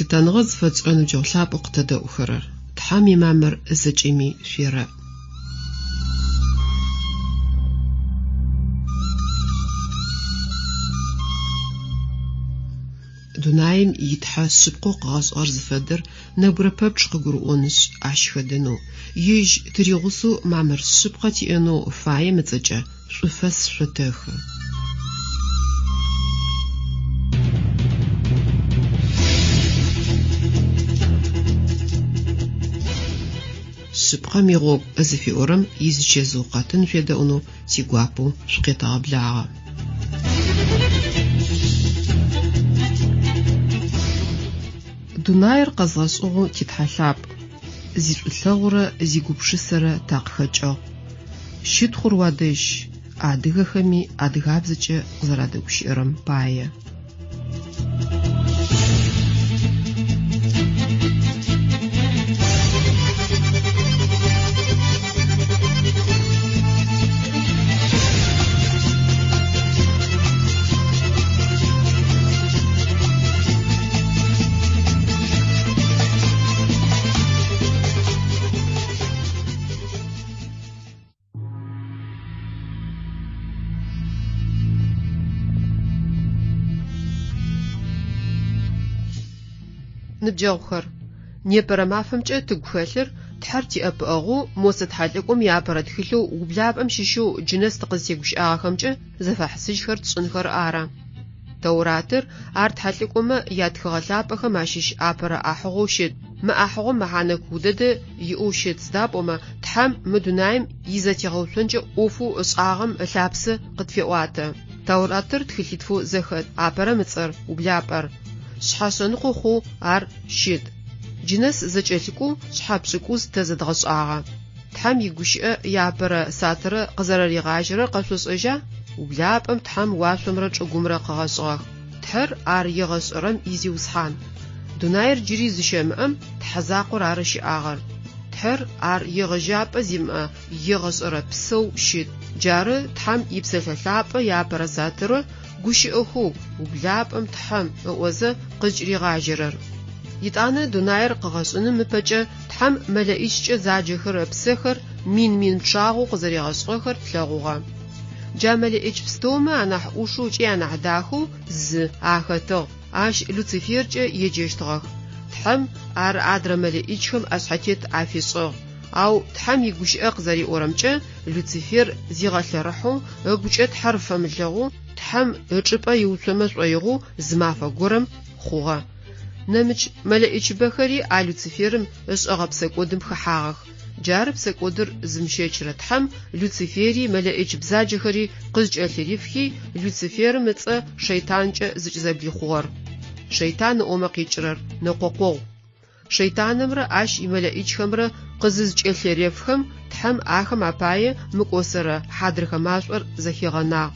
Лъытэныгъэ зыфэтшӏырэ ныбджэгъу лъапӏэу къытэдэӏухэрэр, Тхьэм имамыр зэкӏэми шъуерэӏ. Дунаим и Тхьэ шъыпкъэу къыгъэшӏыгъэр зыфэдэр нэбгырэ пэпчъ къыгурыӏонышъ, ащ хэдэнэу, Ежь тыригъусэу мамыр шъыпкъэ тиӏэнэу фаем ыцӏэкӏэ шӏуфэс шъотэхы. Шъыпкъэм игъогу зыфиӏорэм изычэзыу къэтын шъуедэӏунэу тигуапэу шъукъетэгъэблагъэ. Дунаир къэзгъэшӏыгъэу ти Тхьэ лъапӏ, зишӏулъэгъурэ зигупшысэрэ такъыхэкӏыгъ. Щытхъур уадэжь, адыгэхэми адыгабзэкӏэ къызэрадэгущыӏэрэм пае. Ныбджэгъухэр, непэрэ мафэмкӏэ тыгу хэлъыр Тхьэр тиӏэпыӏэгъоу Мосэ тхьэлӏыкӏом иапэрэ тхылъэу Ублапӏэм щыщэу джынэс тыкъызтегущыӏагъэхэмкӏэ зэфэхьысыжьхэр тшӏынхэр ары. Тэуратыр, ар тхьэлӏыкӏомэ ятхыгъэ лъапӏэхэм ащыщ апэрэ ӏахьыгъоу щыт. Мы ӏахьыгъом мэхьанэ куу дэдэ иӏэу щыт, сыда пӏомэ Тхьэм мы дунаим изэтегъэуцонкӏэ ӏофэу ышӏагъэм ылъапсэ къытфеӏуатэ. Тэуратыр тхылъитфэу зэхэт, апэрэм ыцӏэр, Ублапӏэр. Шъхьэ шъэныкъо хъоу ар щыт. Джынэс зэкӏэлъыкӏоу шъхьэ пшӏыкӏуз тэ зэдгъэшӏагъэ. Тхьэм игущыӏэ иапэрэ сатырэ къызэрэригъажьэрэр къэшъошӏэжьа? Ублапӏэм Тхьэм уашъомрэ чӏыгумрэ къыгъэшӏыгъэх. Тхьэр ар егъэшӏэрэм и Зиусхьан. Дунаир джыри зыщэмыӏэм Тхьэ закъор ары щыӏагъэр. Тхьэр ар егъэжьапӏэ зимыӏэ егъэшӏэрэ псэу щыт. Джары Тхьэм и Псэлъэ Лъапӏэ иапэрэ сатырэ гущыӏэхэу Ублапӏэм Тхьэм ыӏозэ къызкӏыригъажьэрэр. Етӏанэ дунаир къыгъэшӏыным ыпэкӏэ Тхьэм мэлэӏичкӏэ заджэхэрэ псэхэр мин-мин пчъагъэу къызэригъэшӏыгъэхэр тлъэгъугъэ. Джа мэлэӏич пстэумэ анахь ӏушэу ыкӏи анахь дахэу зы ахэтыгъ, ащ Люциферкӏэ еджэщтыгъэх. Тхьэм ар адрэ мэлэӏичхэм ӏэшъхьэтет афишӏыгъ. Ау Тхьэм игущыӏэ къызэриӏорэмкӏэ, Люцифер зигъэлъэрыхьэу, ыгукӏэ Тхьэр фэмылъэгъоу, Тхьэм ычӏыпӏэ иуцомэ шӏоигъоу зы мафэ горэм хъугъэ. Нэмыкӏ мэлэӏичыбэхэри а Люциферым ышӏэгъэ псэкӏодым хэхьагъэх. Джары псэкӏодыр зымыщэчырэ Тхьэм Люцифери мэлэӏич бзаджэхэри къызкӏэлъырифхи, Люциферым ыцӏэ Шэйтанкӏэ зыкӏызэблихъугъэр. Шэйтан ыӏомэ къикӏырэр, нэкъокъогъу. Шэйтанымрэ ащ имэлэӏичхэмрэ къызызкӏэлъерефхэм, Тхьэм ахэм апае мыкӏосэрэ хьадрыхэ машӏор зэхигъэнагъ.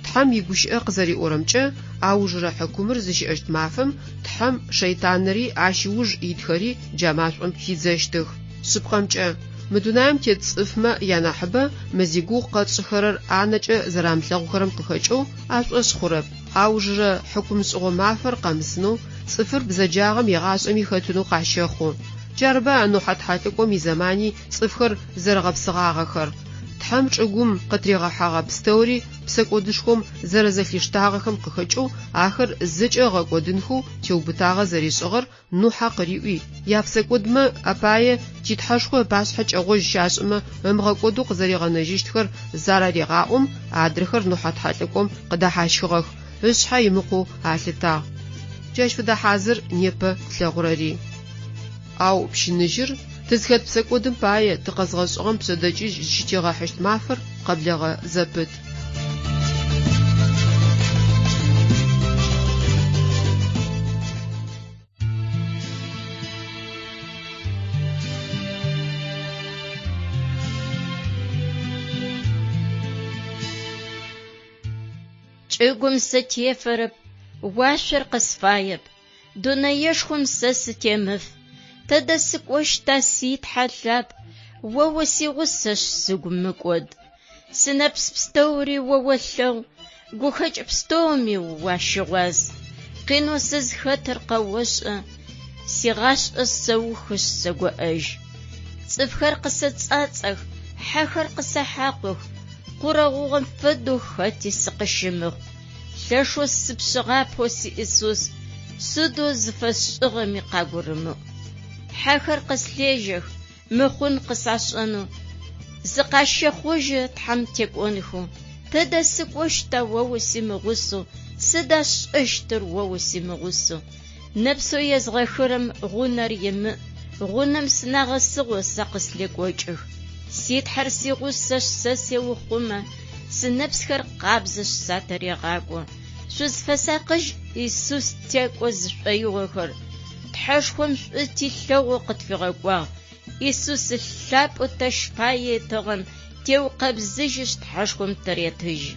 Тхьэм игущыӏэ къызэриӏорэмкӏэ, аужырэ хьыкумыр зыщыӏэщт мафэм Тхьэм шэйтаныри ащ ыуж итхэри джа машӏом хидзэщтых. Шъыпкъэмкӏэ, мы дунаим тет цӏыфмэ янахьыбэ мы зигугъу къэтшӏыхэрэр анэкӏэ зэрамылъэгъухэрэм къыхэкӏэу ашӏошъ хъурэп. Аужырэ хьыкумшӏыгъо мафэр къэмысынэу, цӏыфыр бзэджагъэм егъашӏэми хэтынэу къащэхъу. Джарыба Нухьэ тхьэлӏыкӏом изэмани цӏыфхэр зэрэгъэпсыгъагъэхэр. Тхьэм чӏыгум къытыригъэхьэгъэ пстэури псэкӏодышхом зэрэзэлъиштагъэхэм къыхэкӏэу ахэр зэкӏэ ыгъэкӏодынхэу теубытагъэ зэришӏыгъэр Нухьэ къыриӏуи, япсэкӏодмэ апае ти Тхьэшхо ыпашъхьэ кӏэгъожь щашӏымэ ымыгъэкӏодэу къызэригъэнэжьыщтхэр зарарегъаӏом, адрэхэр Нухьэ тхьэлӏыкӏом къыдэхьащхыгъэх, ышъхьэ имыкъоу алъытагъ. Джащ фэдэ хьазыр непэ тлъэгъурэри. Ау пщыныжьыр, тызхэт псэкӏодым пае тыкъэзгъэшӏыгъэм пшъэдэкӏыжь зыщытигъэхьыщт мафэр къэблэгъэ зэпыт. Чӏыгум сытефэрэп, уашъор къысфаеп, Дунэешхом сэ сытемыф. Тэдэ сыкӏощта, си Тхьэ лъапӏ, О усигъусэшъ, сыгу мыкӏод. Сынэпс пстэури о олъэгъу, Гухэкӏ пстэуми уащыгъуаз. Къинэу сызхэтыр къэошӏэ, Сигъашӏэ сэухышъ сэгоӏэжь. Цӏыфхэр къысэцӏацӏэх, хьэхэр къысэхьакъух, Къурэ гъугъэм фэдэу хэти сыкъыщымыхъу. Лъэшэу сыпшъыгъапэу си Исус, Сыдэу зыфэсшӏыгъэми къагурымыӏу. Хьэхэр къыслъежьэх, мыхъун къысашӏэнэу, Зыкъащэхъужьы Тхьэм текӏонхэу. Тэдэ сыкӏощта о усимыгъусэу, Сыда сшӏэщтыр о усимыгъусэу? Нэпсэу езгъэхырэм гъунэр имыӏ, Гъунэм сынагъэсыгъэу сэ къыслъекӏокӏых. Си Тхьэр сигъусэшъ, сэ сеухъумэ, Сынэпсхэр къабзэшъ, сатырегъакӏо. Шъузфэсакъыжь Исус текӏо зышӏоигъохэр, Тхьэшхом шӏу тилъэгъоу къытфигъэкӏуагъ. Исус ылъ лъапӏэу тэщ пае ытыгъэм теукъэбзыжьышъ Тхьэшхом тыретыжьы.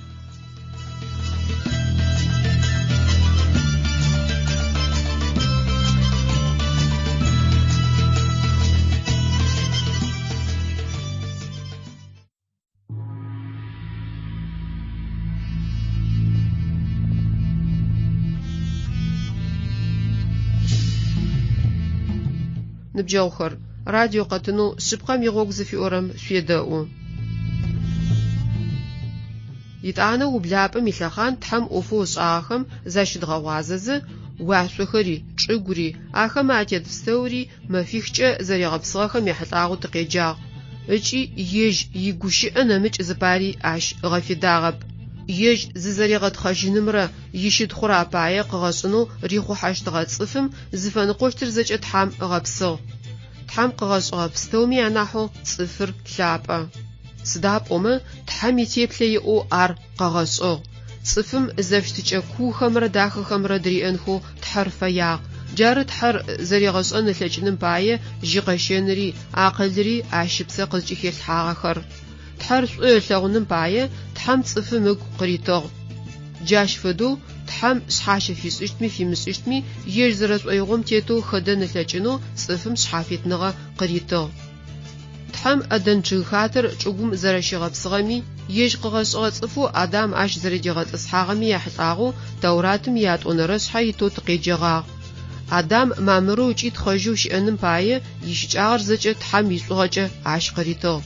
Ныбджэгъухэр, радио къэтынэу Шъыпкъэм игъогу зыфиӏорэм шъуедэӏу. Етӏанэ ублапӏэм илъэхъан Тхьэм ӏофэу ышӏагъэхэм защыдгъэгъуазэзэ, уашъохэри, чӏыгури, ахэмэ атет пстэури мэфихкӏэ зэригъэпсыгъэхэм ехьылӏагъэу тыкъеджагъ ыкӏи ежь игущыӏэ нэмыкӏ зыпари ащ ыгъэфедагъэп. Ежь зызэригъэтхъэжьынымрэ ищытхъурэ апае къыгъэшӏынэу рихъухьэщтыгъэ цӏыфым зыфэныкъощтыр зэкӏэ Тхьэм ыгъэпсыгъ. Тхьэм къыгъэшӏыгъэ пстэуми анахьэу цӏыфыр лъапӏэ. Сыда пӏомэ Тхьэм итеплъэ иӏэу ар къыгъэшӏыгъ. Цӏыфым зэфыщытыкӏэ куухэмрэ дахэхэмрэ дыриӏэнхэу Тхьэр фэягъ. Джары Тхьэр зэригъэшӏэн ылъэкӏыным пае жьыкъэщэныри, акъылри ащ ыпсэ къызкӏыхилъхьагъэхэр. Тхьэр шӏу ылъэгъуным пае Тхьэм цӏыфым ыгу къыритыгъ. Джащ фэдэу Тхьэм шъхьащэ фишӏыщтми фимышӏыщтми ежь зэрэшӏоигъом тетэу хэдэн ылъэкӏынэу цӏыфым шъхьафитныгъэ къыритыгъ. Тхьэм ӏэдэн чъыгхатэр чӏыгум зэрэщигъэпсыгъэми, ежь къыгъэшӏыгъэ цӏыфэу Адам ащ зэрэдигъэтӏысхьагъэми яхьылӏагъэу Тауратым иятӏонэрэ шъхьэ итэу тыкъеджэгъагъ. Адам мамырэу ыкӏи тхъэжьэу щыӏэным пае ищыкӏагъэр зэкӏэ Тхьэм ишӏугъэкӏэ ащ къыритыгъ.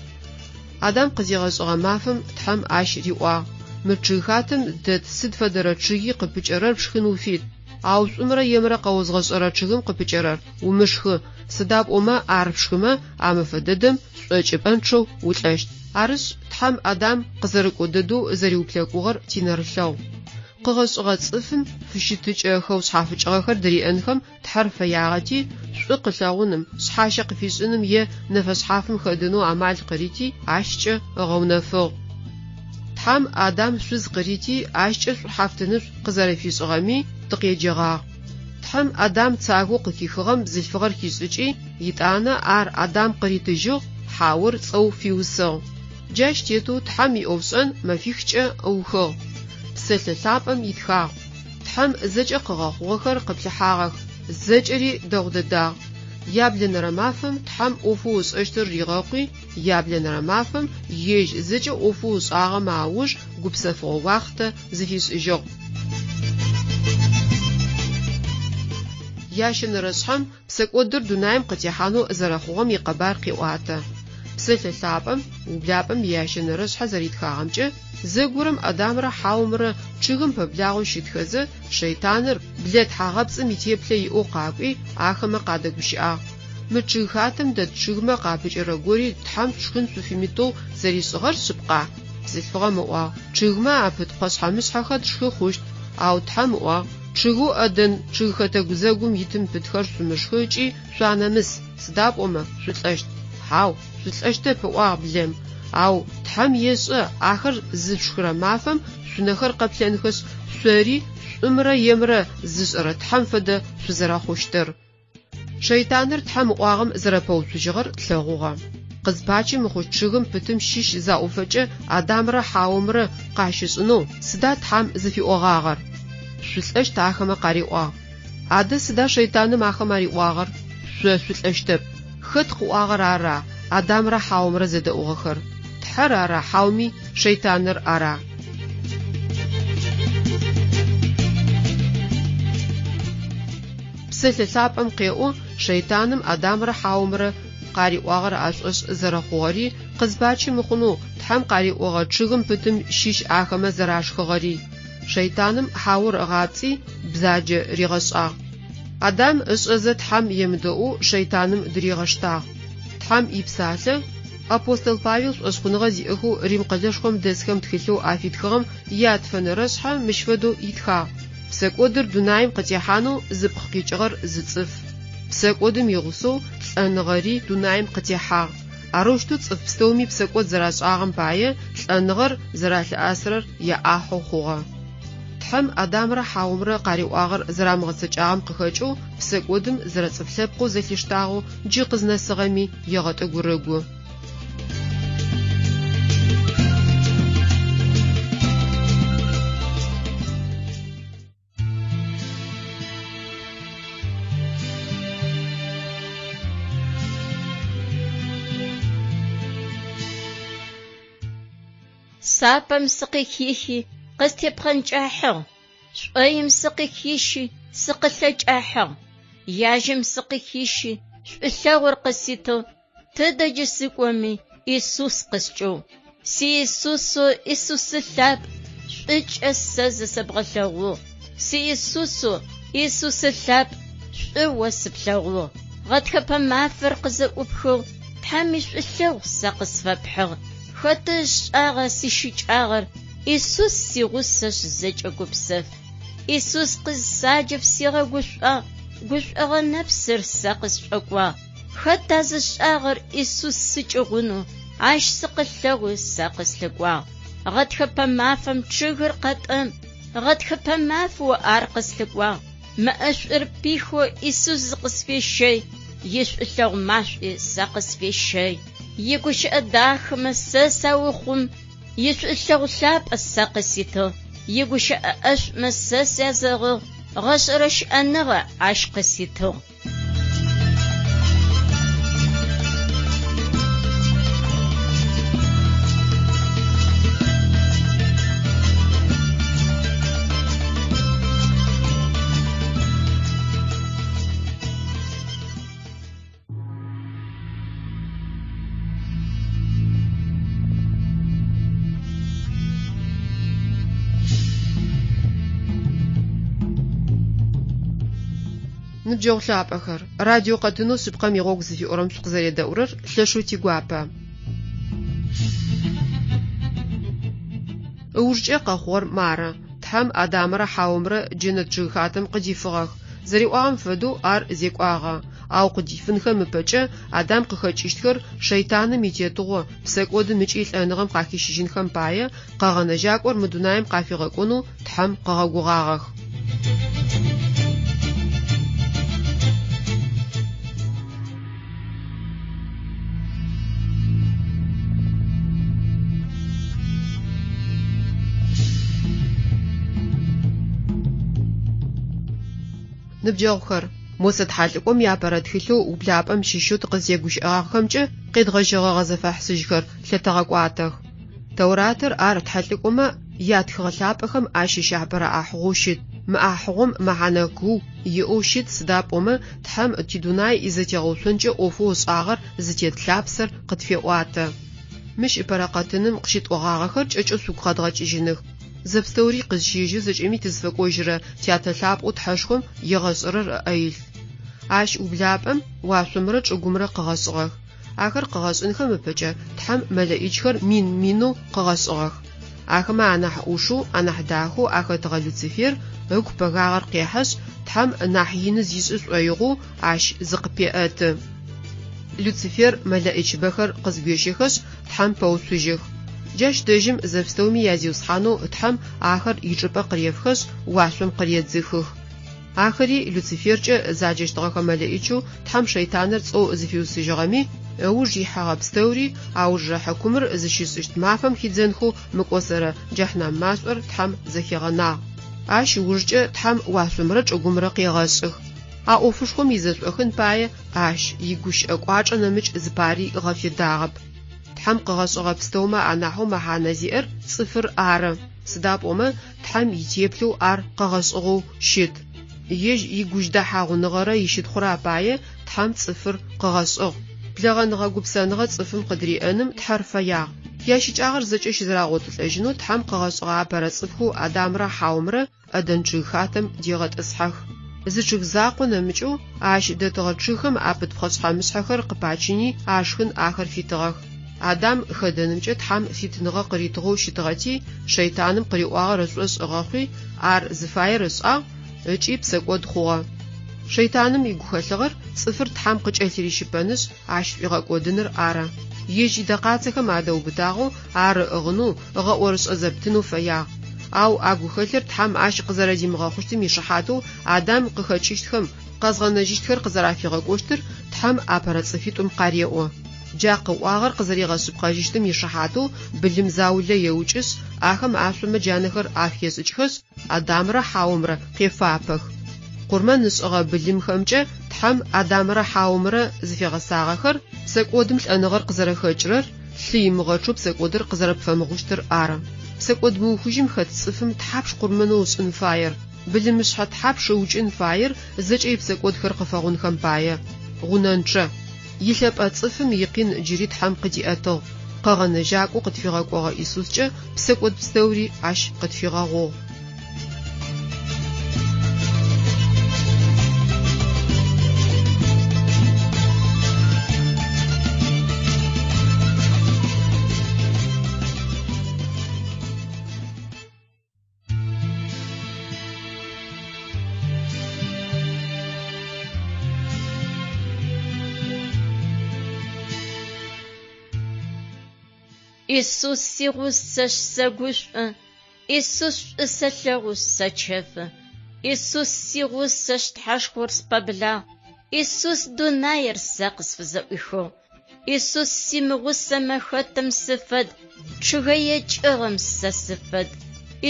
Адам къызигъэшӏыгъэ мафэм Тхьэм ащ риӏуагъ, Мы чъыгхатэм дэт сыд фэдэрэ чъыги къыпыкӏэрэр пшхын уфит, ау шӏумрэ емрэ къэозгъэшӏэрэ чъыгым къыпыкӏэрэр умышхы, сыда пӏомэ ар пшхымэ, а мэфэ дэдэм шӏокӏыпӏэнчъэу улӏэщт. Арышъ, Тхьэм Адам къызэрыкӏо дэдэу зэриуплъэкӏугъэр тинэрылъэгъу. Къыгъэшӏыгъэ цӏыфым фыщытыкӏэ хэушъхьафыкӏыгъэхэр дыриӏэнхэм Тхьэр фэягъэти, шӏу къылъэгъуным, шъхьащэ къыфишӏыным е нэфэшъхьафым хэдэнэу амал къырити, ащкӏэ ыгъэунэфыгъ. Тхьэм Адам шъуз къырити, ащкӏэ шӏухьафтынышӏу къызэрэфишӏыгъэми тыкъеджэгъагъ. Тхьэм Адам цагоу къыхихыгъэм бзылъфыгъэр хишӏыкӏи, етӏанэ ар Адам къыритыжьыгъ, Хьаур цӏэу фиусыгъ. Джащ тетэу Тхьэм иӏофшӏэн мэфихкӏэ ыухыгъ. Псэлъэ лъапӏэм итхагъ. Тхьэм зэкӏэ къыгъэхъугъэхэр къыплъыхьагъэх, зэкӏэри дэгъу дэдагъ. Яблэнэрэ мафэм Тхьэм ӏофэу ышӏэщтыр ригъэкъуи, яблэнэрэ мафэм ежь зэкӏэ ӏофэу ышӏагъэмэ ауж гупсэфыгъо уахътэ зыфишӏыжьыгъ. Ящэнэрэ шъхьэм псэкӏодыр дунаим къытехьанэу зэрэхъугъэм икъэбар къеӏуатэ. Псэлъэ лъапӏэм, ублапӏэм иящэнэрэ шъхьэ зэритхагъэмкӏэ, зэгорэм Адамрэ Хьаомрэ чъыгым пэблагъэу щытхэзэ, шэйтаныр, блэ тхьагъэпцӏым итеплъэ иӏэу къакӏуи, ахэмэ къадэгущыӏагъ. Мы чъыгхатэм дэт чъыгмэ къапыкӏэрэ гори Тхьэм шъушхын шъуфимытэу зэришӏыгъэр шъыпкъа? Бзылъфыгъэм ыӏуагъ, Чъыгмэ апыт пхъэшъхьэ-мышъхьэхэр тшхы хъущт. Ау Тхьэм ыӏуагъ, Чъыгэу ӏэдэн чъыгхэтэ гузэгум итым пытхэр шъумышхы ыкӏи шъуанэмыс, сыда пӏомэ шъулӏэщт. Хьау, шъулӏэщтэп, ыӏуагъ блэм. Ау Тхьэм ешӏэ ахэр зышъушхырэ мафэм шъунэхэр къэплъэнхэшъ, шъори шӏумрэ емрэ зышӏэрэ Тхьэм фэдэ шъузэрэхъущтыр. Шэйтаныр Тхьэм ыӏуагъэм зэрэпэуцужьыгъэр тлъэгъугъэ. Къызпачи мыхъущт чъыгым пытым щыщ заӏофэкӏэ Адамрэ Хьаомрэ къащышӏынэу сыда Тхьэм зыфиӏогъагъэр? Шъулӏэщт ахэмэ къариӏуагъ. Адэ сыда шэйтаным ахэм ариӏуагъэр? Шъо шъулӏэщтэп. Хэт къыӏуагъэр ара Адамрэ Хьаомрэ зэдэӏугъэхэр? Тхьэр ара хьауми шэйтаныр ара? Псэлъэ лъапӏэм къеӏо шэйтаным Адамрэ Хьаомрэ къариӏуагъэр ашӏошъ зэрэхъугъэри, къызпачы мыхъунэу Тхьэм къариӏогъэ чъыгым пытым щыщ ахэмэ зэрашхыгъэри. Шэйтаным Хьаор ыгъапцӏи, бзаджэ ригъэшӏагъ. Адам ышӏэзэ Тхьэм емыдэӏоу шэйтаным дыригъэштагъ. Тхьэм ипсалъэ апостол Павел шӏошъхъуныгъэ зиӏэхэу Рим къэлэшхом дэсхэм тхылъэу афитхыгъэм ятфэнэрэшъхьэ мыщ фэдэу итхагъ: Псэкӏодыр дунаим къытехьанэу зыпкъ къикӏыгъэр зы цӏыф. Псэкӏодым игъусэу лӏэныгъэри дунаим къытехьагъ. Арэущтэу цӏыф пстэуми псэкӏод зэрашӏагъэм пае лӏэныгъэр зэралъыӏасырэр яӏахьэу хъугъэ. Тхьэм Адамрэ Хьаомрэ къариӏуагъэр зэрамыгъэцэкӏагъэм къыхэкӏэу псэкӏодым зэрэцӏыф лъэпкъэу зэлъиштагъэу джы къызнэсыгъэми егъэтӏыгурыгу. Сапэм сыкъыхихи, къыстепхъэнкӏахьыгъ. Шӏоим сыкъыхищи, сыкъылъэкӏахьыгъ. Яжьэм сыкъыхищи, шӏулъэгъур къыситыгъ. Тыдэ джы сыкӏоми, Исус къыскӏыгъу. Си Исусэу Исусы лъапӏ, шӏукӏэ сэ зысэбгъэлъэгъугъ. Си Исусэу Исусы лъапӏ, шӏу о сыплъэгъугъ. Гъэтхэпэ мафэр къызэӏупхыгъ, Тхьэм ишӏулъэгъу сэ къысфэпхьыгъ. Хэты ышӏагъа сищыкӏагъэр, Исус сигъусэшъ зэкӏэ гупсэф. Исус къызсаджэм сигъэгушӏуагъ, гушӏогъэ нэпсыр сэ къысшӏокӏуагъ. Хэта зышӏагъэр Исус сыкӏыгъунэу, ащ сыкъылъэгъуи сэ къыслъыкӏуагъ. Гъэтхэпэ мафэм чъыгыр къэтӏэм, гъэтхэпэ мафэу ар къыслъыкӏуагъ. Мэ ӏэшӏур пихэу Исус зыкъысфещэй, ишӏулъэгъу машӏуи сэ къысфещэй. Игущыӏэ дахэмэ сэ саухъум, ишӏулъэгъу лъапӏэ сэ къыситыгъ. Игущыӏэ ӏэшӏумэ сэ сязэгъыгъ, гъэшӏэрэ щыӏэныгъэ ащ къыситыгъ. Ныбджэгъу лъапӏэхэр, радио къэтынэу Шъыпкъэм игъогу зыфиӏорэм шъукъызэредэӏурэр лъэшэу тигуапэ. Ыужкӏэ къэхъугъэр мары. Тхьэм Адамэрэ Хьаомрэ джэнэт чъыгхатэм къыдифыгъэх. Зэриӏуагъэм фэдэу ар зекӏуагъэ. Ау къыдифынхэм ыпэкӏэ Адам къыхэкӏыщтхэр шэйтаным итетыгъо, псэкӏодым ыкӏи лӏэныгъэм къахищыжьынхэм пае Къэгъэнэжьакӏор мы дунаим къафигъэкӏонэу Тхьэм къыгъэгугъагъэх. Ныбджэгъухэр, Мосэ тхьэлӏыкӏом иапэрэ тхылъэу Ублапӏэм щыщэу тыкъызтегущыӏагъэхэмкӏэ къедгъэжьэгъэгъэ зэфэхьысыжьхэр лъэтэгъэкӏуатэх. Тэуратыр ар тхьэлӏыкӏомэ ятхыгъэ лъапӏэхэм ащыщ апэрэ ӏахьыгъоу щыт. Мы ӏахьыгъом мэхьанэ куу иӏэу щыт, сыда пӏомэ Тхьэм тидунай изэтегъэуцонкӏэ ӏофэу ышӏагъэр зытет лъапсэр къытфеӏуатэ. Мыщ ыпэрэ къэтыным къыщытӏогъагъэхэр кӏэкӏэу шъугу къэдгъэкӏыжьыных. Зэпстэури къызщежьэу зэкӏэми тызфэкӏожьырэ Тятэ Лъапӏэу Тхьэшхом егъэшӏэрэр ыӏэ илъ. Ащ ублапӏэм уашъомрэ чӏыгумрэ къыгъэшӏыгъэх. Ахэр къыгъэшӏынхэм ыпэкӏэ Тхьэм мэлэӏичхэр мин-минэу къыгъэшӏыгъэх. Ахэмэ анахь ӏушэу, анахь дахэу ахэтыгъэ Люцифер ыгу пэгагъэр къехьэшъ, Тхьэм нахь ины зишӏы шӏоигъоу ащ зыкъыпеӏэты. Люцифер мэлэӏичыбэхэр къызгуещэхэшъ, Тхьэм пэуцужьых. Джащ дэжьым зэпстэуми я Зиусхьанэу Тхьэм ахэр ичӏыпӏэ къырефхэшъ, уашъом къыредзыхых. Ахэри Люциферкӏэ заджэщтыгъэхэ мэлэӏичэу Тхьэм шэйтаныр цӏэу зыфиусыжьыгъэми, ыуж ихьэгъэ пстэури аужрэ хьыкумыр зыщишӏыщт мафэм хидзэнхэу мыкӏосэрэ джэхьнам машӏор Тхьэм зэхигъэнагъ. Ащ ыужкӏэ Тхьэм уашъомрэ чӏыгумрэ къегъэшӏых. А ӏофышхом изэшӏохын пае Ащ игущыӏэ кӏуачӏэ нэмыкӏ зыпари ыгъэфедагъэп. Тхьэм къыгъэшӏыгъэ пстэумэ анахьэу мэхьанэ зиӏэр цӏыфыр ары, сыда пӏомэ Тхьэм итеплъэу ар къэгъэшӏыгъэу щыт. Ежь игужьдэхьагъуныгъэрэ ищытхъурэ апае Тхьэм цӏыфыр къыгъэшӏыгъ. Блэгъэныгъэ-гупсэныгъэ цӏыфым къыдыриӏэным Тхьэр фэягъ. Ящыкӏагъэр зэкӏэ щызэрагъотылӏэжьынэу Тхьэм къыгъэшӏыгъэ апэрэ цӏыфхэу Адамрэ Хьаомрэ ӏэдэн чъыгхатэм дегъэтӏысхьэх. Зы чъыг закъо нэмыкӏэу ащ дэтыгъэ чъыгхэм апыт пхъэшъхьэ-мышъхьэхэр къыпачыни ашхын ахэр фитыгъэх. Адам хэдэнымкӏэ Тхьэм фитыныгъэ къыритыгъэу щытыгъэти, шэйтаным къыриӏуагъэр ышӏошъ ыгъэхъуи, ар зыфаер ышӏагъ ыкӏи псэкӏод хъугъэ. Шэйтаным игухэлъыгъэр цӏыфыр Тхьэм къыкӏэлъырищыпэнышъ, ащ шӏуигъэкӏодыныр ары. Ежь идэкъацэхэм адэубытагъэу ар ыӏыгъынэу, ыгъэӏорышӏэ зэпытынэу фэягъ. Ау а гухэлъыр Тхьэм ащ къызэрэдимыгъэхъущтым ишыхьатэу Адам къыхэкӏыщтхэм къэзгъэнэжьыщтхэр къызэрафигъэкӏощтыр Тхьэм апэрэ цӏыфитӏум къареӏо. Джа къыӏуагъэр къызэригъэшъыпкъэжьыщтым ишыхьатэу былым заулэ еукӏышъ, ахэм ашъомэ джанэхэр ахешӏыкӏхэшъ, Адамрэ Хьаомрэ къефапэх. Къурмэн ышӏыгъэ былымхэмкӏэ Тхьэм Адамрэ Хьаомрэ зыфигъэсагъэхэр псэкӏодым лӏэныгъэр къызэрэхэкӏырэр, лъы имыгъэчъэу псэкӏодыр къызэрэпфэмыгъущтыр ары. Псэкӏод мыухыжьым хэт цӏыфым тхьапш къурмэнэу ышӏын фаер, былымышъхьэ тхьапш ыукӏын фаер зэкӏэ ипсэкӏодхэр къыфэгъунхэм пае? Гъунэнчъэ. Илъэпӏэ цӏыфым икъин джыри Тхьэм къыдиӏэтыгъ. Къэгъэнэжьакӏоу къытфигъэкӏогъэ Исускӏэ псэкӏод пстэури ащ къытфигъэгъугъ. Исус сигъусэшъ сэгушӏо, Исус шӏу сэлъэгъушъ сэчэфы. Исус сигъусэшъ Тхьэшхор спэблагъ, Исус дунаир сэ къысфызэӏуихыгъ. Исус симыгъусэмэ хэтым сыфэд, чъыгэе кӏыгъэм сэ сыфэд.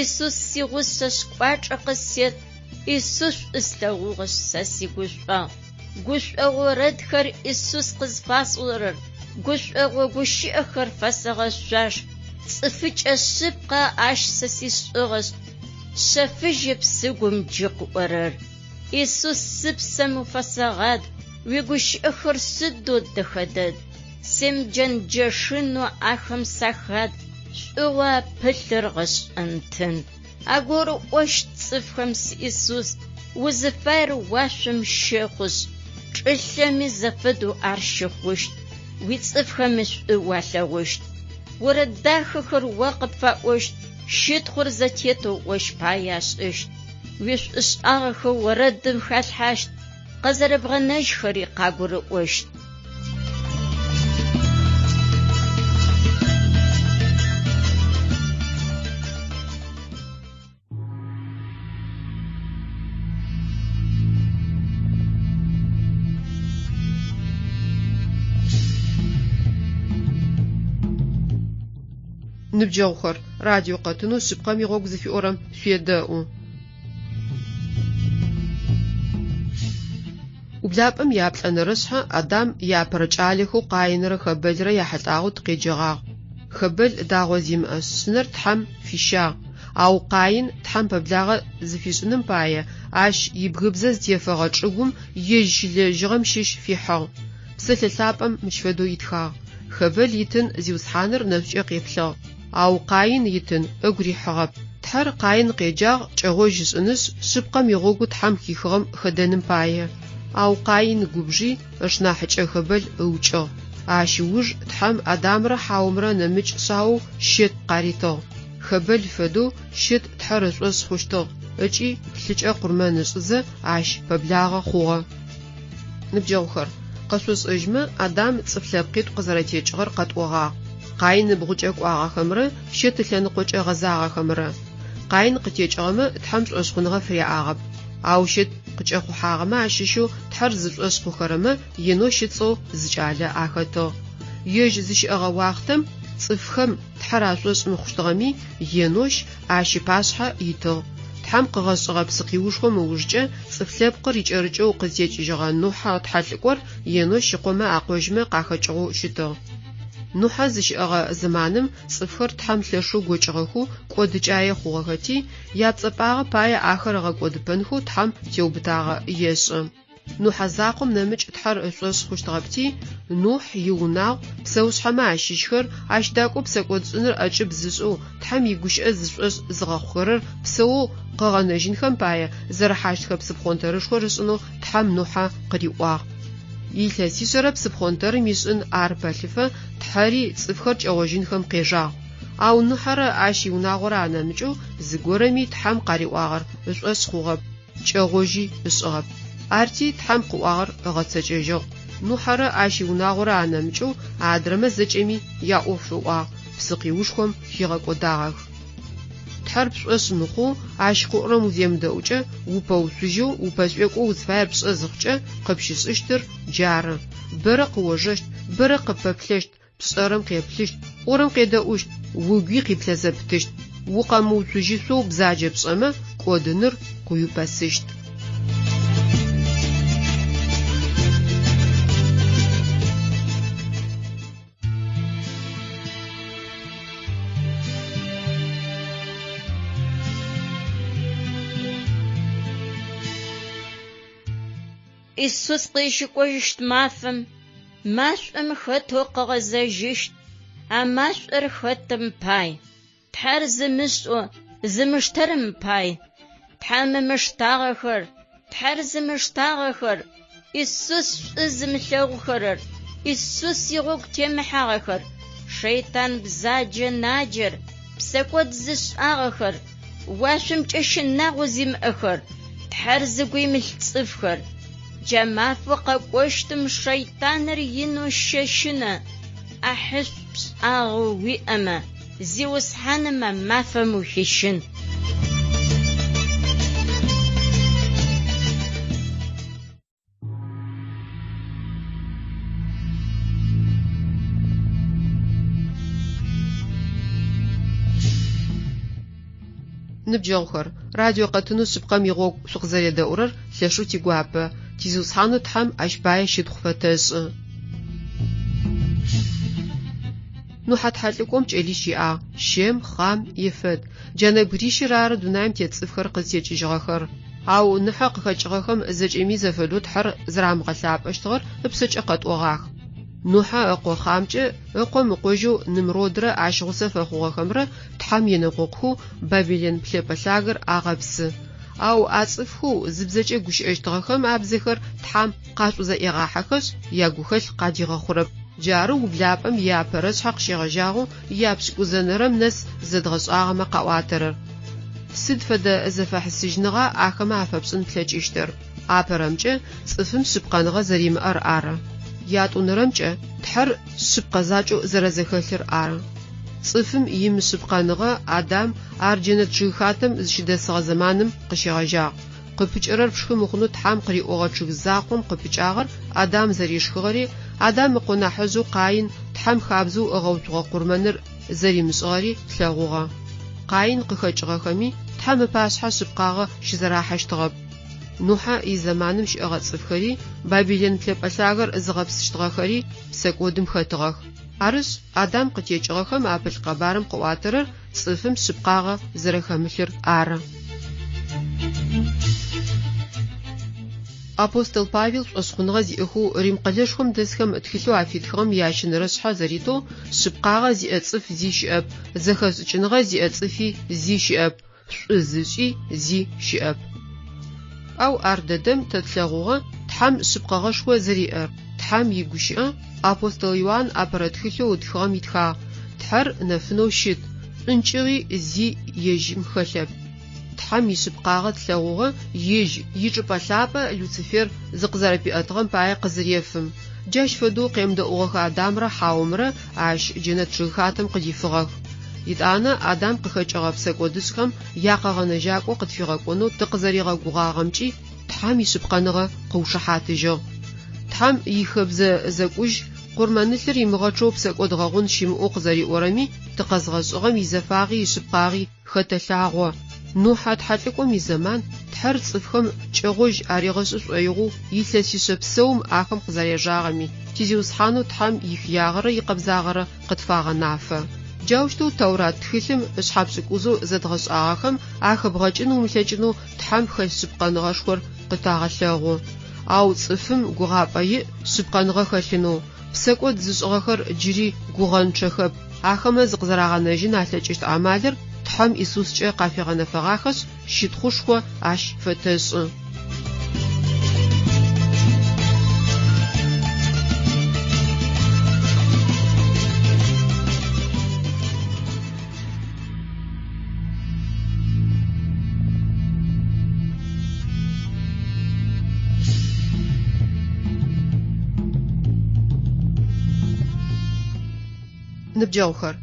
Исус сигъусэшъ кӏуачӏэ къысет, Исус шӏу слъэгъугъэшъ сэ сигушӏуагъ. Гушӏогъо орэдхэр Исус къызфасӏорэр, гушӏогъо гущыӏэхэр фэсэгъэшъуаш. Цӏыфыкӏэ шъыпкъэ ащ сэ сишӏыгъэшъ, шъэфыжьэп сыгум джы къыӏорэр. Исус сыпсэм уфэсэгъад, уигущыӏэхэр сыдэу дэхэ дэд. Семыджэнджэшынэу ахэм сахад, шӏугъэу апылъыр гъэшӏэн тын. Агурыӏощт цӏыфхэм си Исус, узыфаер уашъом щэхъушъ, чӏылъэми зэфэдэу ар щыхъущт, уицӏыфхэми шӏу уалъэгъущт. Орэд дахэхэр о къыпфаӏощт, щытхъур зэтетэу ощ пае ашӏыщт. Уишӏушӏагъэхэу орэдым халъхьащт, къэзэрэбгъэнэжьхэри къагурыӏощт. Ныбджэгъухэр, радио къэтынэу Шъыпкъэм игъогу зыфиӏорэм шъуедэӏу. Ублапӏэм ияплӏэнэрэ шъхьэ Адам иапэрэ кӏалэхэу Къаинрэ Хэбэлрэ яхьылӏагъэу тыкъеджэгъагъ. Хэбэл дагъо зимыӏэ шъынэр Тхьэм фищагъ. Ау Къаин Тхьэм пэблагъэ зыфишӏыным пае ащ ибгыбзэ зытефэгъэ чӏыгум ежь щилэжьыгъэм щыщ фихьыгъ. Псэлъэ лъапӏэм мыщ фэдэу итхагъ, Хэбэл итын Зиусхьаныр нэшӏукӏэ къеплъыгъ, ау Къаин итын ыгу рихьыгъэп. Тхьэр Къаин къеджагъ кӏэгъожь ышӏынышъ, шъыпкъэм игъогу Тхьэм хихыгъэм хэдэным пае. Ау Къаин губжи, ышнахьыкӏэ Хэбэл ыукӏыгъ. Ащ ыуж Тхьэм Адамрэ Хьаомрэ нэмыкӏ шъаоу Щет къаритыгъ. Хэбэл фэдэу Щет Тхьэр ышӏошъ хъущтыгъ ыкӏи лъыкӏэ къурмэн ышӏызэ ащ пэблагъэ хъугъэ. Ныбджэгъухэр, къэшъошӏэжьмэ, Адам цӏыф лъэпкъитӏу къызэрэтекӏыгъэр къэтӏогъагъ, Къаин ыбгъукӏэ кӏуагъэхэмрэ Щет ылъэныкъокӏэ гъэзагъэхэмрэ. Къаин къытекӏыгъэмэ Тхьэм шӏошъхъуныгъэ фыряӏагъэп. Ау Щет къыкӏэхъухьагъэмэ ащыщэу Тхьэр зышӏошъ хъухэрэмэ Енощ ыцӏэу зы кӏалэ ахэтыгъ. Ежь зыщыӏэгъэ уахътэм цӏыфхэм Тхьэр ашӏошъ мыхъущтыгъэми, Енощ ащ ыпашъхьэ итыгъ. Тхьэм къыгъэшӏыгъэ псыкъиушхом ыужкӏэ цӏыф лъэпкъыр икӏэрыкӏэу къызтекӏыжьыгъэ Нухьэ тхьэлӏыкӏор Енощ ыкъомэ акъожьмэ къахэкӏыгъэу щытыгъ. Нухьэ зыщыӏэгъэ зэманым цӏыфхэр Тхьэм лъэшэу гокӏыгъэхэу кӏодыкӏае хъугъэхэти, япцӏэпӏагъэ пае ахэр ыгъэкӏодыпэнхэу Тхьэм теубытагъэ ешӏы. Нухьэ закъом нэмыкӏ Тхьэр ышӏошъ хъущтыгъэпти, Нухь иунагъу, псэушъхьэмэ ащыщхэр, ащ дакӏоу псэкӏодшӏыныр ӏэкӏыб зышӏэу Тхьэм игущыӏэ зышӏошъ зыгъэхъухэрэр псэоу къыгъэнэжьынхэм пае зэрыхьащтхэ псыпхъонтэрышхор ышӏынэу Тхьэм Нухьэ къыриӏуагъ. Илъэсишъэрэ псыпхъонтэрым ишӏын ар пэлъыфэ Тхьэри цӏыфхэр кӏэгъожьынхэм къежагъ. Ау Нухьэрэ ащ иунагъорэ анэмыкӏэу зыгорэми Тхьэм къариӏуагъэр ышӏошъ хъугъэп, кӏэгъожьи ышӏыгъэп. Арти Тхьэм къыӏуагъэр ыгъэцэкӏэжьыгъ. Нухьэрэ ащ иунагъорэ анэмыкӏэу адрэмэ зэкӏэми яӏоф ыӏуагъ, псыкъиушхом хигъэкӏодагъэх. Тхьэр пшӏошъ мыхъоу, Ащ къыӏорэм уземыдэӏукӏэ, упэуцужьэу, упэшӏуекӏоу узфаер пшӏэ зыхъукӏэ, къыпщышӏыщтыр джары. Бэрэ къыожэщт, бэрэ къыппэплъэщт, пшӏэрэм къеплъыщт, пӏорэм къедэӏущт, угуи къиплъэ зэпытыщт. Укъэмыуцужьышъоу бзаджэ пшӏэмэ, кӏодыныр къыуипэсыщт. Исус къызщыкӏожьыщт мафэм машӏом хэтэу къыгъэзэжьыщт. А машӏор хэтым пай? Тхьэр зымышӏэу, зымыштэрэм пай. Тхьэм ымыштагъэхэр, Тхьэр зымыштагъэхэр, Исус шӏу зымылъэгъухэрэр, Исус игъогу темыхьагъэхэр, шэйтан бзаджэ наджэр, псэкӏод зышӏагъэхэр, уашъомкӏэ щынагъо зимыӏэхэр, Тхьэр зыгу имылъ цӏыфхэр. Джа мафэу къэкӏощтым шэйтаныр инэу щэщынэ, ӏахьышӏу пшӏагъэу уиӏэмэ, Зиусхьаным а мафэм ухищын. Ныбджэгъухэр, радио къэтынэу Шъыпкъэм игъогу шъукъызэредэӏурэр лъэшэу тигуапэ. Ти Зиусхьанэу Тхьэм ащ пае щытхъу фэтэшӏы. Нухьэ тхьэлӏыкӏом кӏэлищ иӏагъ, Щем, Хъам, Ефэт. Джа нэбгырищыр ары дунаим тет цӏыфхэр къызтекӏыжьыгъэхэр. Ау Ныхьэ къыхэкӏыгъэхэм зэкӏэми зэфэдэу Тхьэр зэрамыгъэлъапӏэщтыгъэр ыпшъэкӏэ къэтӏогъах. Нухьэ ыкъо Хъамкӏэ ыкъом ыкъожьэу Нымродрэ ащ гъусэ фэхъугъэхэмрэ Тхьэм енэкъокъухэу Бабилэн плъэпӏэ лъагэр агъэпсы. Ау а цӏыфхэу зыбзэкӏэ гущыӏэщтыгъэхэм абзэхэр Тхьэм къашӏузэӏегъахьэхэшъ, ягухэлъ къадигъэхъурэп. Джары ублапӏэм иапэрэ шъхьэ къыщегъэжьагъэу япшӏыкӏузэнэрэм нэс зэдгъэшӏагъэмэ къаӏуатэрэр. Сыд фэдэ зэфэхьысыжьныгъа ахэмэ афэпшӏын плъэкӏыщтыр? Апэрэмкӏэ, цӏыфым шъыпкъэныгъэ зэримыӏэр ары. Ятӏонэрэмкӏэ, Тхьэр шъыпкъэ закӏэу зэрэзэхэлъыр ары. Цӏыфым имышъыпкъэныгъэ Адам ар джэнэт чъыгхатэм зыщыдэсыгъэ зэманым къыщегъэжьагъ. Къыпыкӏэрэр пшхы мыхъунэу Тхьэм къыриӏогъэ чъыг закъом къыпыкӏагъэр Адам зэришхыгъэри, Адам ыкъо нахьыжъэу Къаин Тхьэм хабзэу ыгъэуцугъэ къурмэныр зэримышӏыгъэри тлъэгъугъэ. Къаин къыхэкӏыгъэхэми Тхьэм ыпашъхьэ шъыпкъагъэ щызэрахьэщтыгъэп. Нухьэ изэманым щыӏэгъэ цӏыфхэри, Бабилэн плъэпӏэ лъагэр зыгъэпсыщтыгъэхэри псэкӏодым хэтыгъэх. Арышъ, Адам къытекӏыгъэхэм апылъ къэбарым къыӏуатэрэр цӏыфым шъыпкъагъэ зэрэхэмылъыр ары. Апостол Павел шӏошъхъуныгъэ зиӏэхэу Рим къэлэшхом дэсхэм тхылъэу афитхыгъэм ящэнэрэ шъхьэ зэритэу, шъыпкъагъэ зиӏэ цӏыф зи щыӏэп, зэхэшӏыкӏыныгъэ зиӏэ цӏыфи зи щыӏэп, шӏу зышӏи зи щыӏэп. Ау ар дэдэм тэ тлъэгъугъэ Тхьэм шъыпкъэгъэшхо зэриӏэр. Тхьэм игущыӏэ апостол Иуан апэрэ тхылъэу ытхыгъэм итхагъ, Тхьэр нэфынэу щыт, шӏункӏыгъи зи ежьым хэлъэп. Тхьэм ишъыпкъагъэ тлъэгъугъэ ежь ичӏыпӏэ лъапӏэ Люцифер зыкъызэрэпиӏэтыгъэм пае къызырефым. Джащ фэдэу къемыдэӏугъэхэ Адамрэ Хьаомрэ ащ джэнэт чъыгхатэм къыдифыгъэх. Етӏанэ Адам къыхэкӏыгъэ псэкӏодышӏхэм якъэгъэнэжьакӏо къытфигъэкӏонэу тыкъызэригъэгугъагъэмкӏи Тхьэм ишъыпкъэныгъэ къыушыхьатыжьыгъ. Тхьэм ихэбзэ зэкӏужь къурмэнылъыр имыгъэчъэу псэкӏод гъэгъун щымыӏэу къызэриӏорэми тыкъэзгъэшӏыгъэм изэфагъи ишъыпкъагъи хэтэлъагъо. Нухьэ тхьэлӏыкӏом изэман Тхьэр цӏыфхэм кӏэгъожь аригъэшӏы шӏоигъоу илъэсишъэ псэум ахэм къызэрежагъэми. ти Зиусхьанэу Тхьэм ихыягъэрэ икъэбзагъэрэ къытфагъэнафэ. Джаущтэу Тэурат тхылъым ышъхьэ пшӏыкӏузэу зэдгъэшӏагъэхэм ахэбгъэкӏын умылъэкӏынэу Тхьэм хэлъ шъыпкъэныгъэшхор къытагъэлъэгъу. Ау цӏыфым гугъапӏэ иӏ шъыпкъэныгъэ хэлъынэу. Псэкӏод зышӏыгъэхэр джыри гугъэнчъэхэп, ахэмэ зыкъызэрагъэнэжьын алъэкӏыщт амалыр Тхьэм Исускӏэ къафигъэнэфэгъахэшъ, щытхъушхо ащ фэтэшӏы. Ныбджэгъухэр,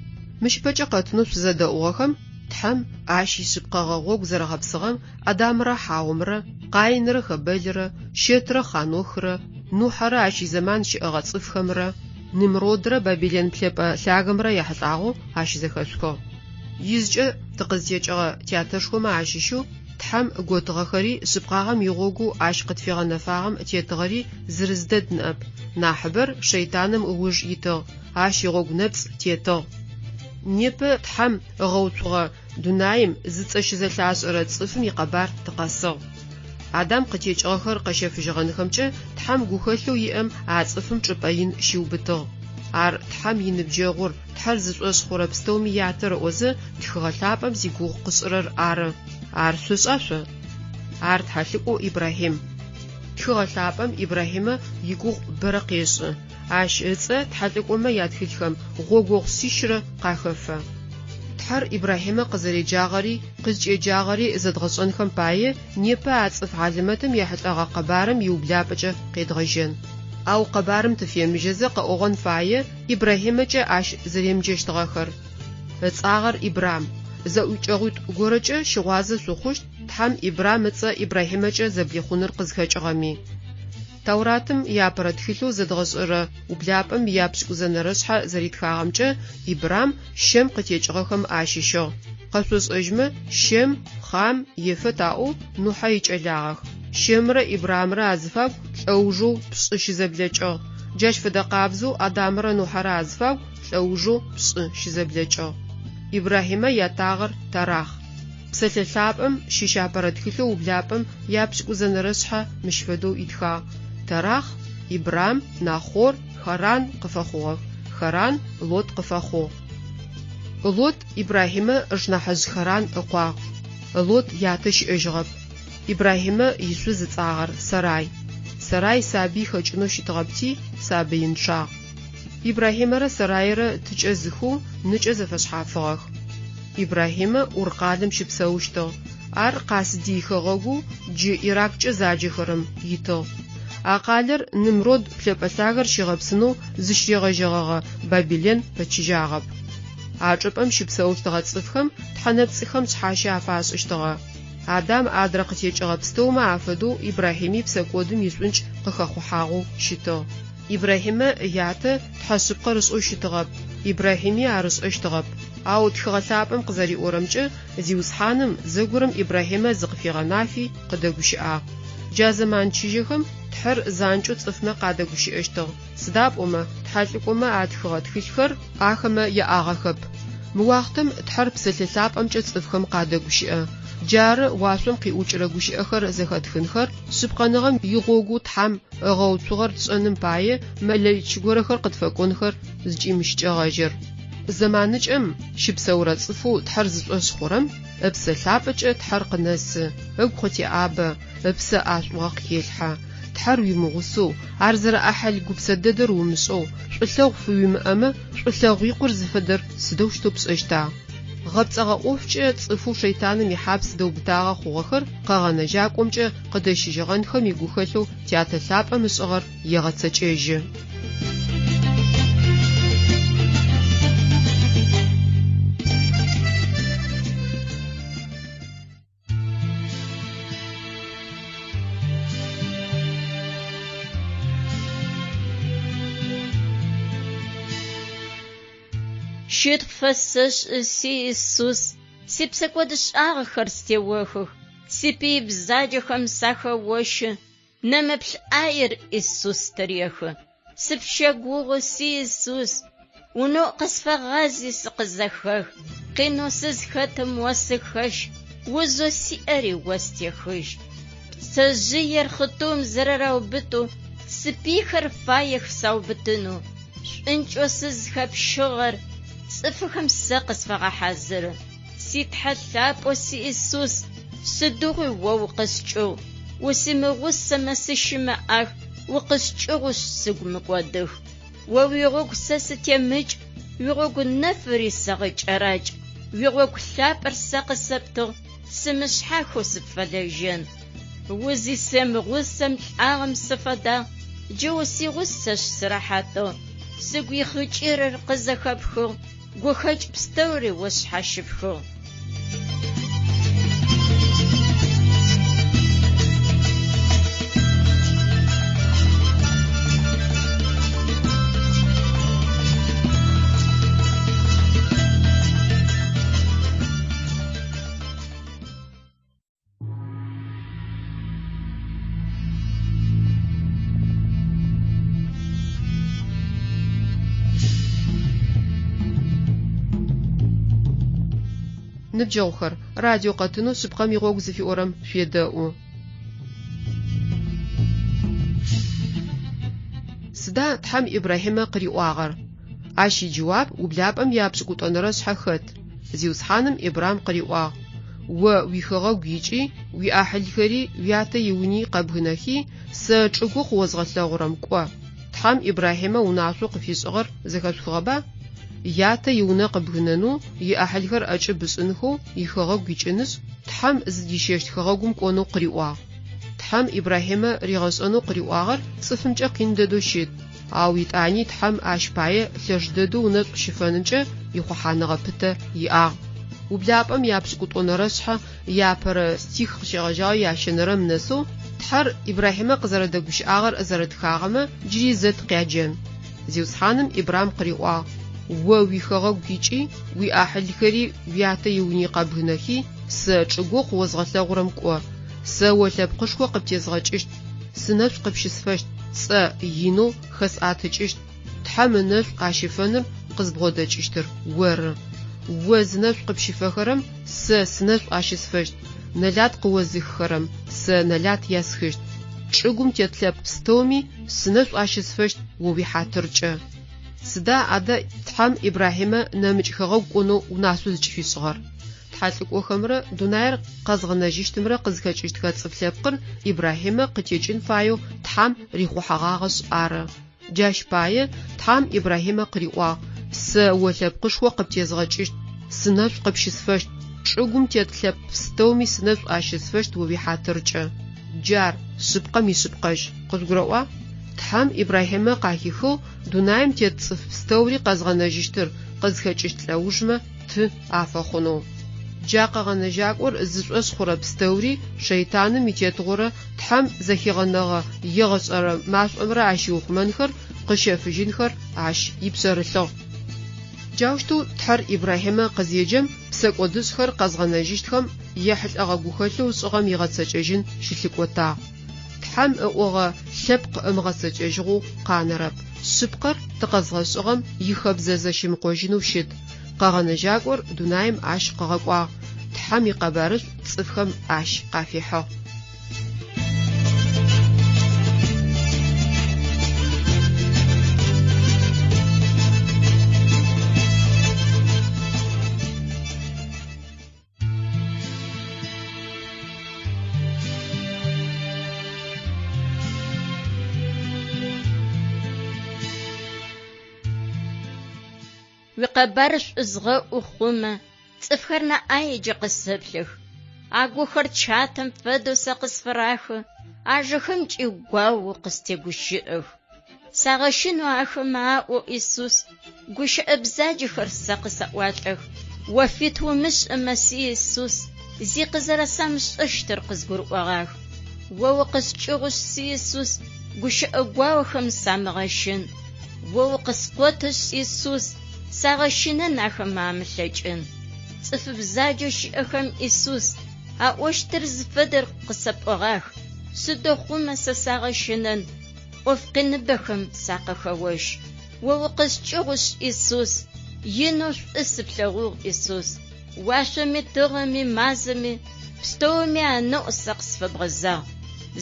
мыщ ыпэкӏэ къэтынэу шъузэдэӏугъэхэм Тхьэм ащ ишъыпкъэгъэ гъогу зэрэгъэпсыгъэм Адамрэ Хьаомрэ, Къаинрэ Хэбэлрэ, Щэтрэ Хъанохрэ, Нухьэрэ ащ изэман щыӏэгъэ цӏыфхэмрэ, Нимродрэ Бабилэн плъэпӏэ лъагэмрэ яхьылӏагъэу ащызэхэшъухыгъ. Ижъкӏэ тыкъызтекӏыгъэ тятэшхомэ ащыщэу Тхьэм готыгъэхэри шъыпкъагъэм игъогоу ащ къытфигъэнэфагъэм тетыгъэри зырыз дэд ныӏэп, нахьыбэр шэйтаным ыуж итыгъ, ащ игъогу нэпцӏ тетыгъ. Непэ Тхьэм ыгъэуцугъэ дунаим зыцӏэ щызэлъашӏэрэ цӏыфым икъэбар тыкъэсыгъ. Адам къытекӏыгъэхэр къэщэфыжьыгъэнхэмкӏэ Тхьэм гухэлъэу иӏэм а цӏыфым чӏыпӏэ ин щиубытыгъ. Ар Тхьэм иныбджэгъур, Тхьэр зышӏошъ хъурэ пстэуми ятэр ыӏозэ, Тхыгъэ Лъапӏэм зигугъу къышӏырэр ары. Ар шъошӏа шъо? Ар тхьэлӏыкӏоу Ибрахьим. Тхыгъэ Лъапӏэм Ибрахьимэ игугъу бэрэ къешӏы. Ащ ыцӏэ тхьэлӏыкӏомэ ятхылъхэм гъогогъу шъищрэ къахэфэ. Тхьэр Ибрахьимэ къызэреджагъэри къызкӏеджагъэри зэдгъэшӏэнхэм пае непэ а цӏыф хьалэмэтым ехьылӏэгъэ къэбарым иублапӏэкӏэ къедгъэжьэн. Ау къэбарым тыфемыжьэзэ къэӏогъэн фае Ибрахьимэкӏэ ащ зэремыджэщтыгъэхэр. Ыцӏагъэр Ибрам. Зэӏукӏэгъуитӏу горэкӏэ щыгъуазэ шъухъущт Тхьэм Ибрам ыцӏэ Ибрахьимэкӏэ зэблихъуныр къызхэкӏыгъэми. Тауратым иапэрэ тхылъэу зэдгъэшӏэрэ ублапӏэм ияпшӏыкӏузэнэрэшъхьэ зэритхагъэмкӏэ, Ибрам Щэм къытекӏыгъэхэм ащыщыгъ. Къэшъошӏэжьмэ, Щэм, Хъам, Ефэт аӏоу Нухьэ икӏэлагъэх. Щэмрэ Ибрамрэ азыфагу лӏэужэу пшӏы щызэблэкӏыгъ. Джащ фэдэ къабзэу Адамрэ Нухьэрэ азыфагу лӏэужэу пшӏы щызэблэкӏыгъ. Ибрахьимэ ятагъэр Тарахъ. Псэлъэ лъапӏэм щыщ апэрэ тхылъэу ублапӏэм япшӏыкӏузэнэрэшъхьэ мыщ фэдэу итхагъ, Тарахъ, Ибрам, Нахъор, Харан къыфэхъугъэх, Харан Лот къыфэхъугъ. Лот Ибрахьимэ ышнахьыжъ Харан ыкъуагъ. Лот ятэ щыӏэжьыгъэп. Ибрахьимэ ишъуз ыцӏагъэр Сарай. Сарай сабый хэкӏынэу щытыгъэпти, сабыинчъагъ. Ибрахьимэрэ Сарайрэ тыкӏэ зыхэу, ныкӏэ зэфэшъхьафыгъэх. Ибрахьимэ Ур къалэм щыпсэущтыгъ. Ар Къасдий хэгъэгоу джы Ираккӏэ заджэхэрэм итыгъ. А къалэр Нымрод плъэпӏэ лъагэр щигъэпсынэу зыщыригъэжьэгъэгъэ Бабилэн пэчыжьагъэп. А чӏыпӏэм щыпсэущтыгъэ цӏыфхэм тхьэнэпцӏыхэм шъхьащэ афашӏыщтыгъэ. Адам адрэ къытекӏыгъэ пстэумэ афэдэу Ибрахьими псэкӏодым ишӏункӏ къыхэхъухьагъэу щытыгъ. Ибрахьимэ ятэ Тхьэ шъыпкъэр ышӏэу щытыгъэп, Ибрахьими ар ышӏэщтыгъэп. Ау Тхыгъэ Лъапӏэм къызэриӏорэмкӏэ, Зиусхьаным зэгорэм Ибрахьимэ зыкъыфигъэнафи къыдэгущыӏагъ. Джа зэман чыжьэхэм Тхьэр занкӏэу цӏыфмэ къадэгущыӏэщтыгъ, сыда пӏомэ тхьэлӏыкӏомэ атхыгъэ тхылъхэр ахэмэ яӏагъэхэп. Мы уахътэм Тхьэр Псэлъэ Лъапӏэмкӏэ цӏыфхэм къадэгущыӏэ. Джары уашъом къиӏукӏырэ гущыӏэхэр зэхэтхынхэр, шъыпкъэныгъэм игъогоу Тхьэм ыгъэуцугъэр тшӏэным пае мэлэӏич горэхэр къытфэкӏонхэр зыкӏимыщыкӏэгъэжьыр. Зэманыкӏэм щыпсэурэ цӏыфэу Тхьэр зышӏошъ хъурэм Ыпсэ Лъапӏэкӏэ Тхьэр къынэсы, ыгу къытеӏабэ, ыпсэ ӏашӏугъэ къыхелъхьэ. Тхьэр уимыгъусэу, ар зэрэӏахьыл гупсэ дэдэр умышӏэу, шӏулъэгъу фыуимыӏэмэ, шӏулъэгъу икъур зыфэдэр сыдэущтэу пшӏэщта? Гъэпцӏэгъэ ӏофкӏэ цӏыфэу шэйтаным ихьапс дэубытагъэ хъугъэхэр Къэгъэнэжьакӏомкӏэ къыдэщыжьыгъэнхэм игухэлъэу Тятэ Лъапӏэм ышӏыгъэр егъэцэкӏэжьы. Щытхъу пфэсэшӏы, си Исус, сипсэкӏодышӏагъэхэр стеохых, сипый бзаджэхэм сахэощы, нэмыплъ ӏаер Исус стырехы. Сыпщэгугъы, си Исус, унаӏу къысфэгъази сыкъызэхэх, къинэу сызхэтым о сыхэщ, узэу сиӏэри о стехыжь. Пцэжъыер хъытыум зэрэраубытэу сипыйхэр фаех саубытынэу, шӏункӏэу сызхэпщыгъэр цӏыфхэм сэ къысфагъэхьазыры. Си Тхьэ лъапӏэу си Исус, сыдигъуи о укъыскӏыгъу, усимыгъусэмэ сыщымыӏах, укъыскӏыгъушъ сыгу мыкӏодых. О уигъогу сэ сытемыкӏ, уигъогу нэфыри сэгъэкӏэракӏ, уигъогу лъапӏэр сэ къысэптыгъ, сымышъхьахэу сыпфэлэжьэн. Узисэмыгъусэм лӏагъэм сыфэдагъ, джы усигъусэшъ сырэхьатыгъ. Сыгу ихъыкӏырэр къызэхэпхыгъ, гухэкӏ пстэури о сшъхьащыпхыгъ. Ныбджэгъухэр, радио къэтынэу Шъыпкъэм игъогу зыфиӏорэм шъуедэӏу. Сыда Тхьэм Ибрахьимэ къыриӏуагъэр? Ащ иджэуап ублапӏэм япшӏыкӏутӏонэрэ шъхьэ хэт. Зиусхьаным Ибрам къыриӏуагъ: О уихэгъэгу икӏи, уиӏахьылхэри, уятэ иуни къэбгынэхи, сэ чӏыгу къыозгъэлъэгъурэм кӏо. Тхьэм Ибрахьимэ унашъоу къыфишӏыгъэр зэхэшъухыгъэба? Ятэ иунэ къыбгынэнэу, иӏахьылхэр ӏэкӏыб ышӏынхэу ихэгъэгу икӏынышъ, Тхьэм зыдищэщт хэгъэгум кӏонэу къыриӏуагъ. Тхьэм Ибрахьимэ ригъэшӏэнэу къыриӏуагъэр цӏыфымкӏэ къин дэдэу щыт, ау етӏани Тхьэм ащ пае лъэш дэдэу ынэшӏу щыфэнымкӏэ ихъухьаныгъэ пытэ иӏагъ. Ублапӏэм япшӏыкӏутӏонэрэ шъхьэ иапэрэ стих къыщегъэжьагъэу ящэнэрэм нэсэу Тхьэр Ибрахьимэ къызэрэдэгущыӏагъэр зэрэтхагъэмэ джыри зэ тыкъяджэн. Зиусхьаным Ибрам къыриӏуагъ, О уихэгъэгу икӏи, уиӏахьылхэри уятэ иуни къэбгынэхи, сэ чӏыгоу къыозгъэлъэгъурэм кӏо. Сэ о лъэпкъышхо къыптезгъэкӏыщт, сынэшӏу къыпщысфэщт, пцӏэ инэу хэсӏатыкӏыщт, Тхьэм ынэшӏу къащыфэныр къызбгъодэкӏыщтыр оры. О зынэшӏу къыпщыфэхэрэм сэ сынэшӏу ащысфэщт, нэлат къыозыхыхэрэм сэ нэлат ясхыщт. Чӏыгум тет лъэпкъ пстэуми сынэшӏу ащысфэщт о уихьатыркӏэ. Сыда адэ Тхьэм Ибрахьимэ нэмыкӏ хэгъэгу кӏонэу унашъо зыкӏыфишӏыгъэр? Тхьэлӏыкӏохэмрэ дунаир къэзгъэнэжьыщтымрэ къызхэкӏыщтхэ цӏыф лъэпкъыр Ибрахьимэ къытекӏын фаеу Тхьэм рихъухьэгъагъэшъ ары. Джащ пае Тхьэм Ибрахьимэ къыриӏуагъ, Сэ о лъэпкъышхо къыптезгъэкӏыщт, сынэшӏу къыпщысфэщт, чӏыгум тет лъэпкъ пстэуми сынэшӏу ащысфэщт о уихьатыркӏэ. Джар шъыпкъэм ишъыпкъэжь. Къыжъугурэӏуа? Тхьэм Ибрахьимэ къахихыгъ дунаим тет цӏыф пстэури къэзгъэнэжьыщтыр къызхэкӏыщт лӏэужмэ ты афэхъунэу. Джа Къэгъэнэжьакӏор зышӏошъ хъурэ пстэури шэйтаным итетыгъорэ Тхьэм зэхигъэнэгъэ егъэшӏэрэ машӏомрэ ащиухъумэнхэр, къыщэфыжьынхэр ащ ипшъэрылъыгъ. Джаущтэу Тхьэр Ибрахьимэ къызеджэм, псэкӏодышӏхэр къэзгъэнэжьыщтхэм ехьылӏэгъэ гухэлъэу ышӏыгъэм игъэцэкӏэжьын щылъыкӏотагъ. Тхьэм ыӏогъэ лъэпкъ ымыгъэцэкӏэжьыгъэу къанэрэп. Шъыпкъэр тыкъэзгъэшӏыгъэм ихэбзэ зэщимыкъожьынэу щыт. Къэгъэнэжьакӏор дунаим ащ къыгъэкӏуагъ, Тхьэм икъэбарышӏу цӏыфхэм ащ къафихьыгъ. Уикъэбар шӏу згъэӏу хъумэ, цӏыфхэр нэ ӏаекӏэ къысэплъых. Агухэр чатэм фэдэу сэ къысфырахы, ажэхэмкӏи гуаоу къыстегущыӏэх. Сагъэщынэу ахэмэ аӏо, Исус, гущыӏэ бзаджэхэр сэ къысаӏуалӏэх. О фит умышӏымэ, си Исус, зи къызэрэсамышӏэщтыр къызгурыӏогъах. О укъыскӏыгъушъ, си Исус, гущыӏэ гуаохэм самыгъэщын. О укъыскъотышъ, Исус, сагъэщынэн ахэмэ амылъэкӏын. Цӏыф бзаджэу щыӏэхэм, Исус, аӏощтыр зыфэдэр къысэпӏогъах, сыдэу хъумэ сэ сагъэщынэн. ӏоф къиныбэхэм сакъыхэощ. О укъыскӏыгъушъ, Исус, инэу шӏу сыплъэгъугъ, Исус. Уашъоми, тыгъэми, мазэми, пстэуми анэӏу сэ къысфэбгъэзагъ.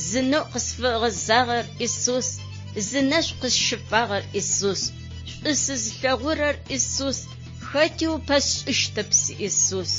Зынэӏу къысфэгъэзагъэр Исус, зынэшӏу къысщыфагъэр Исус. Шӏу сызылъэгъурэр Исус, хэти упэсшӏыщтэп, си Исус.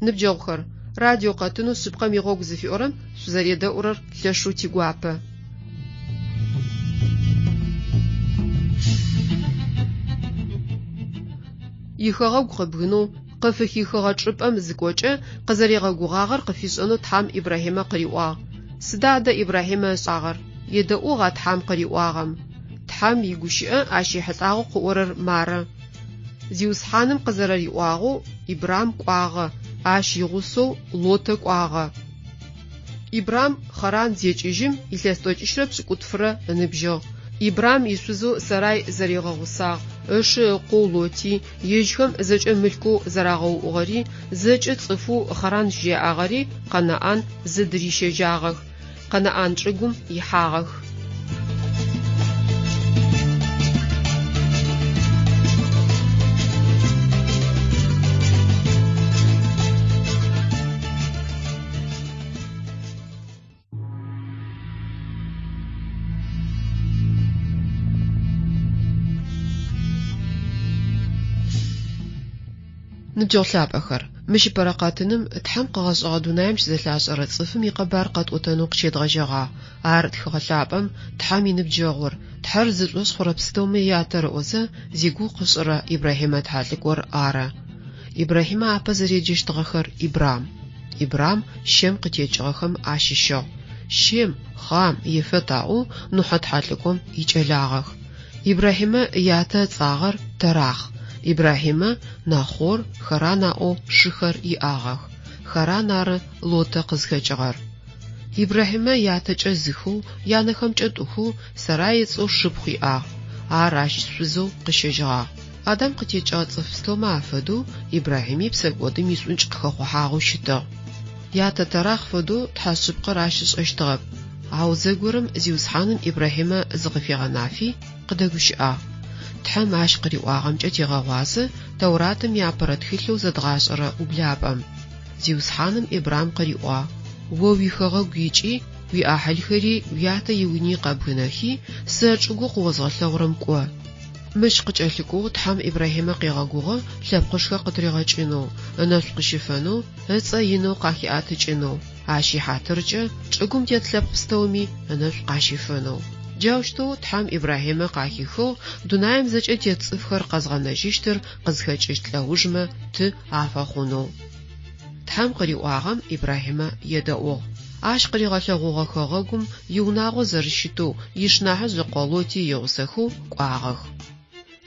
Ныбджэгъухэр, радио къэтынэу Шъыпкъэм игъогу зыфиӏорэм шъузэредэӏурэр лъэшэу тигуапэ. Ихэгъэгу къыбгынэу, къыфыхихыгъэ чӏыпӏэм зыкӏокӏэ, къызэригъэгугъагъэр къыфишӏэнэу Тхьэм Ибрахьимэ къыриӏуагъ. Сыда адэ Ибрахьимэ ышӏагъэр? Едэӏугъа Тхьэм къыриӏуагъэм? Тхьэм игущыӏэ ащ ехьылӏагъэу къыӏорэр мары. Зиусхьаным къызэрэриӏуагъэу, Ибрам кӏуагъэ, ащ игъусэу Лотэ кӏуагъэ. Ибрам Харан зекӏыжьым, илъэс тӏокӏищрэ пшӏыкӏутфырэ ыныбжьыгъ. Ибрам ишъузэу Сарай зэригъэгъусагъ, ышы ыкъоу Лоти, ежьхэм зэкӏэ мылъкоу зэрагъэуӏугъэри, зэкӏэ цӏыфэу Харан щыяӏагъэри Къэнаӏан зыдырищэжьагъэх, Къэнаӏан чӏыгум ихьагъэх. Ныбджэгъу лъапӏэхэр, мыщ ыпэрэ къэтыным Тхьэм къыгъэшӏыгъэ дунаим щызэлъашӏэрэ цӏыфым икъэбар къэтӏотэнэу къыщедгъэжьэгъагъ. Ар Тхыгъэ Лъапӏэм Тхьэм иныбджэгъур, Тхьэр зышӏошъ хъурэ пстэумэ ятэр ыӏозэ, зигугъу къышӏырэ Ибрахьимэ тхьэлӏыкӏор ары. Ибрахьимэ апэ зэреджэщтыгъэхэр Ибрам. Ибрам Щем къытекӏыгъэхэм ащыщыгъ. Щем, Хъам, Ефэт аӏоу Нухьэ тхьэлӏыкӏом икӏэлагъэх. Ибрахьимэ ятэ ыцӏагъэр Тэрахъ. Ибрахьимэ Нахъор, Харан аӏоу шыхэр иӏагъэх. Харан ары Лотэ къызхэкӏыгъэр. Ибрахьимэ ятэкӏэ зыхэу, янэхэмкӏэ тӏухэу Сарай ыцӏэу шыпхъу иӏагъ. Ар ащ шъузэу къыщэжьыгъагъ. Адам къытекӏыгъэ цӏыф пстэумэ афэдэу Ибрахьими псэкӏодым ишӏункӏ къыхэхъухьагъэу щытыгъ. Ятэ Тэрахъ фэдэу Тхьэ шъыпкъэр ащ ышӏэщтыгъэп. Ау зэгорэм Зиусхьаным Ибрахьимэ зыкъыфигъэнафи, къыдэгущыӏагъ. Тхьэм ащ къыриӏуагъэмкӏэ тегъэгъуазэ Тэуратым иапэрэ тхылъэу зэдгъашӏэрэ Ублапӏэм. Зиусхьаным Ибрам къыриӏуагъ, О уихэгъэгу икӏи, уиӏахьылхэри уятэ иуни къэбгынэхи, сэ чӏыгоу къыозгъэлъэгъурэм кӏо. Мыщ къыкӏэлъыкӏоу Тхьэм Ибрахьимэ къегъэгугъэ лъэпкъышхо къытыригъэкӏынэу, ынэшӏу къыщыфэнэу, ыцӏэ инэу къахиӏэтыкӏынэу, ащ ихьатыркӏэ чӏыгум тет лъэпкъ пстэуми ынэшӏу къащифэнэу. Джаущтэу Тхьэм Ибрахьимэ къахихыгъ дунаим зэкӏэ тет цӏыфхэр къэзгъэнэжьыщтыр къызхэкӏыщт лӏэужмэ ты афэхъунэу. Тхьэм къыриӏуагъэм Ибрахьимэ едэӏугъ. Ащ къыригъэлъэгъугъэ хэгъэгум иунагъо зэрыщытэу ишнахьыжъ ыкъо Лоти игъусэхэу кӏуагъэх.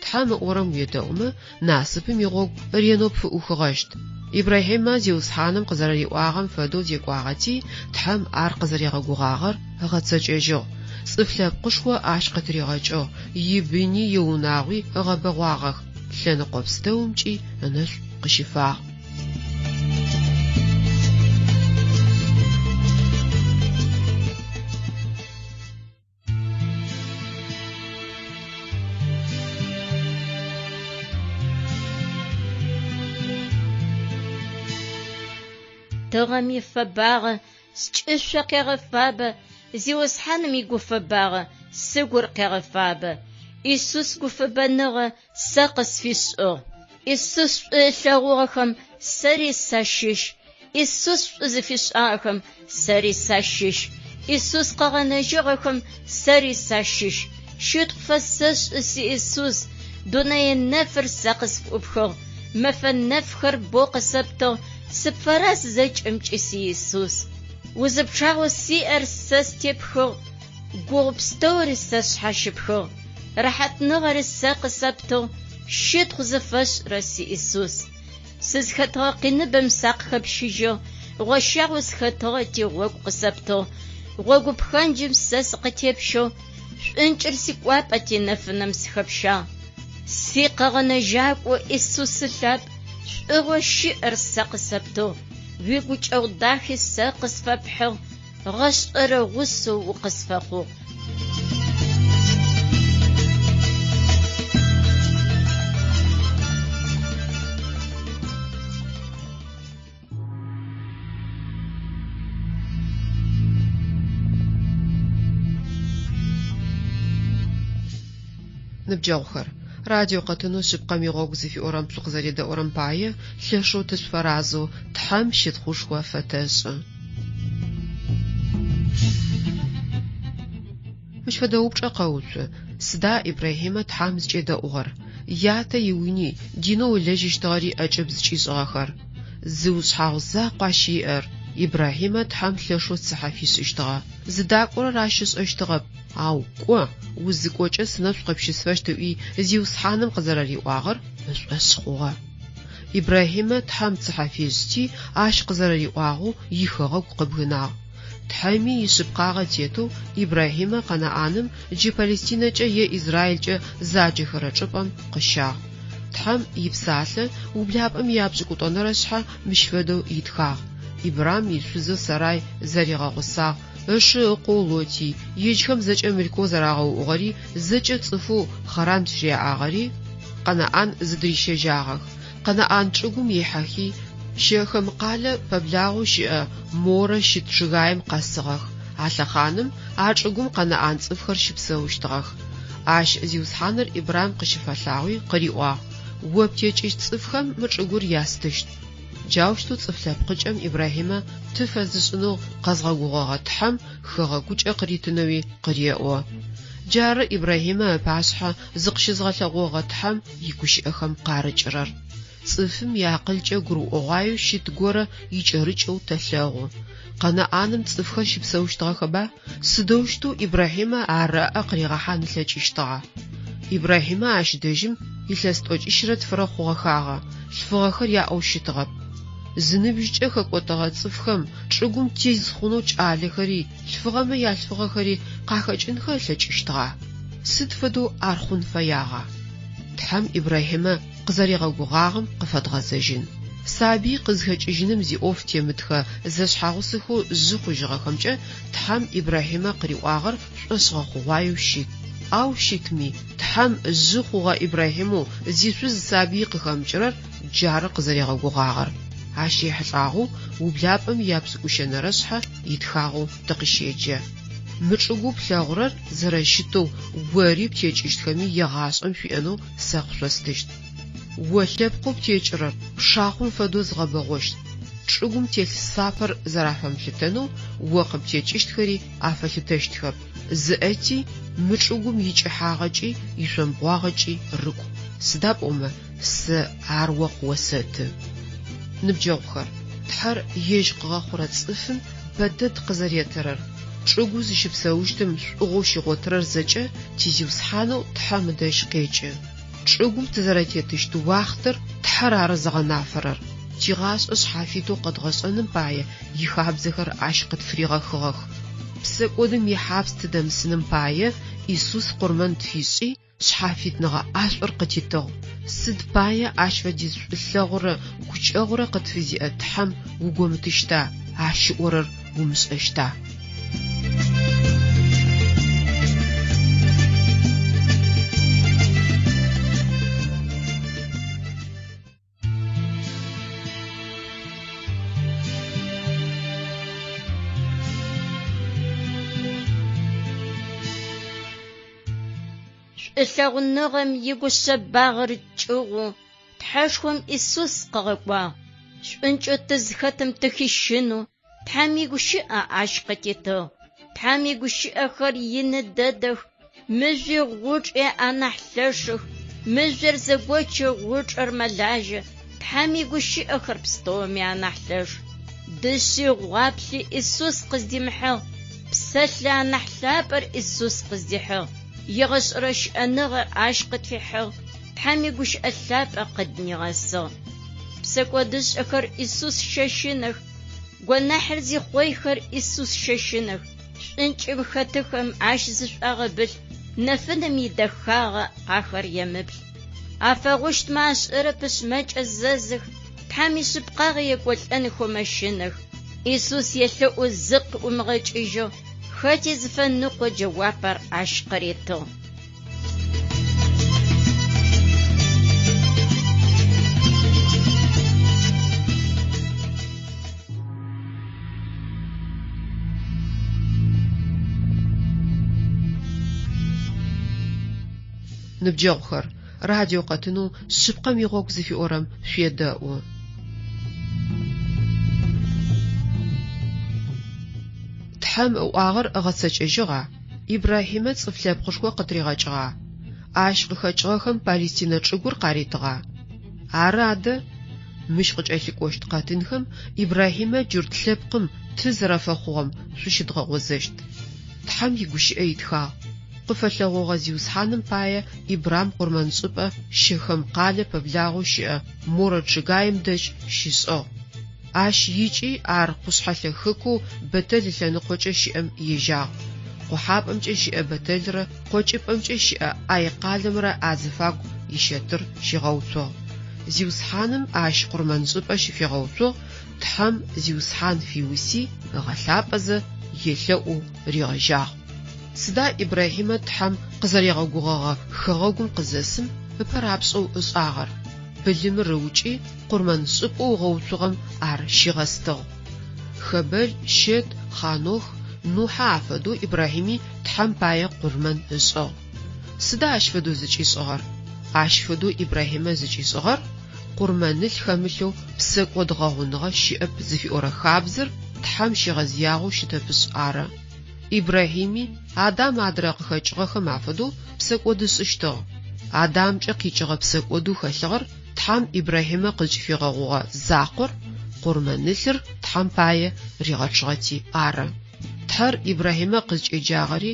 Тхьэм ыӏорэм уедэӏумэ, насыпым игъогу ренэу пфыӏухыгъэщт. Ибрахьимэ Зиусхьаным къызэрэриӏуагъэм фэдэу зекӏуагъэти, Тхьэм ар къызэригъэгугъагъэр ыгъэцэкӏэжьыгъ. Цӏыф лъэпкъышхо ащ къытыригъэкӏыгъ, ибыни иунагъуи ыгъэбэгъуагъэх, лъэныкъо пстэумкӏи ынэшӏу къыщыфагъ. Тыгъэм ифэбагъэ скӏышъо къегъэфабэ, Зиусхьаным игуфэбагъэ сыгур къегъэфабэ. Исус гуфэбэныгъэ сэ къысфишӏыгъ. Исус шӏу ылъэгъугъэхэм сэри сащыщ. Исус шӏу зыфишӏагъэхэм сэри сащыщ. Исус къыгъэнэжьыгъэхэм сэри сащыщ. Щытхъу фэсэшӏы си Исус, дунэе нэфыр сэ къысфыӏупхыгъ, мэфэ нэфхэр боу къысэптыгъ, сыпфэраз зэкӏэмкӏи си Исус. Узы пчъагъэу сиӏэр сэ степхыгъ, гугъу пстэури сэ сшъхьащыпхыгъ, рэхьатныгъэри сэ къысэптыгъ, щытхъу зыфэсшӏырэ си Исус. Сызхэтыгъэ къиныбэм сакъыхэпщыжьыгъ, гъощагъэу схэтыгъэти гъогу къысэптыгъ, гъогу пхэнджым сэ сыкъытепщыгъ, шӏункӏыр сикӏуапӏэти нэфынэм сыхэпщагъ. Си Къэгъэнэжьакӏо Исусы лъапӏ, шӏугъэу щыӏэр сэ къысэптыгъ, уигукӏэгъу дахи сэ къысфэпхьыгъ, гъэшӏэрэ гъусэу укъысфэхъугъ. Ныбджэгъухэр, радио къэтынэу Шъыпкъэм игъогу зыфиӏорэм шъукъызэредэӏурэм пае лъэшэу тышъуфэразэу Тхьэм щытхъушхо фэтэшӏы. Мыщ фэдэ упчӏэ къэуцу, сыда Ибрахьимэ Тхьэм зыкӏедэӏугъэр, ятэ иуни, динэу ылэжьыщтыгъэри ӏэкӏыб зыкӏишӏыгъэхэр? Зы ушъхьагъу закъу ащ иӏэр, Ибрахьимэ Тхьэм лъэшэу цыхьэ фишӏыщтыгъэ. Зыдакӏорэр ащ ышӏэщтыгъэп, ау кӏо, узыкӏокӏэ сынэшӏу къыпщысфэщт ыӏуи Зиусхьаным къызэрэриӏуагъэр ышӏошъ хъугъэ. Ибрахьимэ Тхьэм цыхьэ фишӏти, ащ къызэрэриӏуагъэу ихэгъэгу къыбгынагъ. Тхьэми ишъыпкъагъэ тетэу Ибрахьимэ Къэнаӏаным джы Палестинэкӏэ е Израилкӏэ заджэхэрэ чӏыпӏэм къыщагъ. Тхьэм ипсалъэ ублапӏэм ияпшӏыкӏутӏонэрэ шъхьэ мыщ фэдэу итхагъ, Ибрам ишъузэу Сарай зэригъэгъусагъ, ышы ыкъоу Лоти, ежьхэм зэкӏэ мылъкоу зэрагъэуӏугъэри, зэкӏэ цӏыфэу Хъаран щыряӏагъэри Къэнаӏан зыдырищэжьагъэх. Къэнаӏан чӏыгум ихьэхи, Щэхэм къалэ пэблагъэу щыӏэ Морэ щыт чъыгаем къэсыгъэх. А лъэхъаным а чӏыгум къэнаӏан цӏыфхэр щыпсэущтыгъэх. Ащ Зиусхьаныр Ибрам къыщыфэлъагъуи къыриӏуагъ, О птекӏыщт цӏыфхэм мы чӏыгур ястыщт. Джаущтэу цӏыф лъэпкъыкӏэм Ибрахьимэ ты фэзышӏынэу къэзгъэгугъэгъэ Тхьэм хэгъэгукӏэ къыритынэуи къыреӏо. Джары Ибрахьимэ ыпашъхьэ зыкъыщызгъэлъэгъогъэ Тхьэм игущыӏэхэм къарыкӏырэр. Цӏыфым иакъылкӏэ гурыӏогъуаеу щыт горэ икӏэрыкӏэу тэлъэгъу. Къэнаӏаным цӏыфхэр щыпсэущтыгъэхэба? Сыдэущтэу Ибрахьимэ ар ыӏэ къыригъэхьан ылъэкӏыщтыгъа? Ибрахьимэ ащ дэжьым илъэс тӏокӏищрэ тфырэ хъугъэхагъэ, лъфыгъэхэр яӏэу щытыгъэп. Зыныбжькӏэ хэкӏотэгъэ цӏыфхэм чӏыгум тиз хъунэу кӏалэхэри, лъфыгъэмэ ялъфыгъэхэри къахэкӏынхэ ылъэкӏыщтыгъа? Сыд фэдэу ар хъун фэягъа? Тхьэм Ибрахьимэ къызэригъэгугъагъэм къыфэдгъэзэжьын. Сабый къызхэкӏыжьыным зиӏоф темытхэ зэшъхьагъусэхэу жъы хъужьыгъэхэмкӏэ Тхьэм Ибрахьимэ къыриӏуагъэр шӏошъгъэхъугъуаеу щыт. Ау щытми, Тхьэм жъы хъугъэ Ибрахьимэу зишъуз сабый къыхэмыкӏырэр джары къызэригъэгугъагъэр. Ащ ехьылӏагъэу ублапӏэм ияпшӏыкӏущэнэрэ шъхьэ итхагъэу тыкъыщеджэ. Мы чӏыгоу плъэгъурэр зэрэщытэу ори птекӏыщтхэми егъашӏэм шъуиӏэнэу сэ къышъостыщт. О лъэпкъэу птекӏырэр пшахъом фэдэу згъэбэгъощт. Чӏыгум телъ сапэр зэрафэмылъытэнэу о къыптекӏыщтхэри афэлъытэщтхэп. Зыӏэти, мы чӏыгум икӏыхьагъэкӏи ишъомбгъуагъэкӏи рыкӏу, сыда пӏомэ сэ ар о къыосэты. Ныбджэгъухэр, Тхьэр ежь къыгъэхъурэ цӏыфым бэ дэд къызэретырэр, чӏыгу зыщыпсэущтым шӏугъэу щигъотырэр зэкӏэ ти Зиусхьанэу Тхьэм ыдэжь къекӏы. Чӏыгум тызэрэтетыщт уахътэр Тхьэр ары зыгъэнафэрэр. Тигъашӏэ шъхьафитэу къэдгъэшӏэным пае ихабзэхэр ащ къытфыригъэхыгъэх. Псэкӏодым ихьапс тыдэмысыным пае Исус къурмэн тфишӏи, шъхьафитныгъэ ӏашӏур къытитыгъ. Сыд пае ащ фэдиз шӏулъэгъурэ гукӏэгъурэ къытфызиӏэ Тхьэм угомытыщта, ащ ыӏорэр умышӏэщта? Шӏулъэгъуныгъэм игушъэбагъэр кӏыгъоу Тхьэшхом Исус къыгъэкӏуагъ. Шӏункӏэу тызхэтым тыхищынэу Тхьэм игущыӏэ ащ къытитыгъ. Тхьэм игущыӏэхэр ины дэдэх, мыжъуи гъучӏи анахь лъэшых, мыжъор зэгочы, гъучӏыр мэлажьэ, Тхьэм игущыӏэхэр пстэуми анахь лъэш. Дышъи гъуаплъи Исус къыздимыхьыгъ, псэлъэ анахь лъапӏэр Исус къыздихьыгъ, егъэшӏэрэ щыӏэныгъэ ащ къытфихьыгъ, Тхьэм игущыӏэ лъапӏэ къыднигъэсыгъ. Псэкӏодышӏэхэр Исус щэщынэх, гонахьыр зихъойхэр Исус щэщынэх, шӏункӏым хэтыхэм ащ зышӏуагъэбылъ, нэфынэм идэхагъэ ахэр емыплъ. Афэгъущтмэ ашӏэрэпышъ мэкӏэзэзых, Тхьэм ишъыпкъагъэ екӏолӏэнхэу мэщынэх. Исус елъэӏу зыкъыӏуимыгъэкӏыжьэу, хэти зыфэныкъо джэуапэр ащ къыритыгъ. Ныбджэгъухэр, радио къэтынэу Шъыпкъэм игъогу зыфиӏорэм шъуедэӏу. Тхьэм ыӏуагъэр ыгъэцэкӏэжьыгъа? Ибрахьимэ цӏыф лъэпкъышхо къытыригъэкӏыгъа? Ащ къыхэкӏыгъэхэм Палестинэ чӏыгур къаритыгъа? Ары адэ, мыщ къыкӏэлъыкӏощт къэтынхэм Ибрахьимэ джурт лъэпкъым ты зэрэфэхъугъэм шъущыдгъэгъозэщт. Тхьэм игущыӏэ итхагъ, Къыфэлъэгъогъэ Зиусхьаным пае Ибрам къурмэншӏыпӏэ Щэхэм къалэ пэблагъэу щыӏэ Морэ чъыгаем дэжь щишӏыгъ. Ащ икӏи ар къушъхьэлъэ хэкоу Бэтэл ылъэныкъокӏэ щыӏэм ежьагъ. Къохьапӏэмкӏэ щыӏэ Бэтэлрэ къокӏыпӏэмкӏэ щыӏэ ӏай къалэмрэ азыфагу ищэтыр щигъэуцугъ. Зиусхьаным ащ къурмэншӏыпӏэ щыфигъэуцугъ, Тхьэм Зиусхьан фиуси, ыгъэлъапӏэзэ, елъэӏоу ригъэжьагъ. Сыда Ибрахьимэ Тхьэм къызэригъэгугъэгъэ хэгъэгум къызэсым ыпэ рапшӏэу ышӏагъэр? Былымыр ыукӏи, къурмэн шӏыпӏэу ыгъэуцугъэм ар щигъэстыгъ. Хэбэл, Щет, Хъанох, Нухьэ афэдэу Ибрахьими Тхьэм пае къурмэн ышӏыгъ. Сыда ащ фэдэу зыкӏишӏыгъэр? Ащ фэдэу Ибрахьимэ зыкӏишӏыгъэр къурмэнылъ хэмылъэу псэкӏод гъэгъуныгъэ щыӏэп зыфиӏорэ хабзэр Тхьэм щигъэзыягъэу щытэпышъ ары. Ибрахьими Адам адрэ къыхэкӏыгъэхэм афэдэу псэкӏод ышӏыщтыгъ. Адамкӏэ къикӏыгъэ псэкӏодэу хэлъыгъэр Тхьэм Ибрахьимэ къызкӏыфигъэгъугъэ закъор къурмэнылъыр Тхьэм пае ригъэчъыгъэти ары. Тхьэр Ибрахьимэ къызкӏеджагъэри,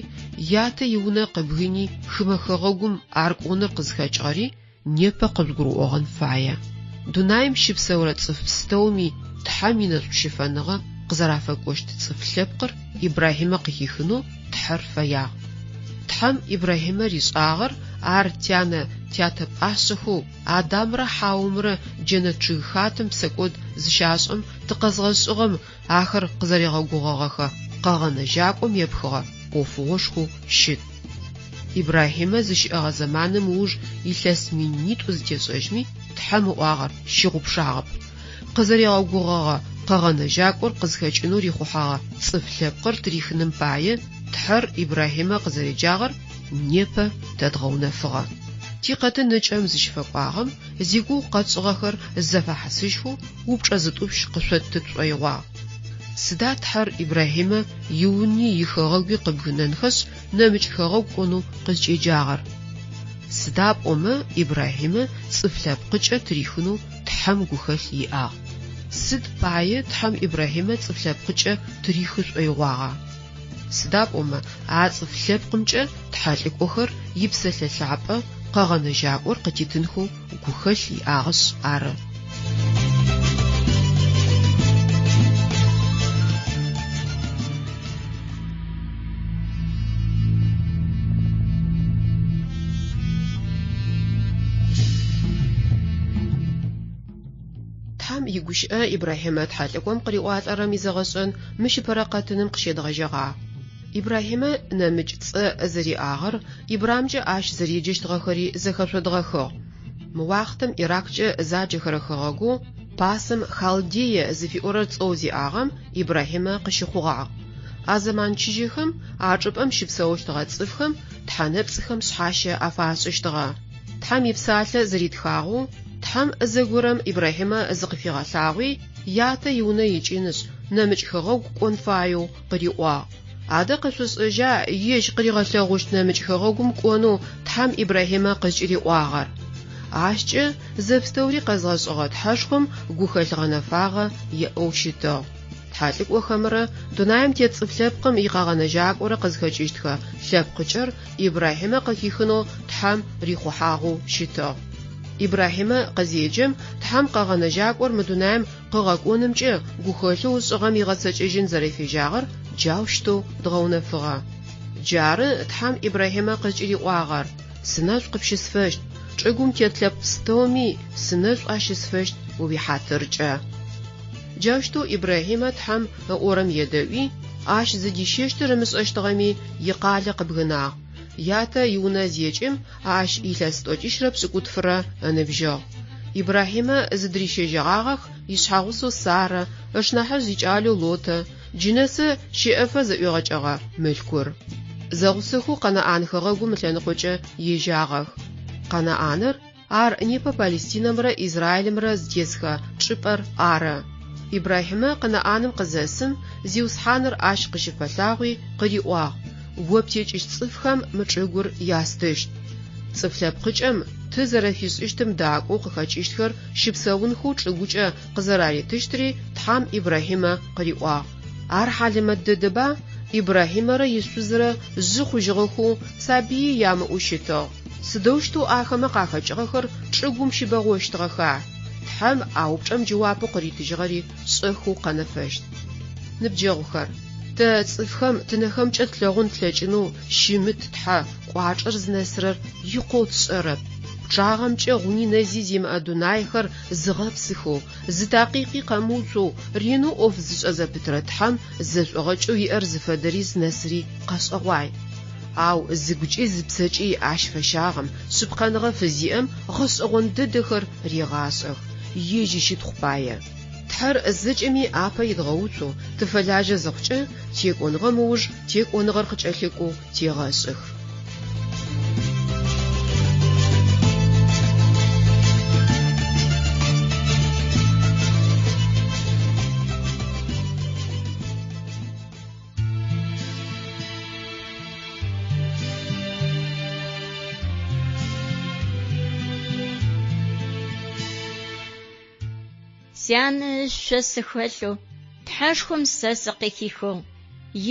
ятэ иунэ къыбгыни хымэ хэгъэгум ар кӏоныр къызхэкӏыгъэри непэ къыжъугурыӏогъэн фае. Дунаим щыпсэурэ цӏыф пстэуми Тхьэм инэшӏущыфэныгъэ къызэрафэкӏощт цӏыф лъэпкъыр Ибрахьимэ къыхихынэу Тхьэр фэягъ. Тхьэм Ибрахьимэ ришӏагъэр ар тянэ тятэ пӏашъэхэу Адамрэ Хьаомрэ джэнэт чъыгхатэм псэкӏод зыщашӏэм тыкъэзгъэшӏыгъэм ахэр къызэригъэгугъэгъэхэ Къэгъэнэжьакӏом епхыгъэ ӏофыгъошхоу щыт. Ибрахьимэ зыщыӏэгъэ зэманым ыуж илъэс минитӏу зытешӏэжьми, Тхьэм ыӏуагъэр щыгъупшагъэп. Къызэригъэгугъэгъэ Къэгъэнэжьакӏор къызхэкӏынэу рихъухьэгъэ цӏыф лъэпкъыр тырихыным пае Тхьэр Ибрахьимэ къызэреджагъэр непэ тэ дгъэунэфыгъэ. Тикъэтын ыкӏэм зыщыфэкӏуагъэм зигугъу къэтшӏыгъэхэр зэфахьысыжьхэу упчӏэ зытӏупщ къышъотты тшӏоигъуагъ. Сыда Тхьэр Ибрахьимэ иуни ихэгъэгуи къыбгынэнхэшъ, нэмыкӏ хэгъэгу кӏонэу къызкӏеджагъэр? Сыда пӏомэ Ибрахьимэ цӏыф лъэпкъыкӏэ тырихынэу Тхьэм гухэлъ иӏагъ. Сыд пае Тхьэм Ибрахьимэ цӏыф лъэпкъыкӏэ тырихы шӏоигъуагъа? Сыда пӏомэ а цӏыф лъэпкъымкӏэ тхьэлӏыкӏохэр ипсэлъэ лъапӏэ Къэгъэнэжьакӏор къытитынхэу гухэлъ иӏагъэшъ ары. Тхьэм игущыӏэ Ибрахьимэ тхьэлӏыкӏом къыриӏуалӏэрэм изэгъэшӏэн мыщ ыпэрэ къэтыным къыщедгъэжьэгъагъ. Ибрахьимэ нэмыкӏ цӏэ зэриӏагъэр, Ибрамкӏэ ащ зэреджэщтыгъэхэри зэхэшъодгъэхыгъ. Мы уахътэм Ираккӏэ заджэхэрэ хэгъэгоу пасэм Халдея зыфиӏорэр цӏэу зиӏагъэм Ибрахьимэ къыщыхъугъагъ. А зэман чыжьэхэм а чӏыпӏэм щыпсэущтыгъэ цӏыфхэм тхьэ нэпцӏхэм шъхьащэ афашӏыщтыгъэ. Тхьэм и Псалъэ зэритхагъэу, Тхьэм зэгорэм Ибрахьимэ зыкъыфигъэлъагъуи, ятэ иунэ икӏынышъ, нэмыкӏ хэгъэгу кӏон фаеу къыриӏуагъ. Адэ къэшъошӏэжьа ежь къыригъэлъэгъущт нэмыкӏ хэгъэгум кӏонэу Тхьэм Ибрахьимэ къызкӏыриӏуагъэр? Ащкӏэ зэпстэури къэзгъэшӏыгъэ Тхьэшхом гухэлъ гъэнэфагъэ иӏэу щытыгъ. Тхьэлӏыкӏохэмрэ дунаим тет цӏыф лъэпкъым икъэгъэнэжьакӏорэ къызхэкӏыщтхэ лъэпкъыкӏэр Ибрахьимэ къыхихынэу Тхьэм рихъухьагъэу щытыгъ. Ибрахьимэ къызеджэм, Тхьэм къэгъэнэжьакӏор мы дунаим къыгъэкӏонымкӏэ гухэлъэу ышӏыгъэм игъэцэкӏэжьын зэрэфежьагъэр джаущтэу дгъэунэфыгъэ. Джары Тхьэм Ибрахьимэ къызкӏыриӏуагъэр, Сынэшӏу къыпщысфэщт, чӏыгум тет лъэпкъ пстэуми сынэшӏу ащысфэщт о уихьатыркӏэ. Джаущтэу Ибрахьимэ Тхьэм ыӏорэм едэӏуи, ащ зыдищэщтыр ымышӏэщтыгъэми, икъалэ къыбгынагъ. Ятэ иунэ зекӏым, ащ илъэс тӏокӏищрэ пшӏыкӏутфырэ ыныбжьыгъ. Ибрахьимэ зыдырищэжьэгъагъэх ишъхьэгъусэу Сарэ, ышнахьыжъ икӏалэу Лотэ, джынэсы щэӏэфэ зэӏуигъэкӏэгъэ мылъкур. Зэгъусэхэу Къэнаӏан хэгъэгум ылъэныкъокӏэ ежьагъэх. Къэнаӏаныр, ар непэ Палестинэмрэ Израилымрэ зытесхэ чӏыпӏэр ары. Ибрахьимэ Къэнаӏаным къызэсым, Зиусхьаныр ащ къыщыфэлъагъуи, къыриӏуагъ, О птекӏыщт цӏыфхэм мы чӏыгур ястыщт. Цӏыф лъэпкъыкӏэм ты зэрэфишӏыщтым дакӏоу къыхэкӏыщтхэр щыпсэунхэу чӏыгукӏэ къызэраритыщтри Тхьэм Ибрахьимэ къыриӏуагъ. Ар хьалэмэт дэдэба, Ибрахьимэрэ ишъузрэ жъы хъужьыгъэхэу, сабыий ямыӏэу щытыгъ. Сыдэущтэу ахэмэ къахэкӏыгъэхэр чӏыгум щыбэгъощтыгъэха? Тхьэм а упчӏэм джэуапэу къыритыжьыгъэри шӏэхэу къэнэфэщт. Ныбджэгъухэр, тэ цӏыфхэм тынэхэмкӏэ тлъэгъун тлъэкӏынэу щымыт Тхьэ кӏуачӏэр зынэсырэр икъоу тшӏэрэп. Пчъагъэмкӏэ гъуни нэзи зимыӏэ дунаихэр зыгъэпсыхэу, зы такъикъи къэмыуцоу, ренэу ӏоф зышӏэ зэпытырэ Тхьэм зэшӏогъэкӏэу иӏэр зыфэдэри зынэсыри къэшӏэгъуай. Ау зыгукӏи зыпсэкӏи ащ фэщагъэм, шъыпкъэныгъэ фызиӏэм гъэшӏэгъон дэдэхэр регъашӏэх, ежь ищытхъу пае. Тхьэр зэкӏэми апэ идгъэуцоу, тыфэлажьэ зыхъукӏэ, текӏоныгъэм ыуж текӏоныгъэр къыкӏэлъыкӏоу тегъэшӏых. Сянэ ышъо сыхэлъэу Тхьэшхом сэ сыкъыхихыгъ.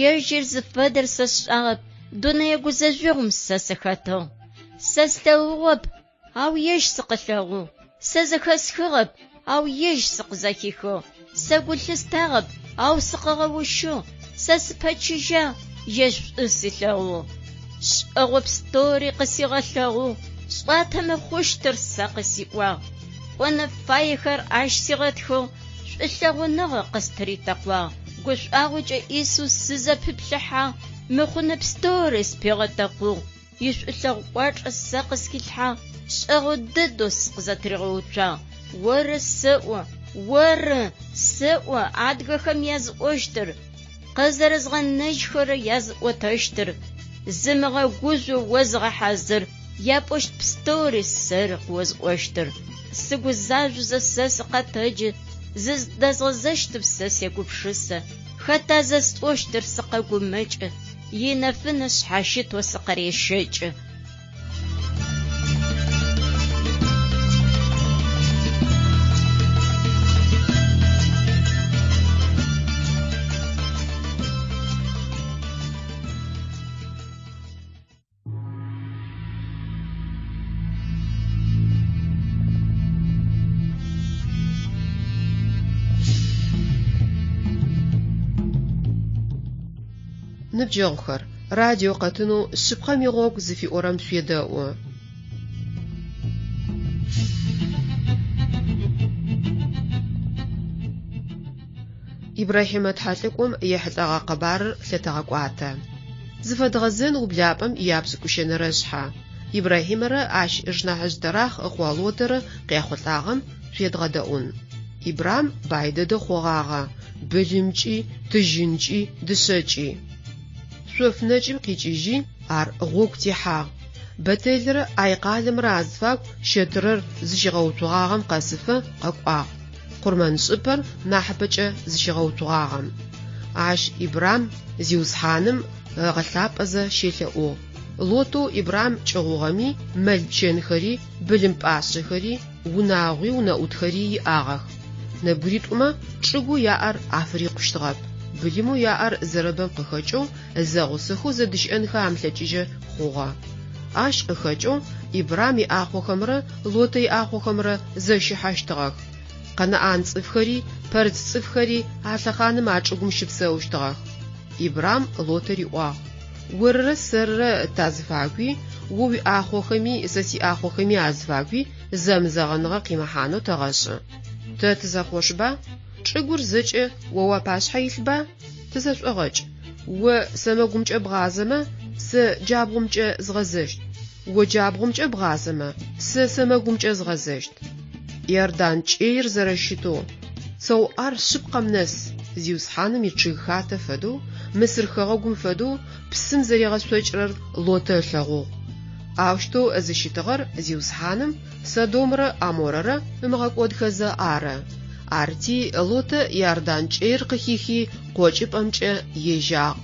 Ежьыр зыфэдэр сэ сшӏагъэп, дунэе гузэжъогъум сэ сыхэтыгъ. Сэ слъэгъугъэп, ау ежь сыкъылъэгъугъ. Сэ зэхэсхыгъэп, ау ежь сыкъызэхихыгъ. Сэ гу лъыстагъэп, ау сыкъыгъэущыгъ. Сэ сыпэчыжьагъ, ежь шӏу силъэгъугъ. Шӏэгъо пстэури къысигъэлъэгъугъ, сӏуатэмэ хъущтыр сэ къысиӏуагъ. Кӏонэ фаехэр ащ сигъэтхыгъ, шӏулъэгъуныгъэ къыстыритэкъуагъ. Гушӏуагъокӏэ Исус сызэпиплъыхьагъ, мыхъунэ пстэури спигъэтэкъугъ. Ишӏулъэгъу кӏуачӏэ сэ къысхилъхьагъ, шӏэгъо дэдэу сыкъызэтыригъэуцуагъ. Оры сэӏо, оры, сэӏо адыгэхэм языӏощтыр, къэзэрэзгъэнэжьхэрэр языӏотэщтыр. Зымыгъэгужъоу о зыгъэхьазыр, япӏощт пстэури сэры къыозыӏощтыр. Сыгузажъозэ сэ сыкъэтэджы, зыздэзгъэзэщтым сэ сегупшысэ. Хэта зэсӏощтыр сыкъэгумэкӏы, инэфынэ шъхьащытэу сыкъырещэкӏы. Ныбджэгъухэр, радио къэтынэу Шъыпкъэм игъогу зыфиӏорэм шъуедэӏу. Ибрахьимэ тхьэлӏыкӏом ехьылӏэгъэ къэбарыр лъытэгъэкӏуатэ. Зыфэдгъэзэн ублапӏэм ияпшӏыкӏущэнэрэ шъхьэ. Ибрахьимэрэ ащ ышнахьыжъ Тэрахъ ыкъо Лотэрэ къяхъулӏагъэм шъуедгъэдэӏун. Ибрам бай дэдэ хъугъагъэ, былымкӏи, тыжьынкӏи, дышъэкӏи. Шъоф нэкӏым къикӏыжьи, ар гъогу техьагъ. Бэтэлрэ ӏай къалэмрэ азыфагу щэтырэр зыщигъэуцугъагъэм къэсыфэ къэкӏуагъ, къурмэншӏыпӏэр нахьыпэкӏэ зыщигъэуцугъагъэм. Ащ Ибрам Зиусхьаным ыгъэлъапӏэзэ щелъэӏугъ. Лотэу Ибрам кӏыгъугъэми мэл-пчэнхэри, былым пӏашъэхэри, унагъуи унэӏутхэри иӏагъэх. Нэбгыритӏумэ чӏыгоу яӏэр афырикъущтыгъэп, былымэу яӏэр зэрэбэм къыхэкӏэу зэгъусэхэу зэдыщыӏэнхэ амылъэкӏыжьэ хъугъэ. Ащ къыхэкӏэу Ибрам иӏахъохэмрэ Лотэ иӏахъохэмрэ зэщыхьэщтыгъэх. Къэнаӏан цӏыфхэри пэрыт цӏыфхэри а лъэхъаным а чӏыгум щыпсэущтыгъэх. Ибрам Лотэ риӏуагъ, Орырэ сэрырэ тазыфагуи, о уиӏахъохэми сэ сиӏахъохэми азыфагуи зэмызэгъыныгъэ къимыхьанэу тэгъэшӏы. Тэ тызэкъошба? Чӏыгур зэкӏэ о уапашъхьэ илъба? Тызэшӏогъэкӏ. О сэмэгумкӏэ бгъазэмэ, сэ джабгъумкӏэ згъэзэщт. О джабгъумкӏэ бгъазэмэ, сэ сэмэгумкӏэ згъэзэщт. Иордан кӏэир зэрэщытэу, Цоар шъыпкъэм нэс, Зиусхьаным ичъыг хатэ фэдэу, Мысыр хэгъэгум фэдэу псым зэригъэшъокӏырэр Лотэ ылъэгъугъ. Аущтэу зыщытыгъэр Зиусхьаным Содомрэ ӏаморэрэ ымыгъэкӏодхэзэ ары. Арти Лотэ Иордан кӏэир къыхихи, къокӏыпӏэмкӏэ ежьагъ.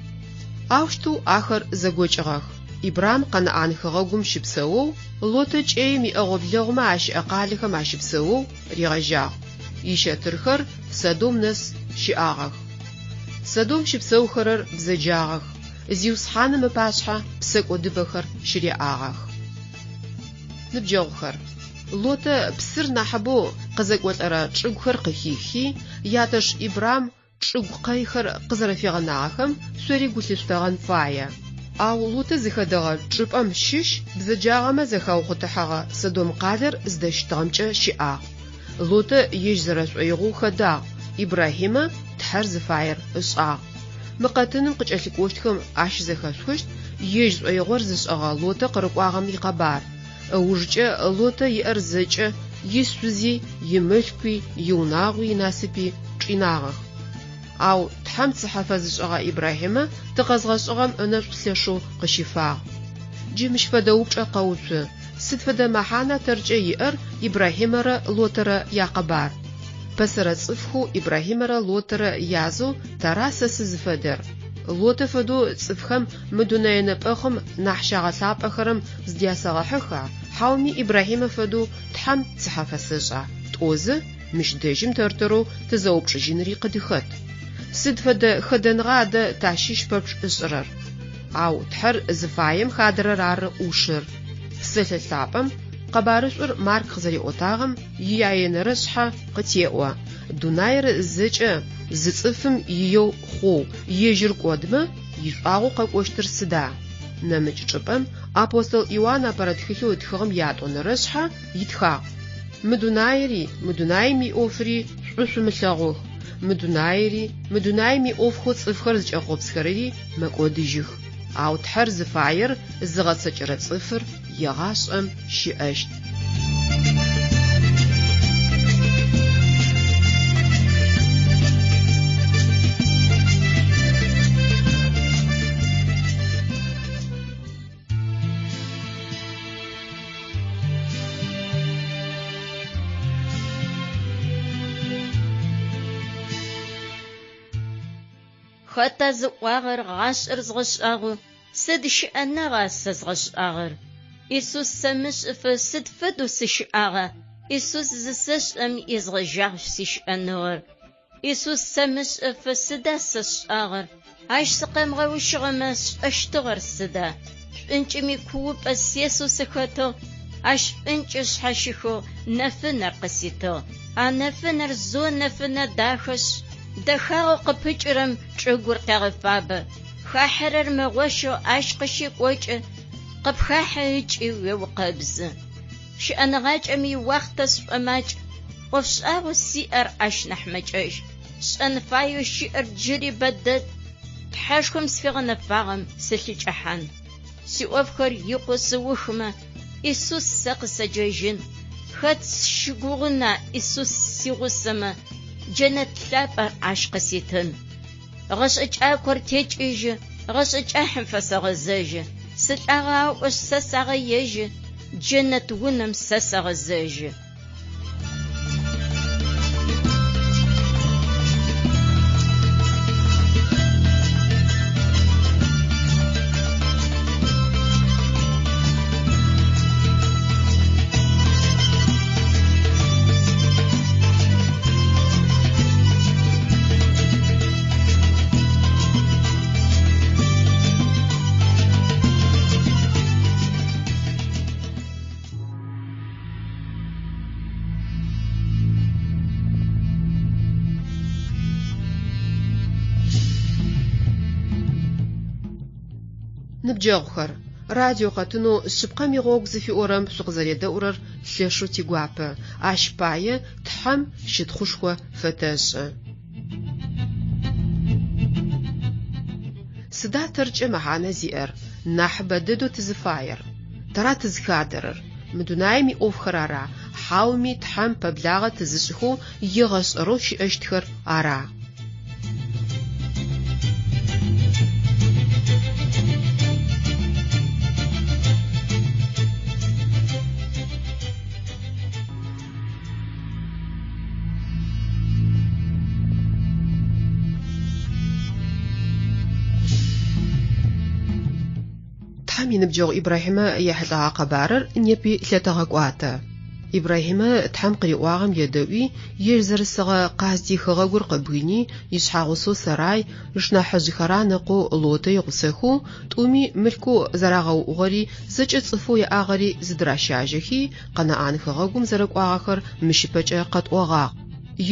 Аущтэу ахэр зэгокӏыгъэх. Ибрам Къэнаӏан хэгъэгум щыпсэоу, Лотэ кӏэим иӏэгъо-блэгъумэ ащыӏэ къалэхэм ащыпсэоу ригъэжьагъ. Ищэтырхэр Содом нэс щыӏагъэх. Содом щыпсэухэрэр бзэджагъэх, Зиусхьаным ыпашъхьэ псэкӏодыбэхэр щыряӏагъэх. Ныбджэгъухэр, Лотэ псыр нахьыбэу къызэкӏолӏэрэ чӏыгухэр къыхихи, ятэш Ибрам чӏыгу къэйхэр къызэрэфигъэнагъэхэм шъори гу лъышъутэгъэн фае. Ау Лотэ зыхэдэгъэ чӏыпӏэм щыщ бзэджагъэмэ зэхаухъытыхьэгъэ Содом къалэр зыдэщытыгъэмкӏэ щыӏагъ. Лотэ ежь зэрэшӏоигъоу хэдагъ, Ибрахьимэ Тхьэр зыфаер ышӏагъ. Мы къэтыным къыкӏэлъыкӏощтхэм ащызэхэшъухыщт ежь шӏоигъор зышӏэгъэ Лотэ къырыкӏуагъэм икъэбар. Ыужкӏэ Лотэ иӏэр зэкӏэ ишъузи, имылъкуи, иунагъуи, инасыпи чӏинагъэх. Ау Тхьэм цыхьэ фэзышӏыгъэ Ибрахьимэ тыкъэзгъэшӏыгъэм ынэшӏу лъэшэу къыщифагъ. Джы мыщ фэдэ упчӏэ къэуцу: сыд фэдэ мэхьана тэркӏэ иӏэр Ибрахьимэрэ Лотэрэ якъэбар? Пэсэрэ цӏыфхэу Ибрахьимэрэ Лотэрэ язэу тара сэ сызыфэдэр? Лотэ фэдэу цӏыфхэм мы дунэе нэпӏэхъым нахь щагъэлъапӏэхэрэм зыдясэгъэхьыха, хьауми Ибрахьимэ фэдэу Тхьэм цыхьэ фэсэшӏа? Тӏозэ, мыщ дэжьым тэртэрэу тызэупчӏыжьынри къыдыхэт. Сыд фэдэ хэдэныгъа адэ тащыщ пэпчъ ышӏырэр? Ау Тхьэр зыфаем хадэрэр ары ӏушыр. Псэлъэ лъапӏэм къэбарышӏур Марк къызэриӏотагъэм ияенэрэ шъхьэ къытеӏо. Дунаир зэкӏэ зы цӏыфым иеу хъоу, ежьыр кӏодмэ, ишӏуагъэу къэкӏощтыр сыда? Нэмыкӏ чӏыпӏэм апостол Иоанн апэрэ тхылъэу ытхыгъэм ятӏонэрэ шъхьэ итхагъ. Мы дунаири, мы дунаим иӏофри шӏу шъумылъэгъух. Мы дунаири, мы дунаим иӏофхэу цӏыфхэр зыкӏэхъопсхэрэри мэкӏодыжьых. Ау Тхьэр зыфаер зыгъэцэкӏэрэ цӏыфыр егъашӏэм щыӏэщт. Хэта зыӏуагъэр гъашӏэр згъэшӏагъэу, сыд щыӏэныгъа сэ згъэшӏагъэр? Исус сэмышӏыфэ сыд фэдэу сыщыӏагъа? Исус зысэшӏэм езгъэжьагъ сищыӏэныгъэр. Исус сэмышӏыфэ сыда сэ сшӏагъэр? Ащ сыкъэмыгъэущыгъэмэ сшӏэщтыгъэр сыда? Шӏункӏым икуупӏэ сесэу сыхэтыгъ, ащ шӏункӏыр шъхьащыхыгъ, нэфынэр къыситыгъ. А нэфынэр зо нэфынэ дахэшъ, дэхагъэу къыпыкӏырэм чӏыгур къегъэфабэ. Хахьэрэр мэгъощэу ащ къыщекӏокӏы, къыпхахьэ ыкӏи уеукъэбзы. Щыӏэныгъакӏэм иуахътэ сшӏомакӏ, ӏофшӏагъэу сиӏэр ащ нахь мэкӏэжь. Шӏэн фаеу щыӏэр джыри бэдэд, Тхьэшхом сфигъэнэфагъэм сылъыкӏэхьан. Сиӏофхэр икъу сыухымэ, Исус сэ къысэджэжьын. Хэт сщыгугъына Исус сигъусэмэ, джэнэт лъапӏэр ащ къыситын. Гъэшӏэ кӏакор текӏыжьы, гъэшӏэ кӏахьым фэсэгъэзэжьы. Сылӏагъэ аӏошъ сэ сагъэежьы, Джэнэт унэм сэ сэгъэзэжьы. Ныбджэгъухэр, радио къэтынэу Шъыпкъэм игъогу зыфиӏорэм шъукъызэредэӏурэр лъэшэу тигуапэ, ащ пае Тхьэм щытхъушхо фэтэшӏы. Сыда тэркӏэ мэхьанэ зиӏэр, нахьыбэ дэдэу тызыфаер? Тэра тызхадэрэр? Мы дунаим иӏофхэр ара, хьауми Тхьэм пэблагъэ тызышӏыхэу егъэшӏэрэу щыӏэщтхэр ара? Тхьэм иныбджэгъу Ибрахьимэ ехьылӏэгъэ къэбарыр непи лъэтэгъэкӏуатэ. Ибрахьимэ Тхьэм къыриӏуагъэм едэӏуи, ежь зэрысыгъэ Къасдий хэгъэгур къыбгыни, ишъхьагъусэу Сэрай, ышнахьыжъ Харан ыкъоу Лотэ игъусэхэу, тӏуми мылъкоу зэрагъэуӏугъэри, зэкӏэ цӏыфэу яӏагъэри зыдыращажьэхи, Къэнаӏан хэгъэгум зэрэкӏуагъэхэр мыщ ыпэкӏэ къэтӏогъагъ.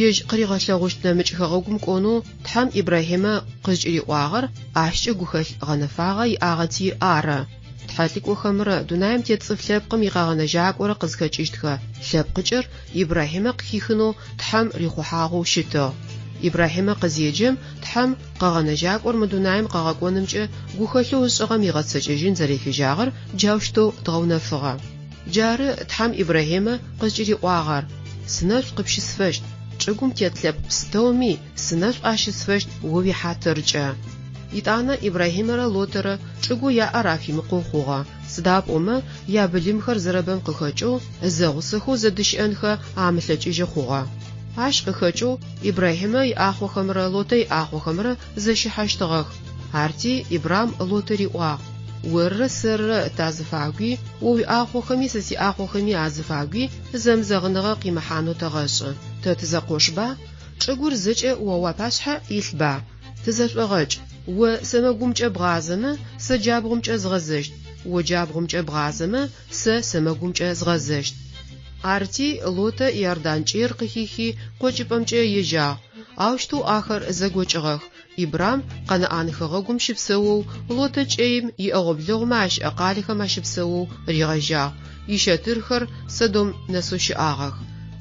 Ежь къыригъэлъэгъущт нэмыкӏ хэгъэгум кӏонэу Тхьэм Ибрахьимэ къызкӏыриӏуагъэр ащкӏэ гухэлъ гъэнэфагъэ иӏагъэти ары. Тхьэлӏыкӏохэмрэ дунаим тет цӏыф лъэпкъым икъэгъэнэжьакӏорэ къызхэкӏыщтхэ лъэпкъыкӏэр Ибрахьимэ къыхихынэу Тхьэм рихъухьагъэу щытыгъ. Ибрахьимэ къызеджэм, Тхьэм Къэгъэнэжьакӏор мы дунаим къыгъэкӏонымкӏэ гухэлъэу ышӏыгъэм игъэцэкӏэжьын зэрефежьагъэр джаущтэу дгъэунэфыгъэ. Джары Тхьэм Ибрахьимэ къызкӏыриӏуагъэр, Сынэшӏу къыпщысфэщт, чӏыгум тет лъэпкъ пстэуми сынэшӏу ащысфэщт о уихьатыркӏэ. Етӏанэ Ибрахьимэрэ Лотэрэ чӏыгоу яӏэр афимыкъоу хъугъэ, сыда пӏомэ ябылымхэр зэрэбэм къыхэкӏэу зэгъусэхэу зэдыщыӏэнхэ амылъэкӏыжьы хъугъэ. Ащ къыхэкӏэу Ибрахьимэ иӏахъохэмрэ Лотэ иӏахъохэмрэ зэщыхьэщтыгъэх. Арти Ибрам Лотэ риӏуагъ, Оррэ сэррэ тазыфагуи, о уиӏахъохэми сэ сиӏахъохэми азыфагуи зэмызэгъыныгъэ къимыхьанэу тэгъэшӏы. Тэ тызэкъошба? Чӏыгур зэкӏэ о уапашъхьэ илъба? Тызэшӏогъэкӏ. О сэмэгумкӏэ бгъазэмэ, сэ джабгъумкӏэ згъэзэщт, о джабгъумкӏэ бгъазэмэ, сэ сэмэгумкӏэ згъэзэщт. Арти Лотэ Иордан кӏэир къыхихи, къокӏыпӏэмкӏэ ежьагъ. Аущтэу ахэр зэгокӏыгъэх. Ибрам Къэнаӏан хэгъэгум щыпсэоу, Лотэ кӏэим иӏэгъо-блэгъумэ ащыӏэ къалэхэм ащыпсэоу ригъэжьагъ. Ищэтырхэр Содом нэсэу щыӏагъэх.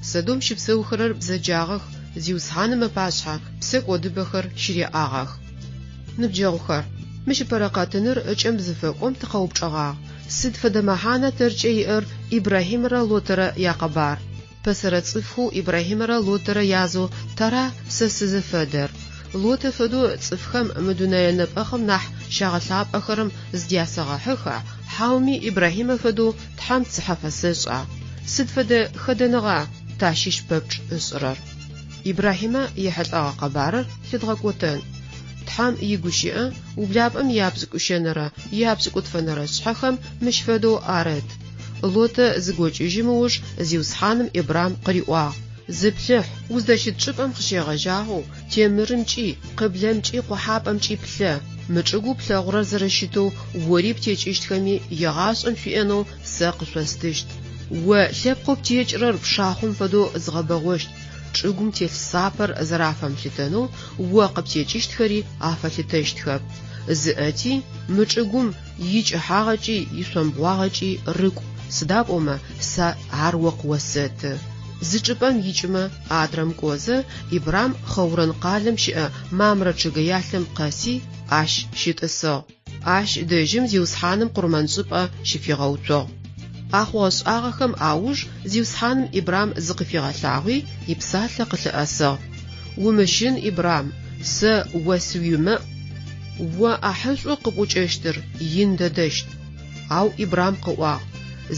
Содом щыпсэухэрэр бзэджагъэх, Зиусхьаным ыпашъхьэ псэкӏодыбэхэр щыряӏагъэх. Ныбджэгъухэр, мыщ ыпэрэ къэтыныр ыкӏэм зыфэкӏом тыкъэупчӏэгъагъ, Сыд фэдэ мэхьана тэркӏэ иӏэр Ибрахьимэрэ Лотэрэ якъэбар? Пэсэрэ цӏыфхэу Ибрахьимэрэ Лотэрэ язэу тара сэ сызыфэдэр? Лотэ фэдэу цӏыфхэм мы дунэе нэпӏэхъым нахь щагъэлъапӏэхэрэм зыдясэгъэхьыха, хьауми Ибрахьимэ фэдэу Тхьэм цыхьэ фэсэшӏа? Сыд фэдэ хэдэныгъа тащыщ пэпчъ ышӏырэр? Ибрахьимэ ехьылӏэгъэ къэбарыр лъыдгъэкӏотэн. Тхьэм игущыӏэ ублапӏэм ияпшӏыкӏущэнэрэ япшӏыкӏутфэнэрэ шъхьэхэм мыщ фэдэу арыт. Лотэ зыгокӏыжьым ыуж Зиусхьаным Ибрам къыриӏуагъ, Зыплъыхь, уздэщыт чӏыпӏэм къыщегъэжьагъэу темырымкӏи, къыблэмкӏи, къохьапӏэмкӏи плъэ, мы чӏыгоу плъэгъурэр зэрэщытэу ори птекӏыщтхэми егъашӏэм шъуиӏэнэу сэ къышъостыщт. О лъэпкъэу птекӏырэр пшахъом фэдэу згъэбэгъощт, чӏыгум телъ сапэр зэрафэмылъытэнэу о къыптекӏыщтхэри афэлъытэщтхэп. Зыӏэти, мы чӏыгум икӏыхьагъэкӏи ишъомбгъуагъэкӏи рыкӏу, сыда пӏомэ сэ ар о къыосэты. Зы чӏыпӏэм икӏымэ, адрэм кӏозэ, Ибрам Хъэурэн къалэм щыӏэ Мамрэ чъыгэялъэм къэси, ащ щытӏысыгъ. Ащ дэжьым Зиусхьаным къурмэншӏыпӏэ щыфигъэуцугъ. А хъугъэ-шӏагъэхэм ауж Зиусхьаным Ибрам зыкъыфигъэлъагъуи, ипсалъэ къылъыӏэсыгъ. Умыщын, Ибрам, сэ о сыуимэӏу, о ӏахьышӏоу къыпӏукӏэщтыр ин дэдэщт. Ау Ибрам къыӏуагъ,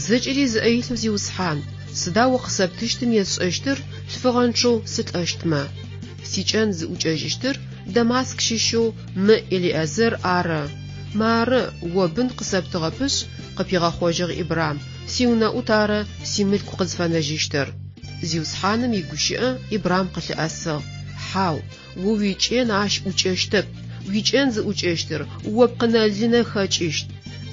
Зэкӏэри зыӏэ илъэу Зиусхьан, сыда о къысэптыщтым есшӏэщтыр лъфыгъэнчъэу сылӏэщтмэ? Сикӏэн зыӏукӏэжьыщтыр Дамаск щыщэу мы Элиӏэзэр ары. Мары, о бын къысэптыгъэпышъ, къыпигъэхъожьыгъ Ибрам, сиунэӏут ары симылъку къызфэнэжьыщтыр. Зиусхьаным игущыӏэ Ибрам къылъыӏэсыгъ, Хьау, о уикӏэн ащ ӏукӏэщтэп, уикӏэн зыӏукӏэщтыр о пкъынэ-лынэ хэкӏыщт.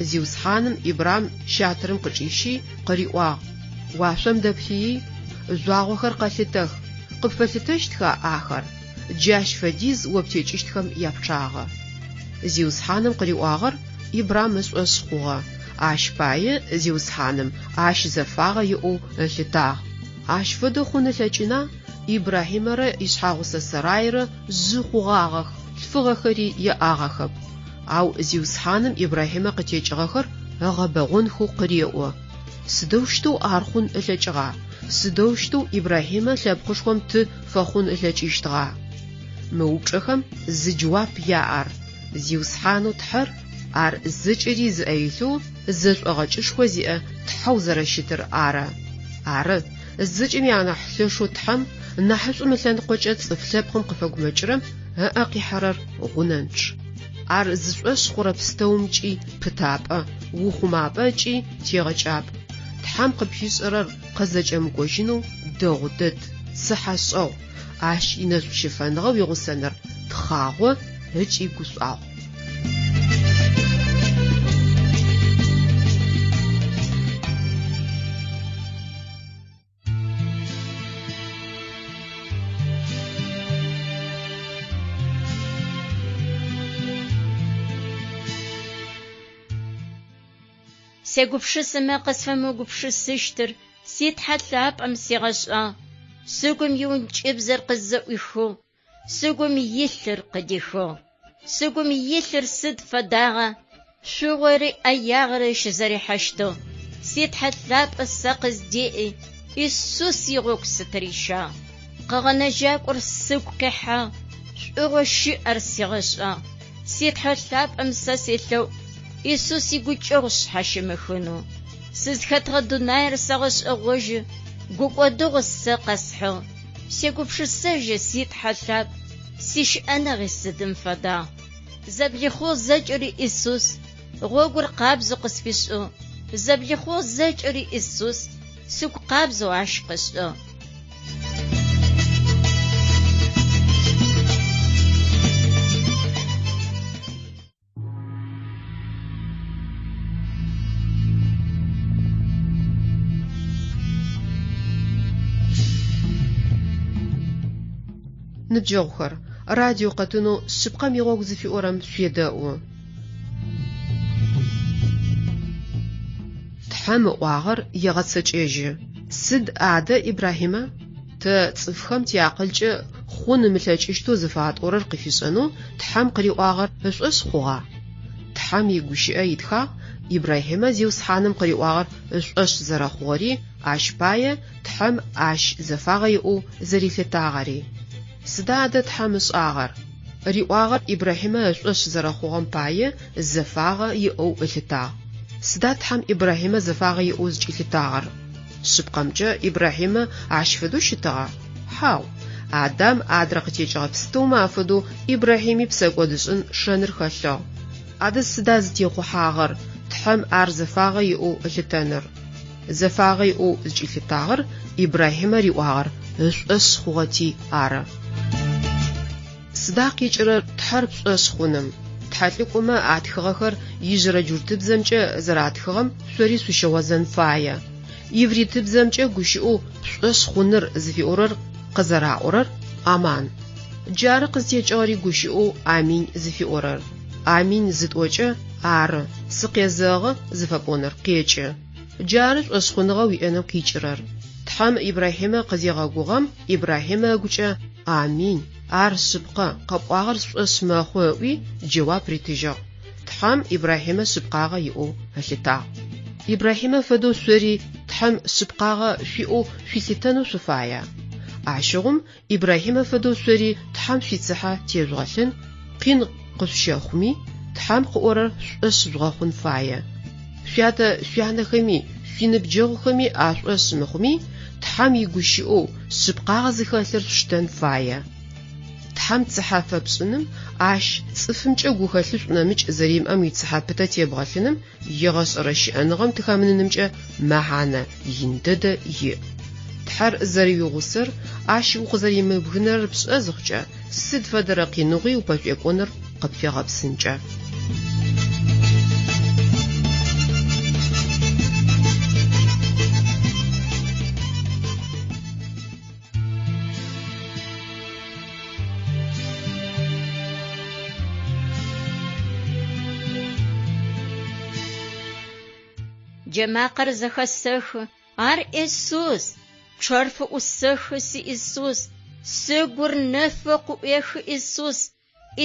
Зиусхьаным Ибрам щатырым къычӏищи, къыриӏуагъ, Уашъом дэплъыий, жъуагъохэр къэлъытэх, къыпфэлъытэщтха ахэр? Джащ фэдиз о птекӏыщтхэм япчъагъэ. Зиусхьаным къыриӏуагъэр Ибрам ышӏошъ хъугъэ, ащ пае Зиусхьаным ащ зэфагъэ иӏэу ылъытагъ. Ащ фэдэ хъун ылъэкӏына? Ибрахьимэрэ ишъхьагъусэ Сарайрэ жъы хъугъагъэх, лъфыгъэхэри яӏагъэхэп. Ау Зиусхьаным Ибрахьимэ къытекӏыгъэхэр ыгъэбэгъонхэу къыреӏо. Сыдэущтэу ар хъун ылъэкӏыгъа? Сыдэущтэу Ибрахьимэ лъэпкъышхом ты фэхъун ылъэкӏыщтыгъа? Мы упчӏэхэм зы джэуап яӏэр, Зиусхьанэу Тхьэр, ар зэкӏэри зыӏэ илъэу, зэшӏогъэкӏышхо зиӏэ Тхьэу зэрэщытыр ары. Ары, зэкӏэми анахь лъэшэу Тхьэм, нахьышӏум ылъэныкъокӏэ цӏыф лъэпкъым къыфэгумэкӏырэм ыӏэ къихьэрэр гъунэнчъ. Ар зышӏошъ хъурэ пстэумкӏи пытапӏэ, ухъумапӏэ ыкӏи тегъэкӏапӏ. Тхьэм къыпфишӏэрэр къызэкӏэмыкӏожьынэу дэгъу дэд, цыхьэшӏэгъу, ащ инэшӏущыфэныгъэ уигъусэныр тхъагъо ыкӏи гушӏуагъу. Сегупшысэмэ къысфэмыгупшысыщтыр си Тхьэ лъапӏэм сигъэшӏагъ, сыгум иӏункӏыбзэр къызэӏуихыгъ, сыгум илъыр къыдихыгъ. Сыгум илъыр сыд фэдагъа, шъугъори ӏэягъэри щызэрихьэщтыгъ. Си Тхьэ лъапӏэ сэ къыздеӏи, Исус игъогу сытырищагъ. Къэгъэнэжьакӏор сыгу къихьагъ, шӏугъэу щыӏэр сигъэшӏагъ. Си Тхьэ лъапӏэм сэ селъэӏу, Исус игукӏэгъу сшъхьащимыхынэу. Сызхэтыгъэ дунаир сэгъэшӏэгъожьы, гукӏодыгъо сэ къэсхьыгъ. Сегупшысэжьы, си Тхьэ лъапӏ, сищыӏэныгъи сыдым фэдагъ. Зэблихъугъ зэкӏэри Исус, гъогур къабзэу къысфишӏыгъ. Зэблихъугъ зэкӏэри Исус, сыгу къабзэу Ащ къышӏыгъ. Ныбджэгъухэр, радио къэтынэу Шъыпкъэм игъогу зыфиӏорэм шъуедэӏу. Тхьэм ыӏуагъэр егъэцэкӏэжьы. Сыд адэ, Ибрахьимэ? Тэ цӏыфхэм тиакъылкӏэ хъун ымылъэкӏыщтэу зыфатӏорэр къыфишӏэнэу Тхьэм къыриӏуагъэр ышӏошъ хъугъа? Тхьэм игущыӏэ итхагъ Ибрахьимэ Зиусхьаным къыриӏуагъэр ышӏошъ зэрэхъугъэри, ащ пае Тхьэм ащ зэфагъэ иӏэу зэрилъытагъэри. Сыда адэ Тхьэм ышӏагъэр? Риӏуагъэр Ибрахьимэ ышӏошъ зэрэхъугъэм пае зэфагъэ иӏэу ылъытагъ. Сыда Тхьэм Ибрахьимэ зэфагъэ иӏэу зыкӏилъытагъэр? Шъыпкъэмкӏэ, Ибрахьимэ ащ фэдэу щытыгъа? Хьау. Адам адрэ къытекӏыгъэ пстэумэ афэдэу Ибрахьими псэкӏодышӏын шэныр хэлъыгъ. Адэ сыда зытехъухьагъэр Тхьэм ар зэфагъэ иӏэу ылъытэныр? Зэфагъэ иӏэу зыкӏилъытагъэр Ибрахьимэ риӏуагъэр ышӏошъ хъугъэти ары. Сыда къикӏырэр Тхьэр пшӏошъ хъуным? Тхьэлӏыкӏомэ атхыгъэхэр ижъырэ джуртыбзэмкӏэ зэратхыгъэм шъори шъущыгъозэн фае. Ивритыбзэмкӏэ гущыӏэу пшӏошъ хъуныр зыфиӏорэр къызэраӏорэр аман. Джары къызтекӏыгъэри гущыӏэу аминь зыфиӏорэр. Аминь зытӏокӏэ, ары, сыкъезэгъы зыфэпӏоныр къекӏы. Джары шӏошъхъуныгъэ уиӏэным къикӏырэр. Тхьэм Ибрахьимэ къызегъэгугъэм, Ибрахьимэ ыгукӏэ Аминь, ар шъыпкъэ, къэпӏуагъэр сшӏошъ мэхъу ыӏуи, джэуап ритыжьыгъ. Тхьэм Ибрахьимэ шъыпкъагъэ иӏэу ылъытагъ. Ибрахьимэ фэдэу шъори Тхьэм шъыпкъагъэ шъуиӏэу шъуилъытэнэу шъуфая? Ащыгъум Ибрахьимэ фэдэу шъори Тхьэм шъуицыхьэ тежъугъэлъын, къин къышъущэхъуми, Тхьэм къыӏорэр шъушӏошъ жъугъэхъун фае. Шъуятэ шъуянэхэми, шъуиныбджэгъухэми ашӏошъ мыхъуми, Тхьэм игущыӏэу шъыпкъагъэ зыхэлъыр шъуштэн фае. Тхьэм цыхьэ фэпшӏыным, ащ цӏыфымкӏэ гухэлъышӏу нэмыкӏ зэримыӏэм уицыхьэ пытэ тебгъэлъыным егъэшӏэрэ щыӏэныгъэм тыхэмынынымкӏэ мэхьанэ ин дэдэ иӏ. Тхьэр зэрэуигъусэр, ащ укъызэримыбгынэрэр пшӏэ зыхъукӏэ, сыд фэдэрэ къиныгъуи упэшӏуекӏоныр къыпфегъэпсынкӏэ. Джэмакъэр зэхэсэхы, ар Исус! Пчъэр фыӏусэхы, си Исус! Сыгур нэфэу къыӏуехы Исус!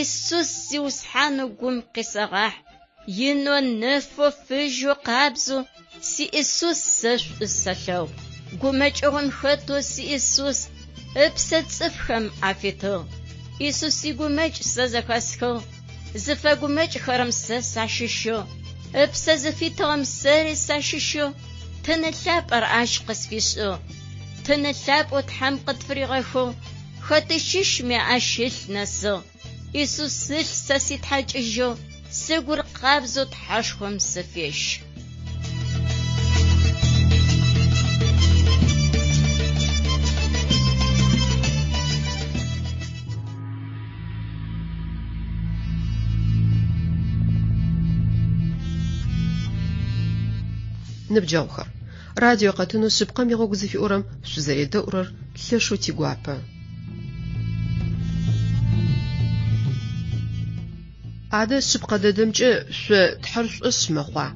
Исус Зиусхьанэу гум къисэгъахь! Инэу, нэфэу, фыжьэу, къабзэу си Исус сэ шӏу сэлъэгъу. Гумэкӏыгъом хэтэу си Исус ыпсэ цӏыфхэм афитыгъ. Исус игумэкӏ сэ зэхэсхыгъ, зыфэгумэкӏхэрэм сэ сащыщыгъ. Ыпсэ зыфитыгъэм сэри сащыщыгъ, тыны лъапӏэр ащ къысфишӏыгъ. Тыны лъапӏэу Тхьэм къытфыригъэхыгъ, хэты щыщми ащ ылъ нэсыгъ. Исус ылъ сэ ситхьакӏыжьыгъ, сыгур къабзэу Тхьэшхом сыфещ. Ныбджэгъухэр, радио къэтынэу Шъыпкъэм игъогу зыфиӏорэм шъузэредэӏурэр лъэшэу тигуапэ. Адэ шъыпкъэ дэдэмкӏэ шъо Тхьэр шъушӏошъ мэхъуа?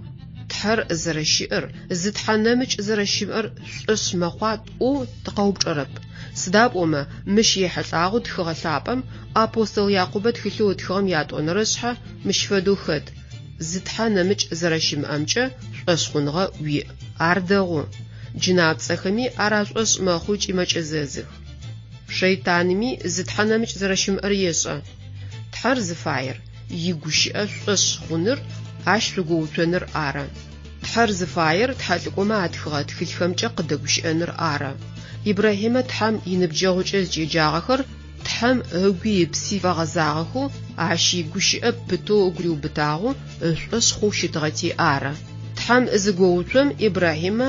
Тхьэр зэрэщыӏэр, зы Тхьэ нэмыкӏ зэрэщымыӏэр шъушӏошъ мэхъуа тӏоу тыкъэупчӏэрэп. Сыда пӏомэ, мыщ ехьылӏагъэу тхыгъэ лъапӏэм апостол Якъубэ тхылъэу ытхыгъэм ятӏонэрэ шъхьэ мыщ фэдэу хэт, Зы Тхьэ нэмыкӏ зэрэщымыӏэмкӏэ шӏошъхъуныгъэ уиӏ. Ар дэгъу. Джынапцӏэхэми ар ашӏошъ мэхъу ыкӏи мэкӏэзэзых. Шэйтанми зы Тхьэ нэмыкӏ зэрэщымыӏэр ешӏэ. Тхьэр зыфаер, игущыӏэ шъушӏошъ хъуныр, ащ шъугоуцоныр ары. Тхьэр зыфаер тхьэлӏыкӏомэ атхыгъэ тхылъхэмкӏэ къыдэгущыӏэныр ары. Ибрахьимэ Тхьэм иныбджэгъукӏэ зыкӏеджагъэхэр Тхьэм ыгуи ыпси фэгъэзагъэхэу, ащ игущыӏэ пытэу ыгу риубытагъэу, ышӏошъ хъоу щытыгъэти ары. Тхьэм зыгоуцом, Ибрахьимэ,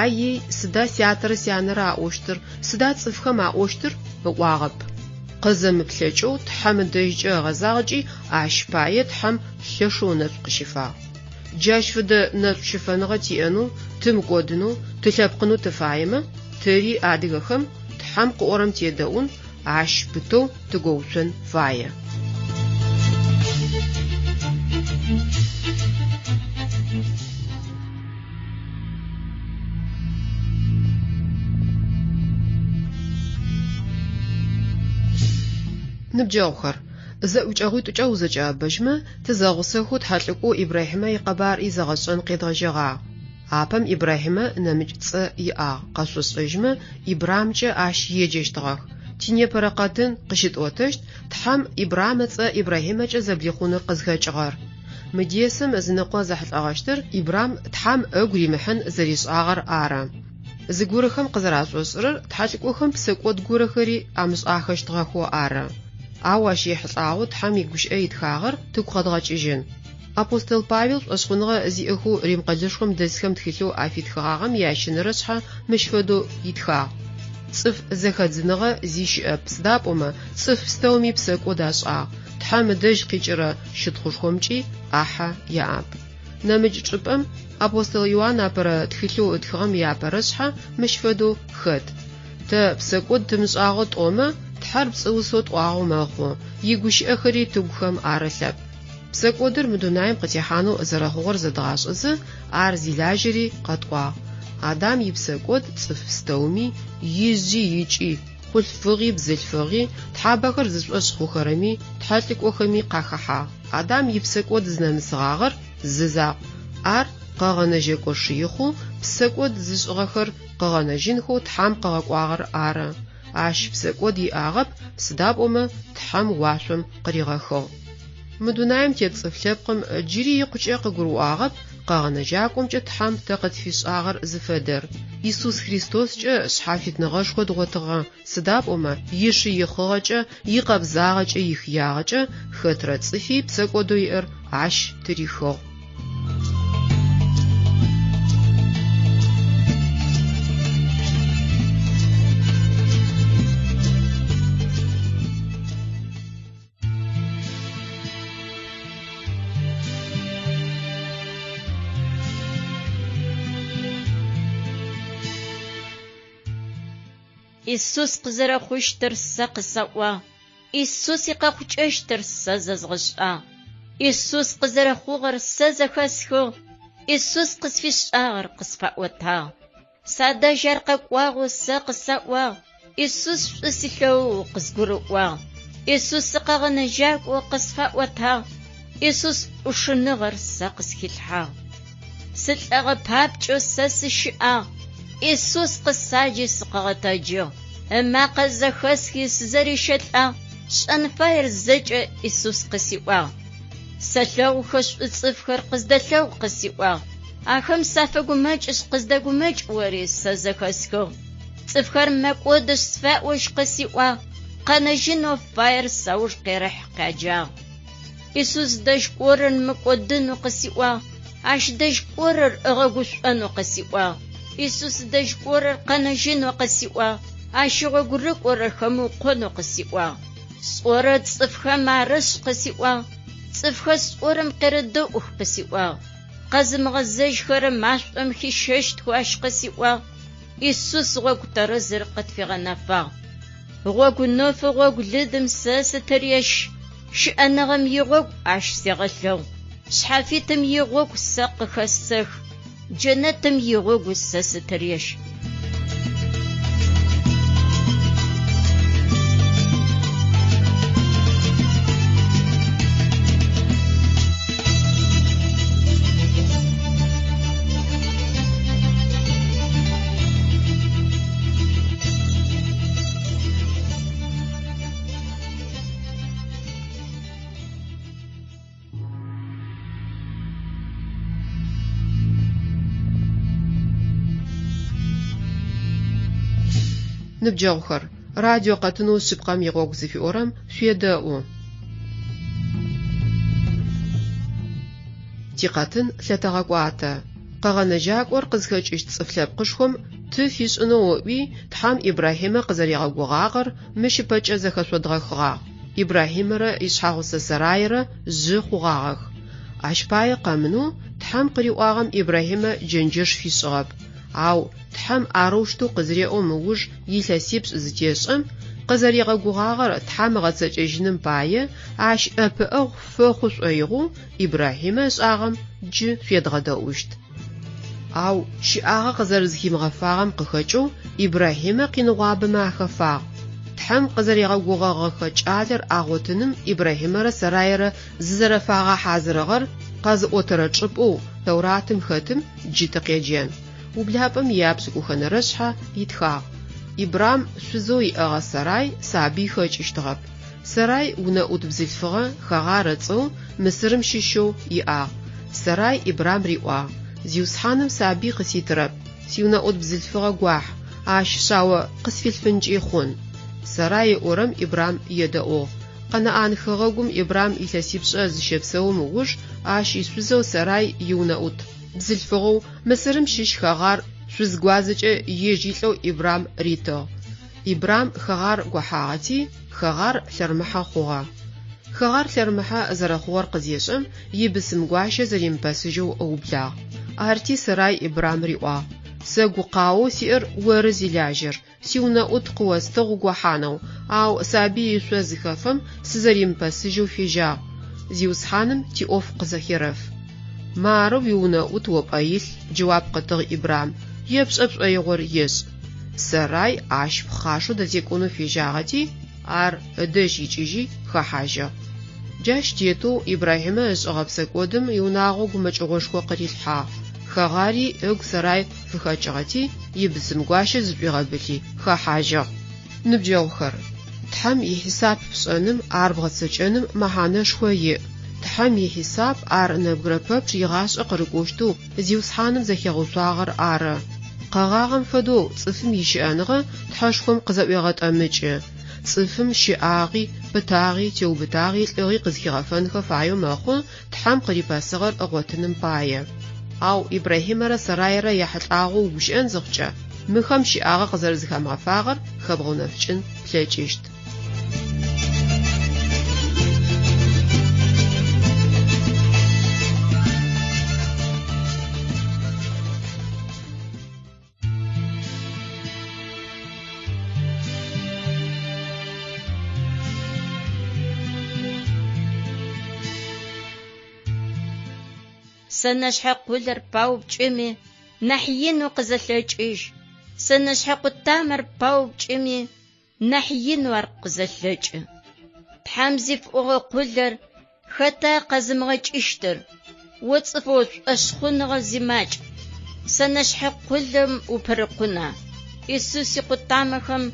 А-ей, сыда сятэрэ сянэрэ аӏощтыр, сыда цӏыфхэм аӏощтыр? ыӏуагъэп. Къызэмыплъэкӏэу Тхьэм ыдэжькӏэ ыгъэзагъ ыкӏи ащ пае Тхьэм лъэшэу ынэшӏу къыщифагъ. Джащ фэдэ нэшӏу щыфэныгъэ тиӏэнэу, тымыкӏодынэу, тылъэпкъынэу тыфаемэ, тэри, адыгэхэм, Тхьэм къыӏорэм тедэӏун, ащ пытэу тыгоуцон фае. Ныбджэгъухэр, зэӏукӏэгъуитӏукӏэ узэкӏэӏэбэжьмэ, тызэгъусэхэу тхьэлӏыкӏоу Ибрахьимэ икъэбар изэгъэшӏэн къедгъэжьэгъагъ. Апэм Ибрахьимэ нэмыкӏ цӏэ иӏагъ, къэшъошӏэжьмэ, Ибрамкӏэ ащ еджэщтыгъэх. Тинепэрэ къэтын къыщытӏотэщт Тхьэм Ибрам ыцӏэ Ибрахьимэкӏэ зэблихъуныр къызхэкӏыгъэр. Мы десэм ызыныкъо зэхьылӏэгъэщтыр Ибрам Тхьэм ыгу римыхьын зэришӏагъэр ары. Зыгорэхэм къызэрашӏошӏырэр тхьэлӏыкӏохэм псэкӏод горэхэри амышӏахэщтыгъэхэу ары. Ау ащ ехьылӏагъэу Тхьэм игущыӏэ итхагъэр тыгу къэдгъэкӏыжьын. Апостол Павел шӏошъхъуныгъэ зиӏэхэу Рим къэлэшхом дэсхэм тхылъэу афитхыгъагъэм ящэнэрэ шъхьэ мыщ фэдэу итхагъ, Цӏыф зэхэдзыныгъэ зи щыӏэп, сыда пӏомэ цӏыф пстэуми псэкӏод ашӏагъ, Тхьэм ыдэжь къикӏырэ щытхъушхомкӏи ӏахьэ яӏэп. Нэмыкӏ чӏыпӏэм апостол Иуан апэрэ тхылъэу ытхыгъэм иапэрэ шъхьэ мыщ фэдэу хэт, Тэ псэкӏод тымышӏагъэу тӏомэ, Тхьэр пцӏыусэу тӏуагъэу мэхъу, игущыӏэхэри тыгухэм арылъэп. Псэкӏодыр мы дунаим къытехьанэу зэрэхъугъэр зэдгъашӏэзэ, ар зилажьэри къэтӏуагъ. Адам ипсэкӏод цӏыф пстэуми, ижъи икӏи, хъулъфыгъи бзылъфыгъи, тхьабэхэр зышӏошъ хъухэрэми, тхьэлӏыкӏохэми къахэхьагъ. Адам ипсэкӏод зынэмысыгъагъэр зы закъу, ар Къэгъэнэжьэкӏо Шыихъэу псэкӏод зышӏыгъэхэр къыгъэнэжьынхэу Тхьэм къыгъэкӏуагъэр ары. Ащ псэкӏод иӏагъэп, сыда пӏомэ Тхьэм уашъом къыригъэхыгъ. Мы дунаим тет цӏыф лъэпкъым джыри икъукӏэ къыгурыӏуагъэп Къэгъэнэжьакӏомкӏэ Тхьэм тэ къытфишӏагъэр зыфэдэр. Исус Христоскӏэ шъхьафитныгъэшхо дгъотыгъэ, сыда пӏомэ ишыихъыгъэкӏэ, икъэбзагъэкӏэ, ихыягъэкӏэ хэтрэ цӏыфи псэкӏодэу иӏэр ащ тырихыгъ. Исус къызэрэхъущтыр сэ къысаӏуагъ. Исус икъэхъукӏэщтыр сэ зэзгъэшӏагъ. Исус къызэрэхъугъэр сэ зэхэсхыгъ. Исус къысфишӏагъэр къысфаӏотагъ. Садэжь ар къэкӏуагъэу сэ къысаӏуагъ. Исус шӏу силъэгъоу къызгурыӏуагъ. Исус сыкъэгъэнэжьакӏоу къысфаӏотагъ. Исус ӏушыныгъэр сэ къысхилъхьагъ. Сылӏэгъэ папкӏэу сэ сыщыӏагъ. Исус къысаджи сыкъыгъэтэджыгъ. Ымакъэ зэхэсхи сызэрищэлӏагъ. Сшӏэн фаер зэкӏэ Исус къысиӏуагъ. Сэлъэгъухэ шӏу цӏыфхэр къыздэлъэгъу къысиӏуагъ. Ахэм сафэгумэкӏышъ къыздэгумэкӏ ори сэ зэхэсхыгъ. Цӏыфхэр мэкӏодышъ сфаӏожь къысиӏуагъ, къэнэжьынэу фаер сауж къерэхь къяджагъ. Исус дэжь кӏорэр мыкӏодынэу къысиӏуагъ, ащ дэжь кӏорэр ыгъэгушӏонэу къысиӏуагъ. Исус дэжь кӏорэр къэнэжьынэу къысиӏуагъ, ащ игъогу рыкӏорэр хэмыукъонэу къысиӏуагъ. Сӏорэр цӏыфхэм арэшӏ къысиӏуагъ, цӏыфхэр сӏорэм къерэдэӏух къысиӏуагъ. Къэзымыгъэзэжьхэрэр машӏом хищэщтхэу ащ къысиӏуагъ. Исус гъогу тэрэзыр къытфигъэнэфагъ. Гъогу нэфы гъогу лыдым сэ сытырещ, щыӏэныгъэм игъогу ащ сегъэлъэгъу. Шъхьафитым игъогу сэ къыхэсэх, джэнэтым игъогу сэ сытырещ. Ныбджэгъухэр, радио къэтынэу Шъыпкъэм игъогу зыфиӏорэм шъуедэӏу. Тикъэтын лъэтэгъэкӏуатэ. Къэгъэнэжьакӏор къызхэкӏыщт цӏыф лъэпкъышхом ты фишӏынэу ыӏуи, Тхьэм Ибрахьимэ къызэригъэгугъагъэр мыщ ыпэкӏэ зэхэшъодгъэхыгъагъ. Ибрахьимэрэ ишъхьэгъусэ Сарайрэ жъы хъугъагъэх. Ащ пае къэмынэу Тхьэм къыриӏуагъэм Ибрахьимэ джэнджэш фишӏыгъэп. Ау Тхьэм арэущтэу къызыреӏом ыуж илъэсипшӏ зытешӏэм, къызэригъэгугъагъэр Тхьэм ыгъэцэкӏэжьыным пае ащ ӏэпыӏэгъу фэхъу шӏоигъоу Ибрахьимэ ышӏагъэм джы шъуедгъэдэӏущт. Ау щыӏагъэ къызэрэзыхимыгъэфагъэм къыхэкӏэу Ибрахьимэ къиныгъуабэмэ ахэфагъ. Тхьэм къызэригъэгугъэгъэхэ кӏалэр агъотыным Ибрахьимэрэ Сарайрэ зызэрэфагъэхьазырыгъэр къэзыӏотэрэ чӏыпӏэу Тэуратым хэтым джы тыкъеджэн. Ублапӏэм ияпшӏыкӏухэнэрэ шъхьэ итхагъ. Ибрам шъузэу иӏэгъэ Сарай сабый хэкӏыщтыгъэп. Сарай унэӏут бзылъфыгъэ Хэгъар ыцӏэу Мысырым щыщэу иӏагъ. Сарай Ибрам риӏуагъ, Зиусхьаным сабый къыситырэп, сиунэӏут бзылъфыгъэ гуахь, ащ шъао къысфилъфынкӏи хъун. Сарай ыӏорэм Ибрам едэӏугъ. Къэнаӏан хэгъэгум Ибрам илъэсипшӏэ зыщэпсэум ыуж ащ ишъузэу Сарай иунэӏут бзылъфыгъэу Мысырым щыщ Хэгъар шъуз гуадзэкӏэ ежь илӏэу Ибрам ритыгъ. Ибрам Хэгъар гохьагъэти, Хэгъар лъэрмыхьэ хъугъэ. Хэгъар лъэрмыхьэ зэрэхъугъэр къызешӏэм, ибысым гуащэ зэримыпэсыжьэу ыублагъ. Арти Сарай Ибрам риӏуагъ, Сэ гукъаоу сиӏэр оры зилажьэр, сиунэӏут къыостыгъ угохьанэу, ау сабый ышъо зыхэфэм сызэримыпэсыжьэу фежьагъ. Зиусхьаным тиӏоф къызэхерэф. Мары уиунэӏут о пӏэ илъ, джэуап къытыгъ Ибрам, епшӏэ пшӏоигъор ешӏ. Сарай ащ пхъашэу дэзекӏонэу фежьагъэти, ар ыдэжь икӏыжьи хэхьажьыгъ. Джащ тетэу Ибрахьимэ ышӏыгъэ псэкӏодым иунагъо гумэкӏыгъошхо къырилъхьагъ. Хэгъари ыгу Сарай фыхэкӏыгъэти, ибысымгуащэ зышӏуигъэбылъи хэхьажьыгъ. Ныбджэгъухэр, Тхьэм ихьисап пшӏэным, ар бгъэцэкӏэным мэхьанэшхо иӏ. Тхьэм ихьисап ар нэбгырэ пэпчъ игъашӏэ къырыкӏощтэу Зиусхьаным зэхигъэуцуагъэр ары. Къэгъагъэм фэдэу цӏыфым ищыӏэныгъэ Тхьэшхом къызэӏуегъэтӏэмыкӏы. Цӏыфым щыӏагъи, пытагъи, теубытагъи, лӏыгъи къызхигъэфэнхэ фаеу мэхъу Тхьэм къырипэсыгъэр ыгъотыным пае. Ау Ибрахьимэрэ Сарайрэ яхьылӏагъэу угущыӏэн зыхъукӏэ, мыхэм щыӏагъэ къызэрэзыхамыгъэфагъэр хэбгъэунэфыкӏын плъэкӏыщт. Сэнэшъхьэ къулэр паупкӏыми, нахь инэу къызэлъэкӏыжь. Сэнэшъхьэ къутамэр паупкӏыми, нахь инэу ар къызэлъэкӏы. Тхьэм зифӏогъэ къулэр хэта къэзымыгъэкӏыщтыр? О цӏыфэу шӏошъхъуныгъэ зимакӏ, сэнэшъхьэ къулэм упырыкъуна? Исус икъутамэхэм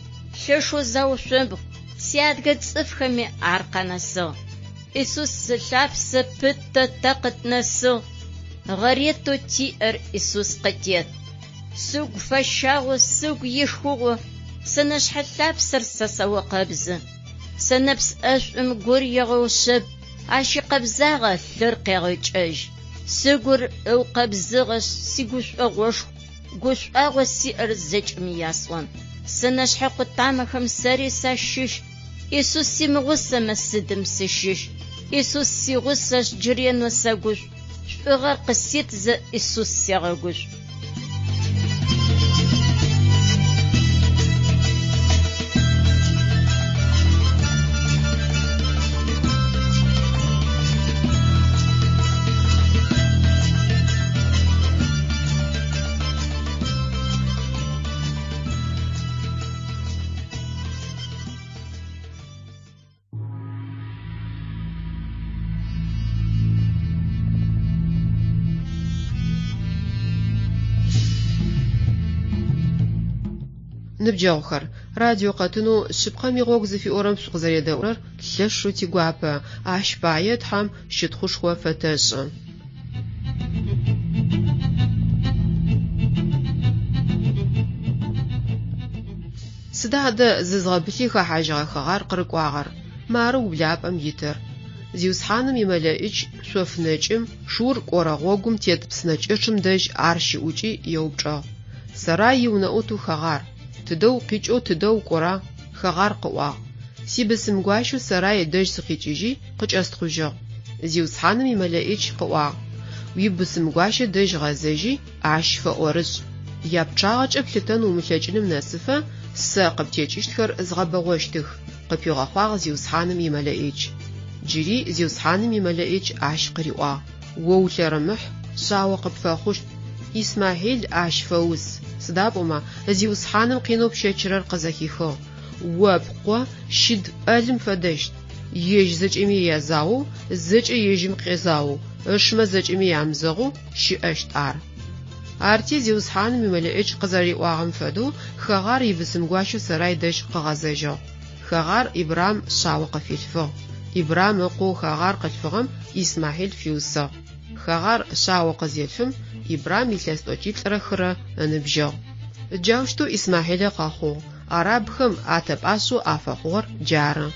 лъэшэу заушъомбгъу, сиадыгэ цӏыфхэми ар къанэсыгъ. Исус ылъапсэ пытэ тэ къытнэсыгъ, гъэретэу тиӏэр Исус къытет. Сыгу фэщагъэу, сыгу ишхыгъэу сэнэшъхьэ лъапсэр сэ сэукъэбзы. Сэнэпс ӏэшӏум гур егъэушъэб, ащ икъэбзагъэ лъыр къегъэкӏэжь. Сыгур ыукъэбзыгъэшъ, сигушӏогъошху, гушӏуагъо сиӏэр зэкӏэми ясӏон. Сэнэшъхьэ къутамэхэм сэри сащыщ, Исус симыгъусэмэ сыдым сыщыщ? Исус сигъусэшъ, джы ренэу сэгушӏу, шӏугъэр къыситзэ Исус сегъэгушӏу. Ныбджэгъухэр, радио къэтынэу Шъыпкъэм игъогу зыфиӏорэм шъукъызэредэӏурэр лъэшэу тигуапэ, ащ пае Тхьэм щытхъушхо фэтэшӏы. Сыда адэ зызгъэбылъи хэхьажьыгъэ Хэгъар къырыкӏуагъэр? Мары ублапӏэм итыр. Зиусхьаным и Мэлэӏич шъоф нэкӏым, Шур кӏорэ гъогум тет псынэкӏэчъым дэжь ар щыӏукӏи еупчӏыгъ, Сарай иунэӏутэу Хэгъар, тыдэ укъикӏэу тыдэ укӏора? Хэгъар къыӏуагъ, Сибысымгуащэу Сарай ыдэжь сыкъикӏыжьи, къыкӏэстхъужьыгъ. Зиусхьаным и Мэлэӏич къыӏуагъ, Уибысымгуащэ дэжь гъэзэжьи, ащ фэӏорышӏ. Япчъагъэкӏэ плъытэн умылъэкӏыным нэсыфэ, сэ къыптекӏыщтхэр згъэбэгъощтых, къыпигъэхъуагъ Зиусхьаным и Мэлэӏич. Джыри Зиусхьаным и Мэлэӏич ащ къыриӏуагъ, О улъэрымыхь, шъао къыпфэхъущт, Исмахьил ащ фэус, сыда пӏомэ Зиусхьаным къинэу пщэчырэр къызэхихыгъ. О пкъо щыд ӏэлым фэдэщт, ежь зэкӏэми язаоу, зэкӏэ ежьым къезаоу, ышмэ зэкӏэми ямызэгъэу щыӏэщт ар. Арти Зиусхьаным и Мэлэӏич къызэриӏуагъэм фэдэу Хэгъар ибысымгуащэу Сарай дэжь къыгъэзэжьыгъ. Хэгъар Ибрам шъао къыфилъфыгъ. Ибрам ыкъоу Хэгъар къылъфыгъэм Исмахьил фиусыгъ. Хэгъар шъао къызелъфым, Ибрам илъэс тӏокӏиплӏырэ хырэ ыныбжьыгъ. Джаущтэу Исмахьилэ къэхъугъ, арабхэм атэ пӏашъэу афэхъугъэр джары.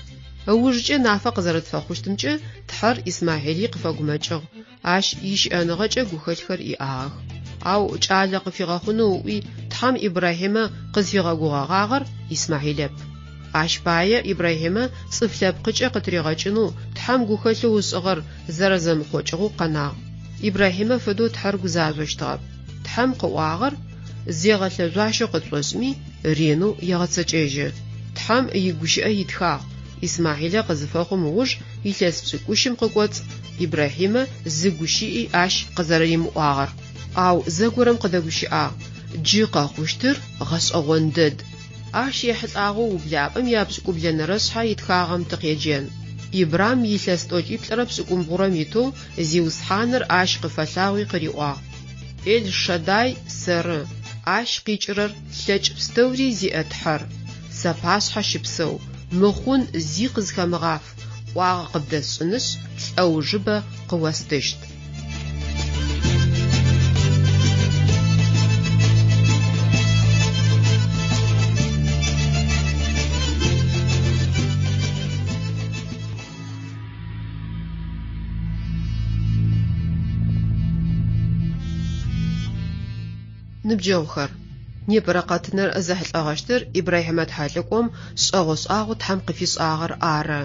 Ыужыкӏэ нафэ къызэрэтфэхъущтымкӏэ, Тхьэр Исмахьили къыфэгумэкӏыгъ, ащ ищыӏэныгъэкӏэ гухэлъхэр иӏагъэх. Ау кӏалэ къыфигъэхъунэу ыӏуи, Тхьэм Ибрахьимэ къызфигъэгугъэгъагъэр Исмахьилэп. Ащ пае Ибрахьимэ цӏыф лъэпкъыкӏэ къытыригъэкӏынэу Тхьэм гухэлъэу ышӏыгъэр зэрэзэмыхъокӏыгъэу къэнагъ. Ибрахьимэ фэдэу Тхьэр гузажъощтыгъэп. Тхьэм къыӏуагъэр зегъэлъэжъуащэу къытшӏошӏми, ренэу егъэцэкӏэжьы. Тхьэм игущыӏэ итхагъ, Исмахьилэ къызыфэхъум ыуж илъэс пшӏыкӏущым къыкӏоцӏ Ибрахьимэ зы гущыӏи ащ къызэрэримыӏуагъэр. Ау зэгорэм къыдэгущыӏагъ, Джы къэхъущтыр гъэшӏэгъон дэд. Ащ ехьылӏагъэу ублапӏэм япшӏыкӏублэнэрэ шъхьэ итхагъэм тыкъеджэн. Ибрам илъэс тӏокӏиплӏырэ пшӏыкӏумбгъурэм итэу Зиусхьаныр ащ къыфэлъагъуи къыриӏуагъ, Эл-Шадай сэры, ащ къикӏырэр лъэкӏ пстэури зиӏэ Тхьэр. Сапашъхьэ щыпсэу, мыхъун зи къызхэмыгъаф. ӏуагъэ къыбдэсшӏынышъ, лӏэужыбэ къыостыщт. Ныбджэгъухэр, непэрэ къэтыныр зэхьылӏэгъэщтыр Ибрахьимэ тхьэлӏыкӏом шӏэгъо-шӏагъоу Тхьэм къыфишӏагъэр ары.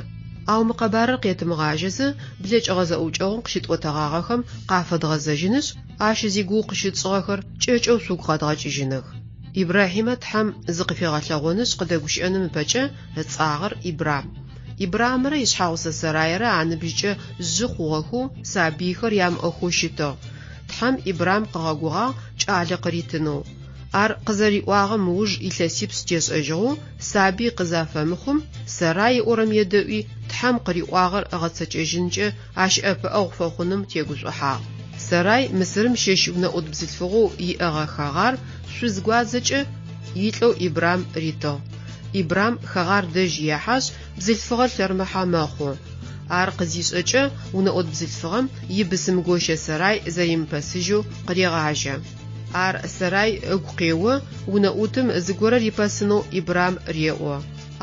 Ау мы къэбарыр къетымыгъажьэзэ, блэкӏыгъэ зэӏукӏэгъум къыщытӏотэгъагъэхэм къафэдгъэзэжьынышъ, ащ зигугъу къыщытшӏыгъэхэр кӏэкӏэу шъугу къэдгъэкӏыжьыных. Ибрахьимэ Тхьэм зыкъыфигъэлъэгъонышъ къыдэгущыӏэным ыпэкӏэ ыцӏагъэр Ибрам. Ибрамрэ ишъхьэгъусэ Сарайрэ аныбжькӏэ жъы хъугъэхэу, сабыйхэр ямыӏэхэу щытыгъ. Тхьэм Ибрам къыгъэгугъагъ кӏалэ къыритынэу. Ар къызэриӏуагъэм ыуж илъэсипшӏ тешӏэжьыгъэу сабый къызафэмыхъум, Сарай ыӏорэм едэӏуи, Тхьэм къыриӏуагъэр ыгъэцэкӏэжьынкӏэ ащ ӏэпыӏэгъу фэхъуным тегушӏухьагъ. Сарай Мысырым щыщ унэӏут бзылъфыгъэу иӏэгъэ Хэгъар шъуз гуадзэкӏэ илӏэу Ибрам ритыгъ. Ибрам Хэгъар дэжь ехьашъ, бзылъфыгъэр лъэрмыхьэ мэхъу. Ар къызишӏэкӏэ, унэӏут бзылъфыгъэм ибысымгощэ Сарай зэримыпэсыжьэу къырегъажьэ. Ар Сарай ыгу къео, унэӏутым зыгорэ рипэсынэу Ибрам реӏо.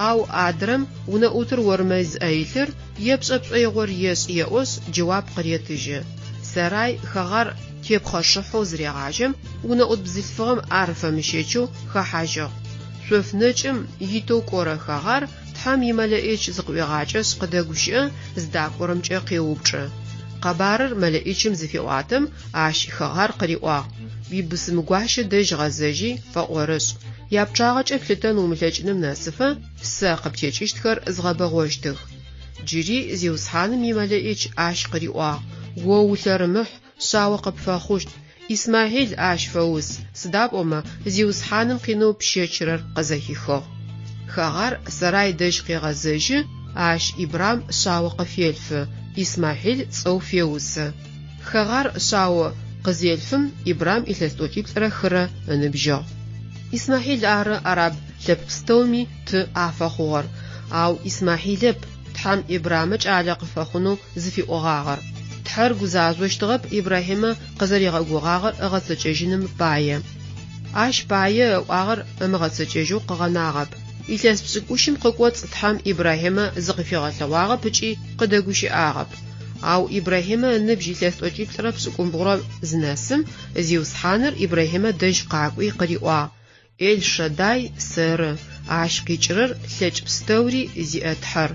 Ау адрэм, унэӏутыр ормэ зыӏэ илъыр, епшӏэ пшӏоигъор ешӏ еӏошъ, джэуап къыретыжьы. Сарай Хэгъар тепхъэшыхьэу зырегъажьэм, унэӏут бзылъфыгъэм ар фэмыщэчэу хэхьажьыгъ. Шъоф нэкӏым итэу кӏорэ Хэгъар Тхьэм и Мэлэӏич зыкъыӏуегъакӏэшъ къыдэгущыӏэ, зыдакӏорэмкӏэ къеупчӏы. Къэбарыр мэлэӏичым зыфеӏуатэм, ащ Хэгъар къыриӏуагъ, Уибысымгуащэ дэжь гъэзэжьи, фэӏорышӏ. Япчъагъэкӏэ плъытэн умылъэкӏыным нэсыфэ, сэ къыптекӏыщтхэр згъэбэгъощтых. Джыри Зиусхьаным и Мэлэӏич ащ къыриӏуагъ, О улъэрымыхь, шъао къыпфэхъущт, Исмахьил ащ фэус, сыда пӏомэ Зиусхьаным къинэу пщэчырэр къызэхихыгъ. Хэгъар Сарай дэжь къегъэзэжьы, ащ Ибрам шъао къыфелъфы, Исмахьил цӏэу феусы. Хэгъар шъао къызелъфым, Ибрам илъэс тӏокӏиплӏырэ хырэ ыныбжьыгъ. Исмахьил ары араб лъэпкъ пстэуми ты афэхъугъэр, ау Исмахьилэп Тхьэм Ибрамэ кӏалэ къыфэхъунэу зыфиӏогъагъэр. Тхьэр гузажъощтыгъэп Ибрахьимэ къызэригъэгугъагъэр ыгъэцэкӏэжьыным пае. Ащ пае ыӏуагъэр ымыгъэцэкӏэжьэу къыгъэнагъэп. Илъэс пшӏыкӏущым къыкӏоцӏ Тхьэм Ибрахьимэ зыкъыфигъэлъэгъуагъэп ыкӏи къыдэгущыӏагъэп. Ау Ибрахьимэ ыныбжь илъэс тӏокӏиплӏырэ пшӏыкӏубгъурэ зынэсым, Зиусхьаныр Ибрахьимэ дэжь къакӏуи къыриӏуагъ, Эл-Шадай сэры, ащ къикӏырэр лъэкӏ пстэури зиӏэ Тхьэр.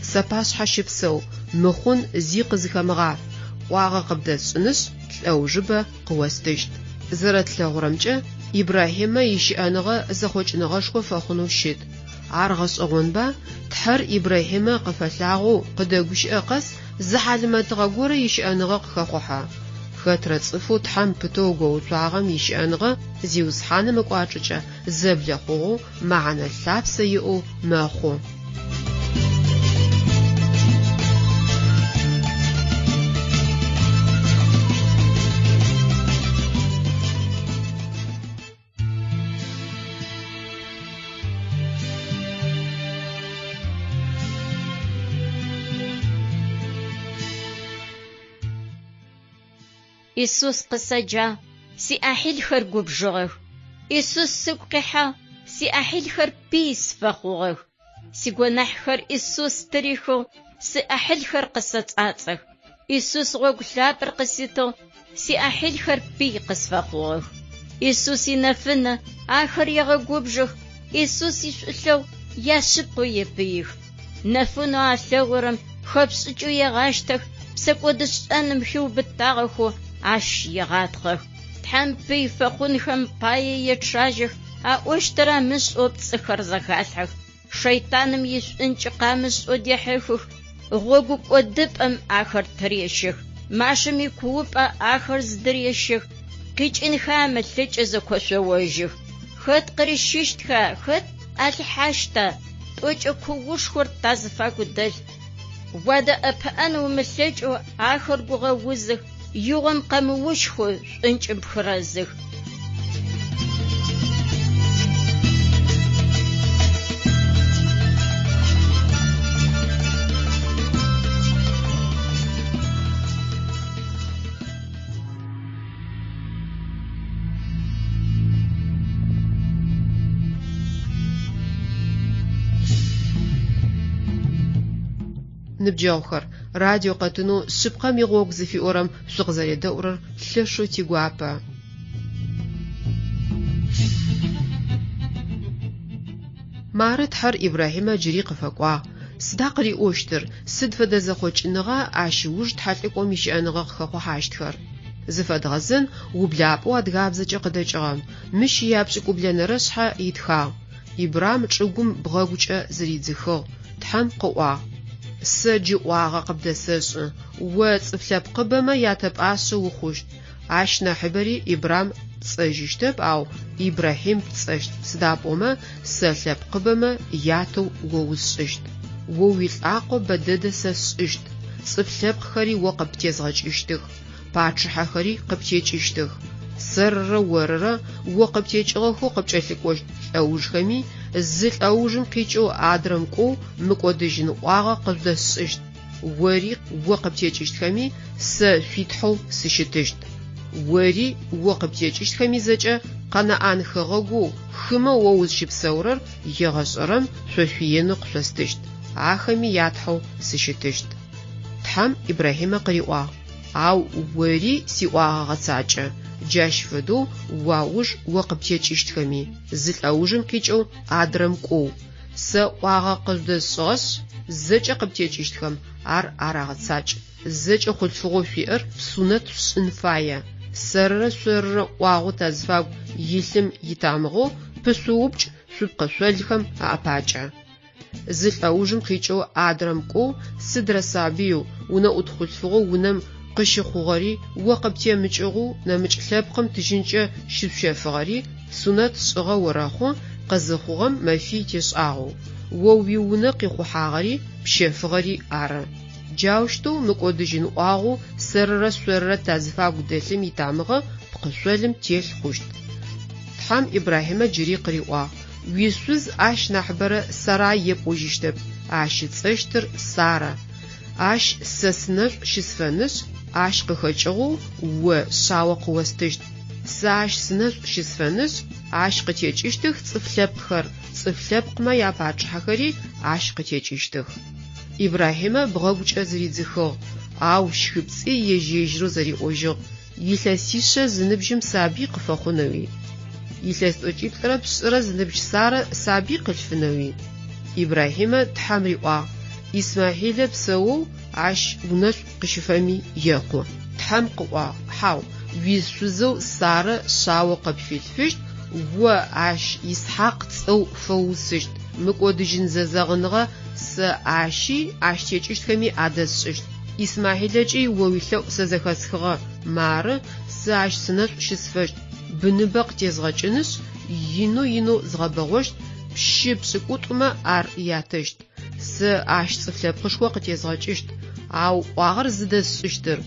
Сапашъхьэ щыпсэу, мыхъун зи къызыхэмыгъаф, ӏуагъэ къыбдэсшӏынышъ, лӏэужыбэ къыостыщт. Зэрэтлъэгъурэмкӏэ, Ибрахьимэ ищыӏэныгъэ зэхъокӏыныгъэшхо фэхъунэу щыт. Ар гъэшӏэгъонба, Тхьэр Ибрахьимэ къыфэлъагъоу къыдэгущыӏэ къэс зы хьалымэтыгъэ горэ ищыӏэныгъэ къыхэхъухьэ. Хэтрэ цӏыфэу Тхьэм пытэу гоуцуагъэм ищыӏэныгъэ Зиусхьаным ыкӏуачӏэкӏэ зэблэхъугъэу, мэхьэнэ лъапсэ иӏэу мэхъу. Исус къысэджагъ, сиӏахьилхэр губжыгъэх. Исус сыгу къихьагъ, сиӏахьилхэр пый сфэхъугъэх. Сигонахьхэр Исус тырихыгъ, сиӏахьилхэр къысэцӏацӏэх. Исус гъогу лъапӏэр къыситыгъ, сиӏахьилхэр пый къысфэхъугъэх. Исус инэфынэ ахэр егъэгубжых, Исус ишӏулъэгъу яшъыпкъэу епыих. Нэфынэу алъэгъурэм хэпшӏыкӏэу егъащтэх, псэкӏодышӏэным хиубытагъэхэу ащ егъатхъэх. Тхьэм пый фэхъунхэм пае ечъажьэх, аӏощтыр амышӏэу пцӏыхэр зэхалъхьэх. Шэйтаным ишӏункӏ къамышӏэу дехьыхых, гъогу кӏодыпӏэм ахэр тырещэх, машэм икуупӏэ ахэр зыдырещэх, къикӏынхэ амылъэкӏэу зэкошъоожьых. Хэт къырищыщтха, хэт алъихьащта? Тӏокӏэ куушхор тазыфагу дэлъ. Уадэӏэпыӏэн умылъэкӏэу ахэр гугъэузых, игъом къэмыущхэу шӏункӏым пхырэзых. Ныбджэгъухэр, радио къэтынэу Шъыпкъэм игъогу зыфиӏорэм шъукъызэредэӏурэр лъэшэу тигуапэ. Мары Тхьэр Ибрахьимэ джыри къыфэкӏуагъ. Сыда къыриӏощтыр, сыд фэдэ зэхъокӏыныгъа ащ ыуж тхьэлӏыкӏом ищыӏэныгъэ къыхэхъухьащтхэр? Зыфэдгъэзэн ублапӏэу адыгабзэкӏэ къыдэкӏыгъэм, мыщ ияпшӏыкӏублэнэрэ шъхьэ итхагъ, Ибрам чӏыгум бгъэгукӏэ зыридзыхыгъ, Тхьэм къыӏуагъ, Сэ джы ӏуагъэ къыбдэсэшӏы, о цӏыф лъэпкъыбэмэ ятэпӏашъэ ухъущт. Ащ нахьыбэри Ибрам пцӏэжьыщтэп, ау Ибрахьим пцӏэщт, сыда пӏомэ сэ лъэпкъыбэмэ ятэу о усшӏыщт. О уилӏакъо бэ дэдэ сэ сшӏыщт, цӏыф лъэпкъхэри о къыптезгъэкӏыщтых, пачъыхьэхэри къыптекӏыщтых. Сэрырэ орырэ о къыптекӏыгъэхэу къыпкӏэлъыкӏощт лӏэужхэми, зы лӏэужым къикӏэу адрэм кӏоу мыкӏодыжьын ӏуагъэ къыжъудэсшӏыщт. Ори о къыптекӏыщтхэми сэ шъуи Тхьэу сыщытыщт. Ори о къыптекӏыщтхэми зэкӏэ Къэнаӏан хэгъэгоу хымэу о узщыпсэурэр егъэшӏэрэм шъо шъуиенэу къышъостыщт, ахэми я Тхьэу сыщытыщт. Тхьэм Ибрахьимэ къыриӏуагъ, Ау ори сиӏуагъэ гъэцакӏэ, джащ фэдэу уауж о къыптекӏыщтхэми, зы лӏэужым къикӏэу адрэм кӏоу. Сэ ӏуагъэ къыжъудэсшӏыгъэшъ, зэкӏэ къыптекӏыщтхэм ар арагъэцакӏ. Зэкӏэ хъулъфыгъэу шъуиӏэр сунэт шъушӏын фае. Сэрырэ шъорырэ ӏуагъэу тазыфагу илъым итамыгъэу пышъуупкӏ шъуипкъышъолхэм аӏэпакӏэ. Зы лӏэужым къикӏэу адрэм кӏоу сыдрэ сабыеу, унэӏут хъулъфыгъэу унэм къыщыхъугъэри, о къыптемыкӏыгъэу нэмыкӏ лъэпкъым тыжьынкӏэ щышъущэфыгъэри сунэт шӏыгъэ орэхъу, къызыхъугъэм мэфий тешӏагъэу. О уиунэ къихъухьагъэри пщэфыгъэри ары. Джаущтэу мыкӏодыжьын ӏуагъэу сэрырэ шъорырэ тазыфагу дэлъым итамыгъэ пкъышъолым телъ хъущт. Тхьэм Ибрахьимэ джыри къыриӏуагъ, Уишъуз ащ нахьыбэрэ Сарай епӏожьыщтэп, ащ ыцӏэщтыр Сарэ. Ащ сэ сынэшӏу щысфэнышъ, ащ къыхэкӏыгъэу о шъао къыостыщт. Сэ ащ сынэшӏу щысфэнышъ, ащ къытекӏыщтых цӏыф лъэпкъхэр, цӏыф лъэпкъмэ япачъыхьэхэри ащ къытекӏыщтых. Ибрахьимэ бгъэгукӏэ зыридзыхыгъ, ау щхыпцӏи ежь-ежьырэу зэриӏожьыгъ, Илъэсишъэ зыныбжьым сабый къыфэхъунэуи? Илъэс тӏокӏиплӏырэ пшӏырэ зыныбжь Сарэ сабый къылъфынэуи? Ибрахьимэ Тхьэм риӏуагъ, Исмахьилэ псэоу ащ унэшӏу къыщыфэми екъу. Тхьэм къыӏуагъ, Хьау, уишъузэу Сарэ шъао къыпфилъфыщт, о ащ Исхьакъ цӏэу фэуусыщт. Мыкӏодыжьын зэзэгъыныгъэ сэ ащи ащ текӏыщтхэми адэсшӏыщт. Исмахьилэкӏи о уилъэӏу сэ зэхэсхыгъэ, мары, сэ ащ сынэшӏу щысфэщт, быныбэ къытезгъэкӏынышъ, инэу-инэу згъэбэгъощт, пщы пшӏыкӏутӏумэ ар ятэщт. Сэ ащ цӏыф лъэпкъышхо къытезгъэкӏыщт, ау ӏуагъэр зыдэсшӏыщтыр,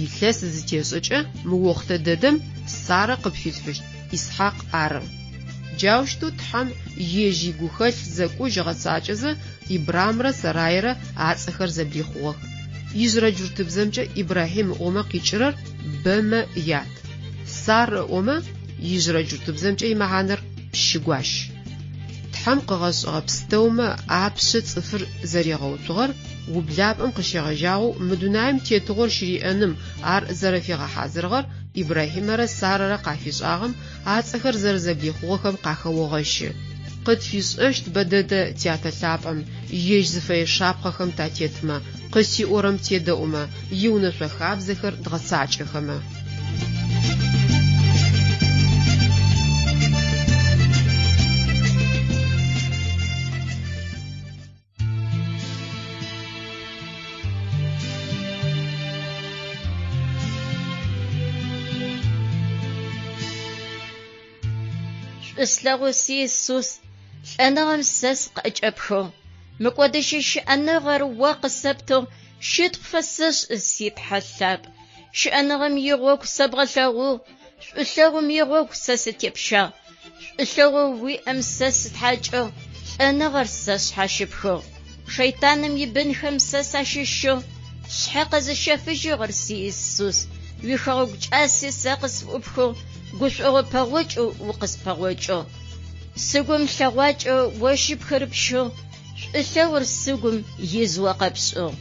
илъэс зытешӏэкӏэ мы охътэ дэдэм Сарэ къыпфилъфыщт Исхьакъ ары. Джаущтэу Тхьэм ежь игухэлъ зэкӏужь ыгъэцакӏэзэ, Ибрамрэ Сарайрэ ацӏэхэр зэблихъугъэх. Ижъырэ джуртыбзэмкӏэ Ибрахьим ыӏомэ къикӏырэр бэмэ ят. Сар ыӏомэ, ижъырэ джуртыбзэмкӏэ имэхьанэр пщыгуащ. Тхьэм къыгъэшӏыгъэ пстэумэ апшъэ цӏыфыр зэригъэуцугъэр ублапӏэм къыщегъэжьагъэу мы дунаим тетыгъор щыриӏэным ар зэрэфигъэхьазырыгъэр Ибрахьимэрэ Сарэрэ къафишӏагъэм ацӏэхэр зэрэзэблихъугъэхэм къахэогъэщы. Къытфишӏэщт бэдэдэ Тятэ лъапӏэм, ежь зыфэе шапхъэхэм татетмэ, къытиӏорэм тедэӏумэ, иунэшъо хабзэхэр дгъэцакӏэхэмэ. Шӏу слъэгъоу си Исус, лӏэныгъэм сэ сыкъыӏэкӏэпхыгъ. Мыкӏодыжьын щыӏэныгъэр о къысэптыгъ, щытхъу пфэсэшӏы, си Тхьэ лъапӏ. Щыӏэныгъэм игъогу сэбгъэлъэгъугъ, шӏулъэгъум игъогу сэ сытепщагъ. Шӏулъэгъоу уиӏэм сэ сытхьакӏыгъ, лӏэныгъэр сэ сшъхьащыпхыгъ. Шэйтаным ибынхэм сэ сащыщыгъ, сшъхьэ къэзыщэфыжьыгъэр си Исус. Уихэгъэгу кӏаси сэ къысфыӏупхыгъ, гушӏогъо пэгъокӏэу укъыспэгъокӏыгъ. Сыгум лъэгъуакӏэ о щыпхырыпщыгъ, шӏулъэгъур сыгум из о къэпшӏыгъ.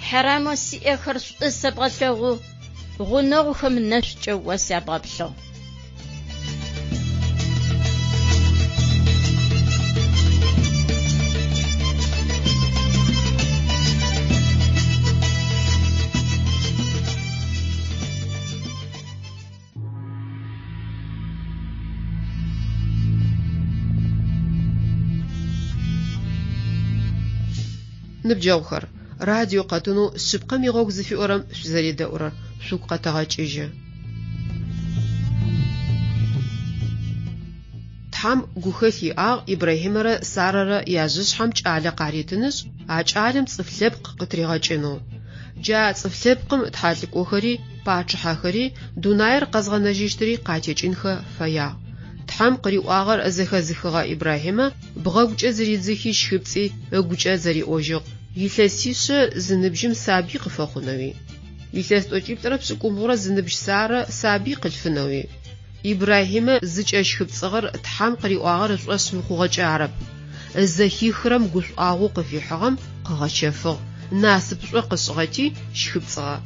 Хьарамэу сиӏэхэр шӏу сэбгъэлъэгъугъ, гъунэгъухэм нэшӏукӏэ о сябгъэплъыгъ. Ныбджэгъухэр, радио къэтынэу Шъыпкъэм игъогу зыфиӏорэм шъузэредэӏурэр шъугу къэтэгъэкӏыжьы. Тхьэм гухэлъ иӏагъ Ибрахьимэрэ Сарэрэ яжъышъхьэм кӏалэ къаритынышъ, а кӏалэм цӏыф лъэпкъ къытыригъэкӏынэу. Джа цӏыф лъэпкъым тхьэлӏыкӏохэри, пачъыхьэхэри, дунаир къэзгъэнэжьыщтыри къатекӏынхэ фэягъ. Тхьэм къыриӏуагъэр зэхэзыхыгъэ Ибрахьимэ бгъэгукӏэ зыридзыхи щхыпцӏи ыгукӏэ зэриӏожьыгъ, Илъэсишъэ зыныбжьым сабый къыфэхъунэуи? Илъэс тӏокӏиплӏырэ пшӏыкӏубгъурэ зыныбжь Сарэ сабый къылъфынэуи? Ибрахьимэ зыкӏэщхыпцӏыгъэр Тхьэм къыриӏуагъэр ышӏошъ мыхъугъэкӏэ арэп. Зэхихрэм гушӏуагъоу къыфихьыгъэм къыгъэчэфыгъ, насыпышӏо къышӏыгъэти, щхыпцӏыгъэ.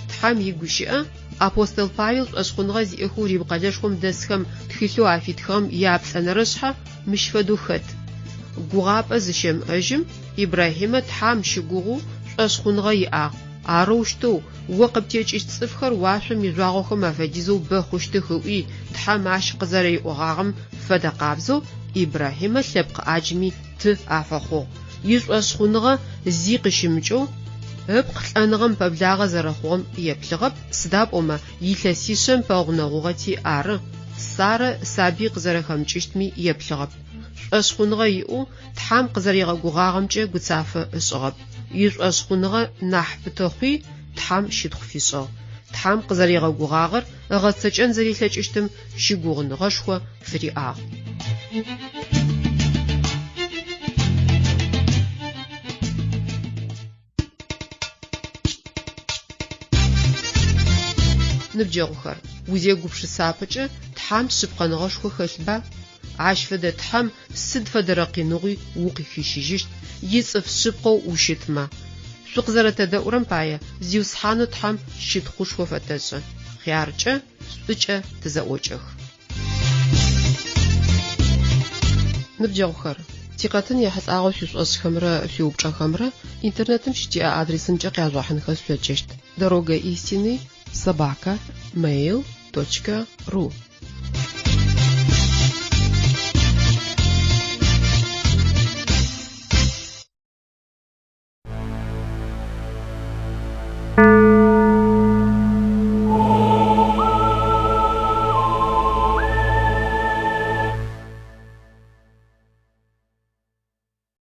Тхьэм игущыӏэ апостол Павел шӏошъхъуныгъэ зиӏэхэу Рим къэлэшхом дэсхэм тхылъэу афитхыгъэм яплӏэнэрэ шъхьэ мыщ фэдэу хэт, Гугъапӏэ зыщэмыӏэжьым Ибрахьимэ Тхьэм щыгугъэу шӏошъхъуныгъэ иӏагъ, арэущтэу о къыптекӏыщт цӏыфхэр уашъом ижъуагъохэм афэдизэу бэ хъущтых ыӏуи, Тхьэм ащ къызэрэриӏогъагъэм фэдэ къабзэу Ибрахьимэ лъэпкъ ӏаджми ты афэхъугъ. Ишӏошъхъуныгъэ зи къыщымыкӏэу, ыпкъ лӏэныгъэм пэблагъэ зэрэхъугъэм еплъыгъэп, сыда пӏомэ илъэсишъэм пэгъунэгъугъэти ары, Сарэ сабый къызэрэхэмыкӏыщтми еплъыгъэп. Шӏошъхъуныгъэ иӏэу Тхьэм къызэригъэгугъагъэмкӏэ гуцафэ ышӏыгъэп. Ишӏошъхъуныгъэ нахь пытэ хъуи, Тхьэм щытхъу фишӏыгъ. Тхьэм къызэригъэгугъагъэр ыгъэцэкӏэн зэрилъэкӏыщтым щыгугъыныгъэшхо фыриӏагъ. Ныбджэгъухэр, узегупшысапэкӏэ Тхьэм шъыпкъэныгъэшхо хэлъба? Ащ фэдэ Тхьэм сыд фэдэрэ къиныгъуи укъыхищыжьыщт, ицӏыф шъыпкъэу ущытмэ. Шъукъызэрэтэдэӏурэм пае Зиусхьанэу Тхьэм щытхъушхо фэтэшӏы. Хъяркӏэ, шӏукӏэ тызэӏокӏэх. Ныбджэгъухэр, тикъэтын ехьылӏагъэу шъуишӏошӏхэмрэ шъуиупчӏэхэмрэ интернетым щытиӏэ адресымкӏэ къяжъугъэхьынхэ шъулъэкӏыщт, Дорога истины собака mail точка ру.